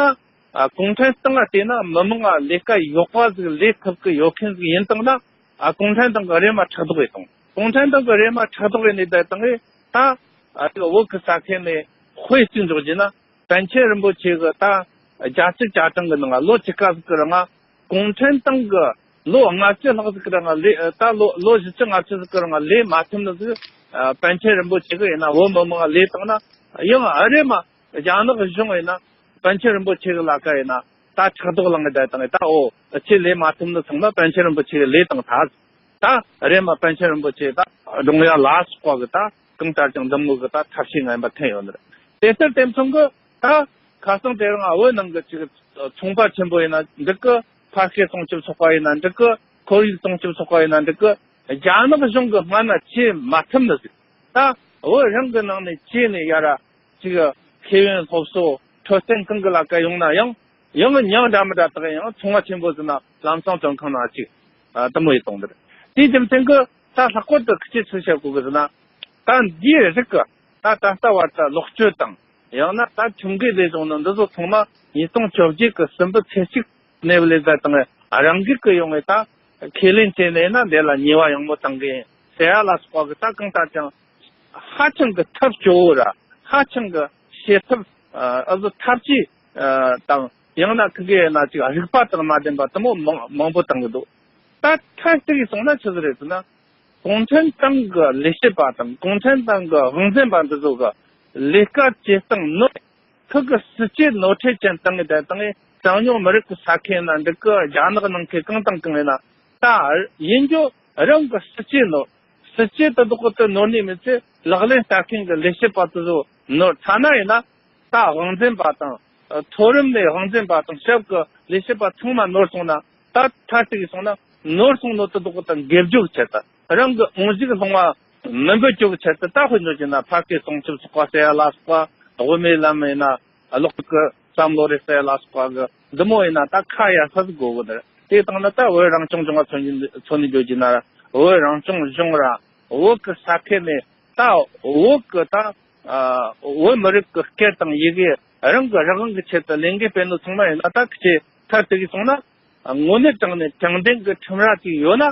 ཨ་གུང་ཁྲན་ཏང་ལ་བལྟས་ན་མི་མང་ལ་ལས་ཀ་ཡག་པ་ཟིག་ལས་ཐུབ་གི་ཡོད་མཁན་ཟིག་ཡིན་བཏང་ན། ཨ་གུང་ཁྲན་ཏང་གི་རེ་མ་ཕྲག་དོག་ཡེ་བཏང་། གུང་ཁྲན་ཏང་གི་རེ་མ་ཕྲག་དོག་ཡེ་ནས་བསྡད་བཏང་ངས་ད། ཨ་ཅིག་བོད་ཀྱི་ས་ཁུལ་ནས་དཔེ་གཅིག་འཇོག་རྒྱུ་ན། པཎ་ཆེན་རིན་པོ་ཆེ་གི་ད་རྒྱལ་སྲིད་བཅའ་ཁྲིམས་གི་ནང་ལོ་བཅུ་ཁ་ཟིག་གི་རིང་ང་གུང་ཁྲན་ཏང་གི་ལོ་ལྔ་བཅུ་ལྷག་ཟིག་གི་རིང་ང་ལས། ད་ལོ་ལོ་བཞི་བཅུ་ལྔ་བཅུ་ཟིག་གི་རིང་ང་ལས་མ་ཐུབ་ནི་ཟིག་ཨ་པཎ་ཆེན་རིན་པོ་ཆེ་གི་ཡིན་ན་བོད་མི་མང་ལས་བཏང་ན། ཡང་ཨ་རེ་མ་རྒྱ་ནག་གཞུང་ཡིན་ན་པཎ་ཆེན་རིན་པོ་ཆེ་གི་ལ་ཀ་ཡིན་ན་ད་ཕྲག་དོག་ལངས་གི་བསྡད་བཏང་ངས། ད་འོ་ཁྱེད་ལས་མ་ཐུབ་ནི་ཚང་མ་པཎ་ཆེན་རིན་པོ་ཆེ་གི་ལས་བཏང་ཐལ། ད་རེམ་མ་པཎ་ཆེན་རིན་པོ་ཆེ་ད་སྒྲུང་ཡ་ལ་སོགས་པ་གི་ད་གང་ལྟར་ཀྱང་འདི་མོ་གི་ད་ཐབས་ཤེས་ངན་པ་འཐེན་ཡོད་ནི་རེད། དེ་ལྟར་དེ་མཚུངས་གི་ད་ཁ་སང་དེ་རིང་བོད་ནང་གི་ཅིག་ཚོང་པ་ཆེན་པོ་ཡིན་ན་འགྲིག་གི། ཕ་སྐད་སྲུང་སྐྱོབ་ཚོགས་པ་ཡིན་ན་འགྲིག་གི། ཁོར་ཡུག་སྲུང་སྐྱོབ་ཚོགས་པ་ཡིན་ན་འགྲིག་གི། རྒྱ་ནག་གཞུང་གི་སྔ་ན་བྱེད་མ་ཐུབ་ནི་ཟིག་ད་བོད་རང་གི་ནང་ནས་བྱས་ནས་ཡ་ར་ཅིག་ཤེས་ཡོན་སློབ་གསོ་འཕྲོད་བསྟེན་གང་གི་ལ་ཀ་ཡོང་ན་ཡང་། ཡང་མྱིང་འདྲ་མི་འདྲ་དག་ཡང་ཚོང་བ་ཆེན་པོ་ཟིན་ན་ལམ་སང་དོན་ཁང་ནང་ཅིག་ཨ་དུ་མོ་ཡི་གཏོང་འདིར། དེའི་རྒྱུ་མཚན་གྱི་ད་ལྷག་པར་དུ་ཁི་ཆེ་ཚུལ་བཤད་དགོས་གི་ཟིན་ན། ད་འདིའི་རིགས་ཀྱི་ད་ད་ལྟ་བར་དུ་ལོག་སྤྱོད་དང་ཡང་ན་ད་ཁྲིམས་འགལ་ལས་བྱུང་ནི་འདི་ཚོ་ཚང་མ་ཉིས་སྟོང་བཅོ་བརྒྱད་ཀྱི་སྲིན་འབུ་ཚེས་གཅིག་གནས་བུ་ལས་ད་དང་རང་འགུལ་གྱི་ཡོང་བའི་ད་ཁས་ལེན་བྱས་ནས་ན་འདི་ལ་ཉེས་པ་ཡང་མོ་བཏང་གི་ཡིན་ཟེར་ཡ་ལ་སོགས་པ་གི་ད་གང་ལྟར་ཀྱང་། ཧ་ཅང་གི་ཐབས་སྐྱོ་བོ་ར་ཧ་ཅང་གི་བྱེད་ཐབས་ཨ་ཨ་ཟོ་ཐབས་ཇུས་ཨ་དང་ཡང་ན་ཁི་གེ་ན་ཅིག་རིག་པ་དང་མ་ལྡན་པ་དུ་མོ་མང་མང་པོ་བཏང་གི་འདུག་ད་ཐད་གཏུགས་སོང་ན་ཆི་ཟིག་རེད་ཟེར་ན། གུང་ཁྲན་ཏང་གི་ལས་བྱེད་པ་དང་གུང་ཁྲན་ཏང་གི་དབང་འཛིན་པ་འདི་ཚོ་གི་ལས་ཀ་བྱེད་སྟངས་ནོར། ཁུ་གི་སྲིད་ཇུས་ནོར་འཁྲུལ་ཅན་བཏང་གི་བསྡད་བཏང་གི་གྲངས་ཉུང་མི་རིགས་ཀྱི་ས་ཁུལ་ན་འདི་གི་རྒྱ་ནག་ནང་ཁུལ་གང་དང་གང་ཡིན་ན་ད་ཡིན་རྒྱུ་རང་གི་སྲིད་ཇུས་ནོར། སྲིད་ཇུས་དེ་དག་གི་དེ་ནོར་ནི་མི་ཚེ་ལག་ལེན་བསྟར་མཁན་གྱི་ལས་བྱེད་པ་དེ་ཚོ་ ནོར་ཐ་ན་ཡིན་ན་ད་དབང་འཛིན་པ་དང་། ཨ། མཐོ་རིམ་ནས་དབང་འཛིན་པ་དང་ཞབས་ཀྱི་ལས་བྱེད་པ་ཚང་མ་ནོར་སོང་ན། ད་མཐར་གཏུགས་སོང་ན་ནོར་སོང་ནོ་དེ་དག་དང་འགེབས་རྒྱུ་གི་ཆེད་དུ། རང་གི་དབང་ཤུགས་སློང་བ་མི་འབུད་རྒྱུ་གི་ཆེད་དུ། ད་དཔེ་འཇོག་བྱས་ན་ཕ་སྐད་སྲུང་སྐྱོབ་ཚོགས་པ་ཟེར་ཡ་ལ་སོགས་པ། དབུ་མའི་ལམ་ཡིན་ན་ཀློག་གི་བསམ་བློ་རེ་ཟེར་ཡ་ལ་སོགས་པ་གི་འདི་མོ་ཡིན་ན་ད་ཁ་ཡ་ས་ཟིག་དགོས་གི་ནི་རེད། དེ་དང་ནི་ད་བོད་རང་སྐྱོང་ལྗོངས་ལ་མཚོན་གྱི་མཚོན་ནས་འཇོག་རྒྱུ་ན། བོད་རང་སྐྱོང་ལྗོངས་ར་བོད་གི་ས་ཁུལ་ནས་ད་བོད་གི་ད་ཨ། བོད་མི་རིགས་ཀྱི་སྐད་དང་ཡི་གེ་རང་གི་རང་དབང་གི་ཆེད་དུ་ལས་འགུལ་སྤེལ་ནོ་ཚང་མ་ཡིན་ན། ད་ཁྱེད་མཐར་གཏུགས་སོང་ན། དངོས་གནས་དྲང་གནས་དྲང་བདེན་གྱི་ཁྲིམས་ར་ཅིག་ཡོད་ན།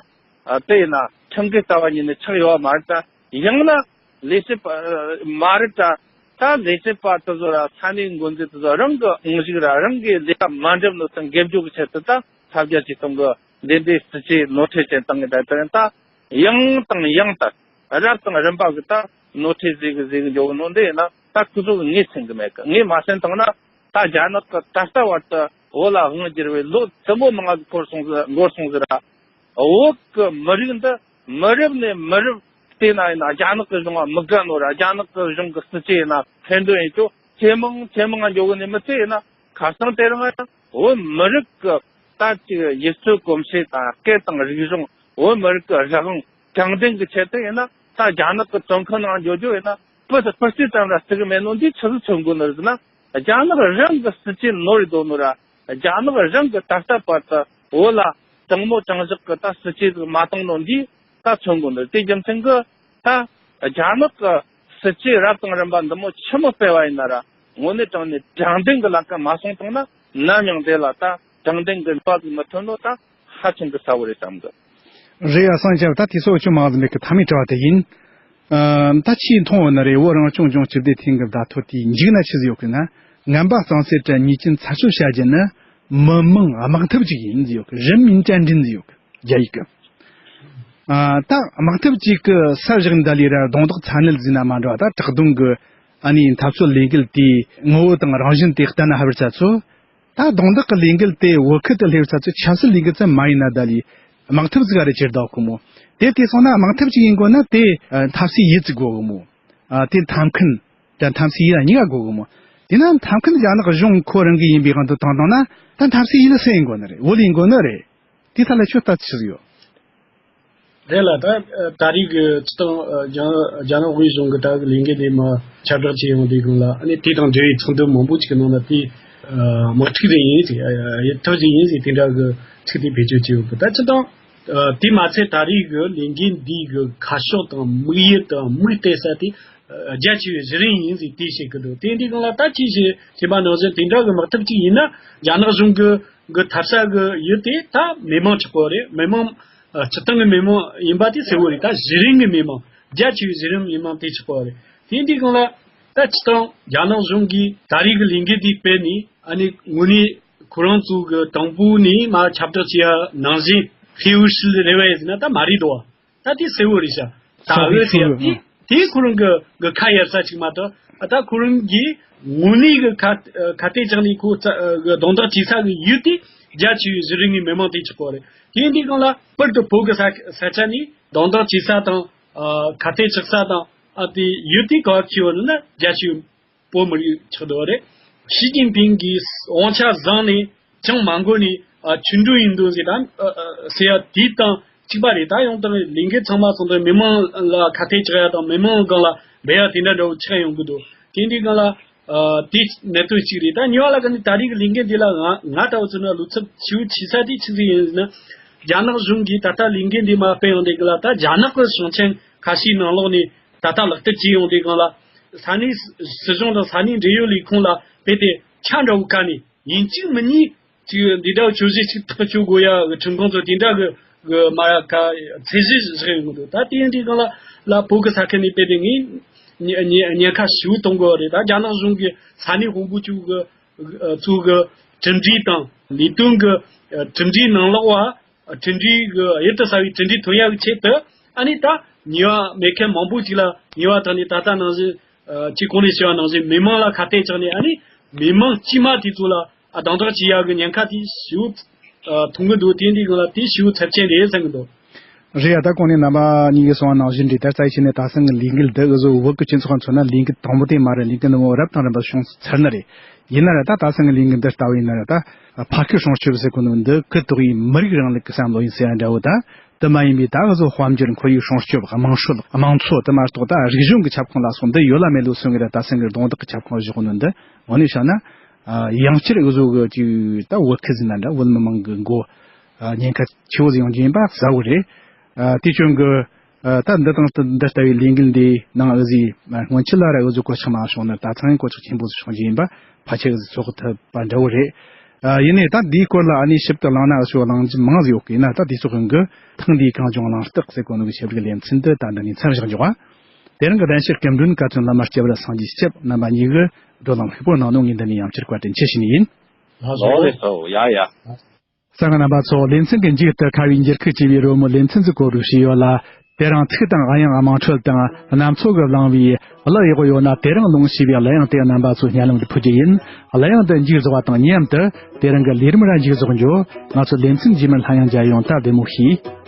ཨ། དེ་ཡིན་ན་ཁྲིམས་འགལ་ལྟ་བ་ཉིད་ནས་ཆགས་ཡོད་མ་རེད་ད། ཡང་ན་ལས་བྱེད་པ་མ་རེད་ད། ད་ལས་བྱེད་པ་དེ་ཚོ་ར་ས་གནས་འགོ་འཛིན་དེ་ཚོ་རང་གི་དབང་ཤུགས་ར་རང་གི་ལས་ཀ་མ་འགྲུབ་ནོ་དང་འགེབས་རྒྱུ་གི་ཆེད་དུ། ད་ཐབས་བརྒྱ་ཇུས་སྟོང་གི་འདི་འདྲའི་སྲིད་ཇུས་ནོར་འཁྲུལ་ཅན་བཏང་གི་ད། དེ་ཡང་དང་ཡང་དུ་རབ་དང་རིམ་པ་གི་ད་ནོར་འཁྲུལ་ཟིག་གི་ཟིག་གི་འཇོག་ནོ་འདི་ཡིན་ན། ད་ཁོ་ཚོ་གི་ངས་སེམས་གི་མེད་གི། ངས་མ་སེམས་བཏང་ན། ད་རྒྱ་ནག་གི་ད་ལྟ་བར་དུ་བོད་ལ་དབང་བསྒྱུར་བའི་ལོ་དུ་མོ་མང་ང་གི་འཁོར་སོང་ཟིག་འགོར་སོང་ཟིག་ར། བོད་གི་མི་རིགས་འདི་མི་རབས་ནས་མི་རབས་བལྟས་ན་ཡིན་ན་རྒྱ་ནག་གི་གཞུང་ང་མི་དགའ་ནོ་ར། རྒྱ་ནག་གི་གཞུང་གི་སྲིད་ཇུས་ཡིན་ན་ཕན་འདོན་ཡིན་ཆོག་ཇེ་མང་ཇེ་མང་ང་འགྱོ་གི་ནི་མི་ཚད་ཡིན་ན། ཁ་སང་དེ་རིང་ཡང་བོད་མི་རིགས་གི་ད་ཅིག་ཡུལ་སྲོལ་གོམས་གཤིས་དང་སྐད་དང་རིག་གཞུང་། བོད་མི་རིགས་ཀྱི་རང་དབང་དྲང་བདེན་གྱི་ཆེད་དུ་ཡིན་ན། ད་རྒྱ་ནག་གི་བཙོན་ཁང་ནང་འགྱོ་རྒྱུ་ཡིན་ན་སྤུ་སྤུ་རྩེ་ཙམ་ར་བརྩི་གི་མེད་ནོ་འདི་ཆི་ཟིག་མཚོན་དགོས་ནི་རེད་ཟེར་ན། རྒྱ་ནག་རང་གི་སྲིད་ཇུས་ནོར་རེ་འདུག་ནོ་ར། རྒྱ་ནག་རང་གི་ད་ལྟ་བར་དུ་བོད་ལ་དྲང་མོ་དྲང་བཞག་གི་ད་སྲིད་ཇུས་ཟིག་མ་བཏང་ནོ་འདི་ད་མཚོན་དགོས་ནི་རེད། དེ་རྒྱུ་མཚན་གྱིས་ད་རྒྱ་ནག་གི་སྲིད་ཇུས་རབ་དང་རིམ་པ་འདི་མོ་ཆི་མོ་སྤེལ་བ་ཡིན་ན་ར། དངོས་གནས་དྲང་གནས་དྲང་བདེན་གྱི་ལམ་ཁ་མ་སོང་བཏང་ན། ནམ་ཡང་དེ་ལ་ད་དྲང་བདེན་གྱི་རིམ་པ་ཟིག་མི་ཐོན་ནོ་ད་ཧ་ཅང་གི་གསལ་བོ་རེད་བསམ་གི། རེད་ཡ། སངས་རྒྱས་པ། ད་དུས་ཚོད་ཅུང་མང་ཟིག་མེད་གི། མཐའ་མའི་དྲི་བ་དེ་ཡིན། ཨ། ད་ཆེས་མཐོང་བ་ནི་རེད། བོད་རང་སྐྱོང་ལྗོངས་སྤྱི་བདེ་ཐིང་གི་བརྡ་ཐོ་དེའི་མཇུག་ན་ཆི་ཟིག་ཡོད་གི་ན། ངན་པ་གཙང་སེལ་དང་ཉེས་ཅན་ཚར་གཅོད་བྱ་རྒྱུ་ནི་མི་མང་དམག་འཐབ་ཅིག་ཡིན་ཟིག་ཡོད་གི། 人民战争 ཟིག་ཡོད་གི། རྒྱ་ཡིག་གི། ཨ། ད་དམག་འཐབ་ཅིག་གི་སར་བཞག་འདི་ལས་ར་རྡུང་རྡེག་ཚ་ནན་ཟིག་ན་མ་འགྲོ་བ། ད་བྲག་རྡུང་གི་ཨ་ནི་འཐབ་རྩོད་ལས་འགུལ་དེའི་ངོ་བོ་དང་རང་བཞིན་དེ་བལྟས་ན་ཧ་བར་ཆ་ཚོ། ད་རྡུང་རྡེག་གི་ལས་འགུལ་དེ་བོད་ཁུལ་དུ་སླེབས་ས་ཚོ་ཆབ་སྲིད་ལས་འགུལ་ཙམ་མ་ཡིན་ན། ད་ལས་དམག་འཐབ་ཟིག་ག་རེ་ཁྱེར་བསྡད་གོ་མོ། དེ་དེ་སོང་ན་དམག་འཐབ་ཅིག་ཡིན་དགོས་ན་དེ་འཐབ་སའི་ཡུལ་ཅིག་དགོས་གོ་མོ། ཨ། དེ་འཐབ་མཁན་དང་འཐབ་སའི་ཡུལ་གཉིས་ཀ་དགོས་གོ་མོ། དེ་ན་འཐབ་མཁན་རྒྱ་ནག་གཞུང་ཁོ་རང་གི་ཡིན་པའི་དབང་དུ་བཏང་བཏང་ན། ད་འཐབ་སའི་ཡུལ་སུ་ཡིན་དགོས་ནི་རེད། བོད་ཡིན་དགོས་ནི་རེད། དེ་ཐད་ལ་ཁྱོད་ལྟ་ཆི་ཟིག་ཡོད། རེད་ལ། ད་ད་རེས་ཀྱི་སྤྱི་བཏང་རྒྱ་རྒྱ་ནག་དབུས་གཞུང་གི་ད་གི་ལས་འགུལ་དེ་མ་ཁྱབ་བསྒྲགས་བྱས་ཡོང་དུས་སྒང་ལ། ཨ་ནི་དེ་དང་འབྲེལ་བའི་ཚོགས་འདུ་མང་པོ་ཅིག་གི་ནང་ལ་དེ་དམག་འཁྲུག་དེ་ཡིན་ཟིག་ཡུལ་ཐབས་ཟིག་ཡིན་ཟིག་དེ་འདྲ་གི་ཚིག་དེ་བེད་སྤྱོད་བྱས་ཡོད་གི། ད་སྤྱི་བཏང་དེ་མ་ཚད་ད་རེས་ཀྱི་ལས་འགུལ་འདིའི་གི་ཁ་ཕྱོགས་དང་དམིགས་ཡུལ་དང་མིག་གཏད་ས་དེ་རྒྱ་ཆེ་བའི་གཞི་རིམ་ཡིན་ཟིག་དེ་བཤད་གི་འདུག། དེ་འདི་སྒང་ལ་ད་ཅི་ཞིག་བྱས་པ་ནང་བཞིན་དེ་འདྲ་གི་དམག་འཐབ་ཅིག་ཡིན་ན། རྒྱ་ནག་གཞུང་གི་གི་འཐབ་ས་གི་ཡུལ་དེ་ད་མི་མང་ཆགས་པ་རེད། མི་མང་། ཨ། སྤྱི་བཏང་གི་མི་མང་ཡིན་པ་དེ་གསལ་བོ་རེད། ད་གཞི་རིམ་གི་མི་མང་། རྒྱ་ཆེ་བའི་གཞི་རིམ་མི་མང་དེ་ཆགས་པ་རེད། དེ་འདི་སྒང་ལ་ད་སྤྱི་བཏང་རྒྱ་ནག་གཞུང་གིས་ད་རེས་གི་ལས་འགུལ་འདི་སྤེལ་ནས། ཨ་ནི་དངོས་གནས་ཁོ་རང་ཚོ་གི་དང་པོ་ནས་མར་ཁྱབ་བསྒྲགས་བྱས་པ་ནང་བཞིན་ཧྥེ་ཝུ་ཧྲི་རེད་པ་ཡིན་ཟེར་ན་ད་མ་རེད་དོ། ད་དེ་གསལ་བོ་རེད་ཤག། ད་ཧྥེ་ཝུ་ཧྲི་ཟེར་ཡ་དེ་དེ་ཁོ་རང་གི་གི་ཁ་གཡར་ས་ཅིག་མ་གཏོགས། ཨ། ད་ཁོ་རང་གིས་དངོས་གནས་གི་ཁ་ཁ་གཏད་བཅག་ནས་ཁོ་རྩ་གི་རྡུང་རྡེག་བྱེད་ས་གི་ཡུལ་དེ་རྒྱ་ཆེ་བའི་གཞི་རིམ་གི་མི་མང་དེ་ཆགས་པ་རེད། དེ་འདི་སྒང་ལ་པར་དུ་བོད་གི་ས་ས་ཆ་ནས་རྡུང་རྡེག་བྱེད་ས་དང་། ཨ། ཁ་གཏད་བཅག་ས་དང་། ཨ། དེ་ཡུལ་དེ་ག་པར་ཁེལ་བ་ནི་ན་རྒྱ་ཆེ་བའི་བོད་མི་རིགས་ཆགས་འདུག་པ་རེད། ཞི་ཅིན་ཕིང་གིས་དབང་ཆ་བཟུང་ནས་ཅང་མ་འགོར་ནས། ཨ། ཆིངས་འགྲིག་ཡིན་འདུག་ཟེར། ད་ཟེར་ཡ་དེ་དང་གཅིག་པ་རེད། ད་ཡང་དག་ལས་འགུལ་ཚང་མ་སོང་དུས་མི་མང་ལ་ཁ་གཏད་གཅོག་ཡ་དང་མི་མང་སྒང་ལ་འབུད་ཡ་དེ་འདྲ་འདྲ་བོ་ཆགས་ཡོང་གི་འདུག། དེ་འདི་སྒང་ལ། ཨ། དེ་གནད་དོན་གཅིག་རེད། ད་གཉིས་པ་ལ་ག་ནི་ད་རེས་ཀྱི་ལས་འགུལ་འདི་ལ་ང་ང་ལྟ་བུ་ཚོ་ན་བློ་འཚབ་ཆེ་བོ་བྱེད་ས་དེ་ཆི་ཟིག་ཡིན་ཟེར་ན། རྒྱ་ནག་གཞུང་གིས་ད་ལྟ་ལས་འགུལ་འདི་མར་སྤེལ་ཡོང་དུས་སྒང་ལ། ད་རྒྱ་ནག་གི་ཞིང་ཆེན་ཁ་ཤས་ནང་ལོགས་ནས་ད་ལྟ་ལག་བསྟར་བྱས་ཡོང་དུས་སྒང་ལ། ས་གནས་སྲིད་གཞུང་དང་ས་གནས་འབྲེལ་ཡོད་ལས་ཁུངས་ལ་རྦད་དེ་ཆ་འདྲ་བོ་བཀལ་ནས་ཡིན་གཅིག་མིན་གཉིས་ཅིག་འདི་འདྲ་བའི་བཅོས་གཞི་ཅིག་ཐག་གཅོད་དགོས་ཡ་གི་ཁྲིམས་ཁང་ཚོ་དེ་འདྲ་གི་གི་མ་ཡ་ག་ཚད་གཞི་བཞག་ཡོང་གི་འདུག། ད་དེ་ཡིན་དུས་སྒང་ལ་ལ་བོད་གི་ས་ཁུལ་ནས་རྦད་དེ་ངས་ཉེན་ཉེན་ཉེན་ཁ་ཞེ་པོ་གཏོང་གི་ཡོད་རེད། ད་རྒྱ་ནག་གཞུང་གི་ས་གནས་དཔོན་པོ་ཚོ་གི་ཚོ་གི་གྲུབ་འབྲས་དང་ལས་དོན་གི་གྲུབ་འབྲས་ནང་ལོགས་པ། གྲུབ་འབྲས་གི་གཡུར་དུ་ཟ་བའི་གྲུབ་འབྲས་ཐོན་ཡག་གི་ཆེད་དུ། ཨ་ནི་ད་ཉེས་པ་མེད་མཁན་མང་པོ་ཅིག་ལ་ཉེས་པ་དག་ནས། ད་ལྟ་ནང་བཞིན། ཨ། ཅིག་གོང་ནས་བཤད་པ་ནང་བཞིན་མི་མང་ལ་ཁ་གཏད་བཅག་ནས། ཨ་ནི་མི་མང་དཀྱུས་མ་དེ་ཚོ་ལ། ཨ། རྡུང་རྡེག་བྱེད་ཡག་གི་ཉེན་ཁ་དེ་ཞེ་པོ། ཨ། ཐོན་གི་འདུག། དེ་འདི་སྒང་ལ་དེ་ཞེ་པོ་ཚབས་ཆེན་རེད་བསམ་གི་འདུག། རེད་ཡ། ད་གོང་ནས་རྣམ་པ་གཉིས་ཀྱིས་གསུངས་པ་ནང་བཞིན་རེད། ད་རྩ་བའི་ཆ་ནས་ད་སང་གི་ལས་འགུལ་འདི་འུ་ཚོ་བོད་ཀྱི་སྤྱི་ཚོགས་ཁ་མཚོན་ན་ལས་འགུལ་དང་པོ་དེ་མ་རེད། ལས་འགུལ་འདི་མོ་རབ་དང་རིམ་པ་བྱུང་ཚར་ནི་རེད། ཡིན་ན་ར་ད་ད་སང་གི་ལས་འགུལ་འདི་ལྟ་བུ་ཡིན་ན་ར་ད་ཕ་སྐད་སྲུང་སྐྱོབ་ཟེར་གོ་ནོ་འདི་གུ་དོག་ཡིན་མི་རིགས་རིང་ལུགས་ཀྱི་བསམ་བློ་ཡིན་ཟེར་ཡ་འདྲ་བོ། ད་དེ་མ་ཡིན་པའི་ད་འུ་ཚོ་དཔལ་འབྱོར་ཁོར་ཡུག་སྲུང་སྐྱོབ། དམངས་ཁྲོད་དམངས་གཙོ་དེ་མ་གཏོགས་ད་རིག་གཞུང་གི་ཁྱབ་ཁོངས་ལ་སོགས་འདི་ཡོད་ལ་མེད་ལ་སོང་གི་ར། ད་སང་གི་རྡུང་རྡེག་གི་ཁྱབ་ཁོངས་བཞག་གོ་ནོ་འདི་ངོ་ནས་བཤད་ན། ཡང་བསྐྱར་འུ་ཚོ་གི་ཅིག་ད་བོད་ཁུལ་ཟིན་ན་འདྲ་བོད་མི་མང་གི་མགོ་ཉེན་ཁ་ཆེ་བོ་ཟིག་ཡོང་རྒྱུ་ཡིན་པ་གསལ་བོ་རེད། དེ་བྱུང་གི་ད་འདི་དང་འདི་ལྟ་བུའི་ལས་འགུལ་འདིའི་ནང་འུ་ཚོས་སྔོན་ཆད་ལ་ར་འུ་ཚོ་གོད་ཆག་མ་བྱུང་ན་ད་ཐེངས་གོད་ཆག་ཆེན་པོ་ཟིག་བྱུང་རྒྱུ་ཡིན་པ་ཕལ་ཆེར་འུ་ཚོས་ཚོད་དཔག་ཐུབ་པ་འདྲ་བོ་རེད། ཡིན་ནའི་ད་འདིའི་སྐོར་ལ་ཨ་ནི་ཞིབ་ཏུ་གླེང་ན་འུ་ཚོ་གླེང་རྒྱུ་མང་ཟིག་ཡོད་གི། ཡིན་ན་ད་དུས་ཚོད་ཀྱི་འགོར། ཐེངས་འདིའི་གངས་ལྗོངས་གླེང་སྟེགས་ཟེར་གོ་ནོ་གི་ཞིབ་རིགས་ལེ་ཚན་འདི་ད་འདི་ནས་མཚམས་བཞག་འཇོག་ཨ། དེ་རིང་གི་གདན་ཞུ་སྐུ་མགྲོན་བཀའ་བརྒྱུད་བླ་མ་སྐྱབས་ར་སངས་རྒྱས་སྐྱབས་རྣམ་པ་གཉིས་ཀྱིས་བགྲོ་གླེང་ལྷུག་པོ་གནང་ནོ་ངས་འདི་ནས་ཡང་བསྐྱར་བཀའ་དྲིན་ཆེ་ཞུ་ནི་ཡིན། ལགས་སོ། ལགས་སོ། ཡ་ཡ། གསན་མཁན་རྣམ་པ་ཚོ། ལེ་ཚན་གྱི་མཇུག་ཏུ་ཁ་བའི་འགྱུར་ཁུག་ཅེས་པའི་རོལ་མོ་ལེ་ཚན་ཟིག་བཀོད་སྒྲིག་བྱས་ཡོད་ལ། དེ་རིང་ཐུགས་དང་དབྱངས་དམངས་ཁྲོད་དང་གནམ་མཚོ་གིས་བླངས་པའི་གླུ་ཡག་པོ་ཡོད་ན་དེ་རིང་ལོངས་ཞེས་པའི་གླུ་དབྱངས་དེ་རྣམ་པ་ཚོའི་སྙན་ལམ་དུ་ཕུལ་རྒྱུ་ཡིན། གླུ་དབྱངས་འདི་མཇུག་རྫོགས་པ་དང་མཉམ་དུ་དེ་རིང་གི་ལས་རིམ་ར་མཇུག་རྫོགས་འགྱོ། ང་ཚོ་ལེ་ཚན་རྗེས་མར་སླར་ཡང་མཇལ་ཡོང་། ད་བདེ་མོ་བྱོས།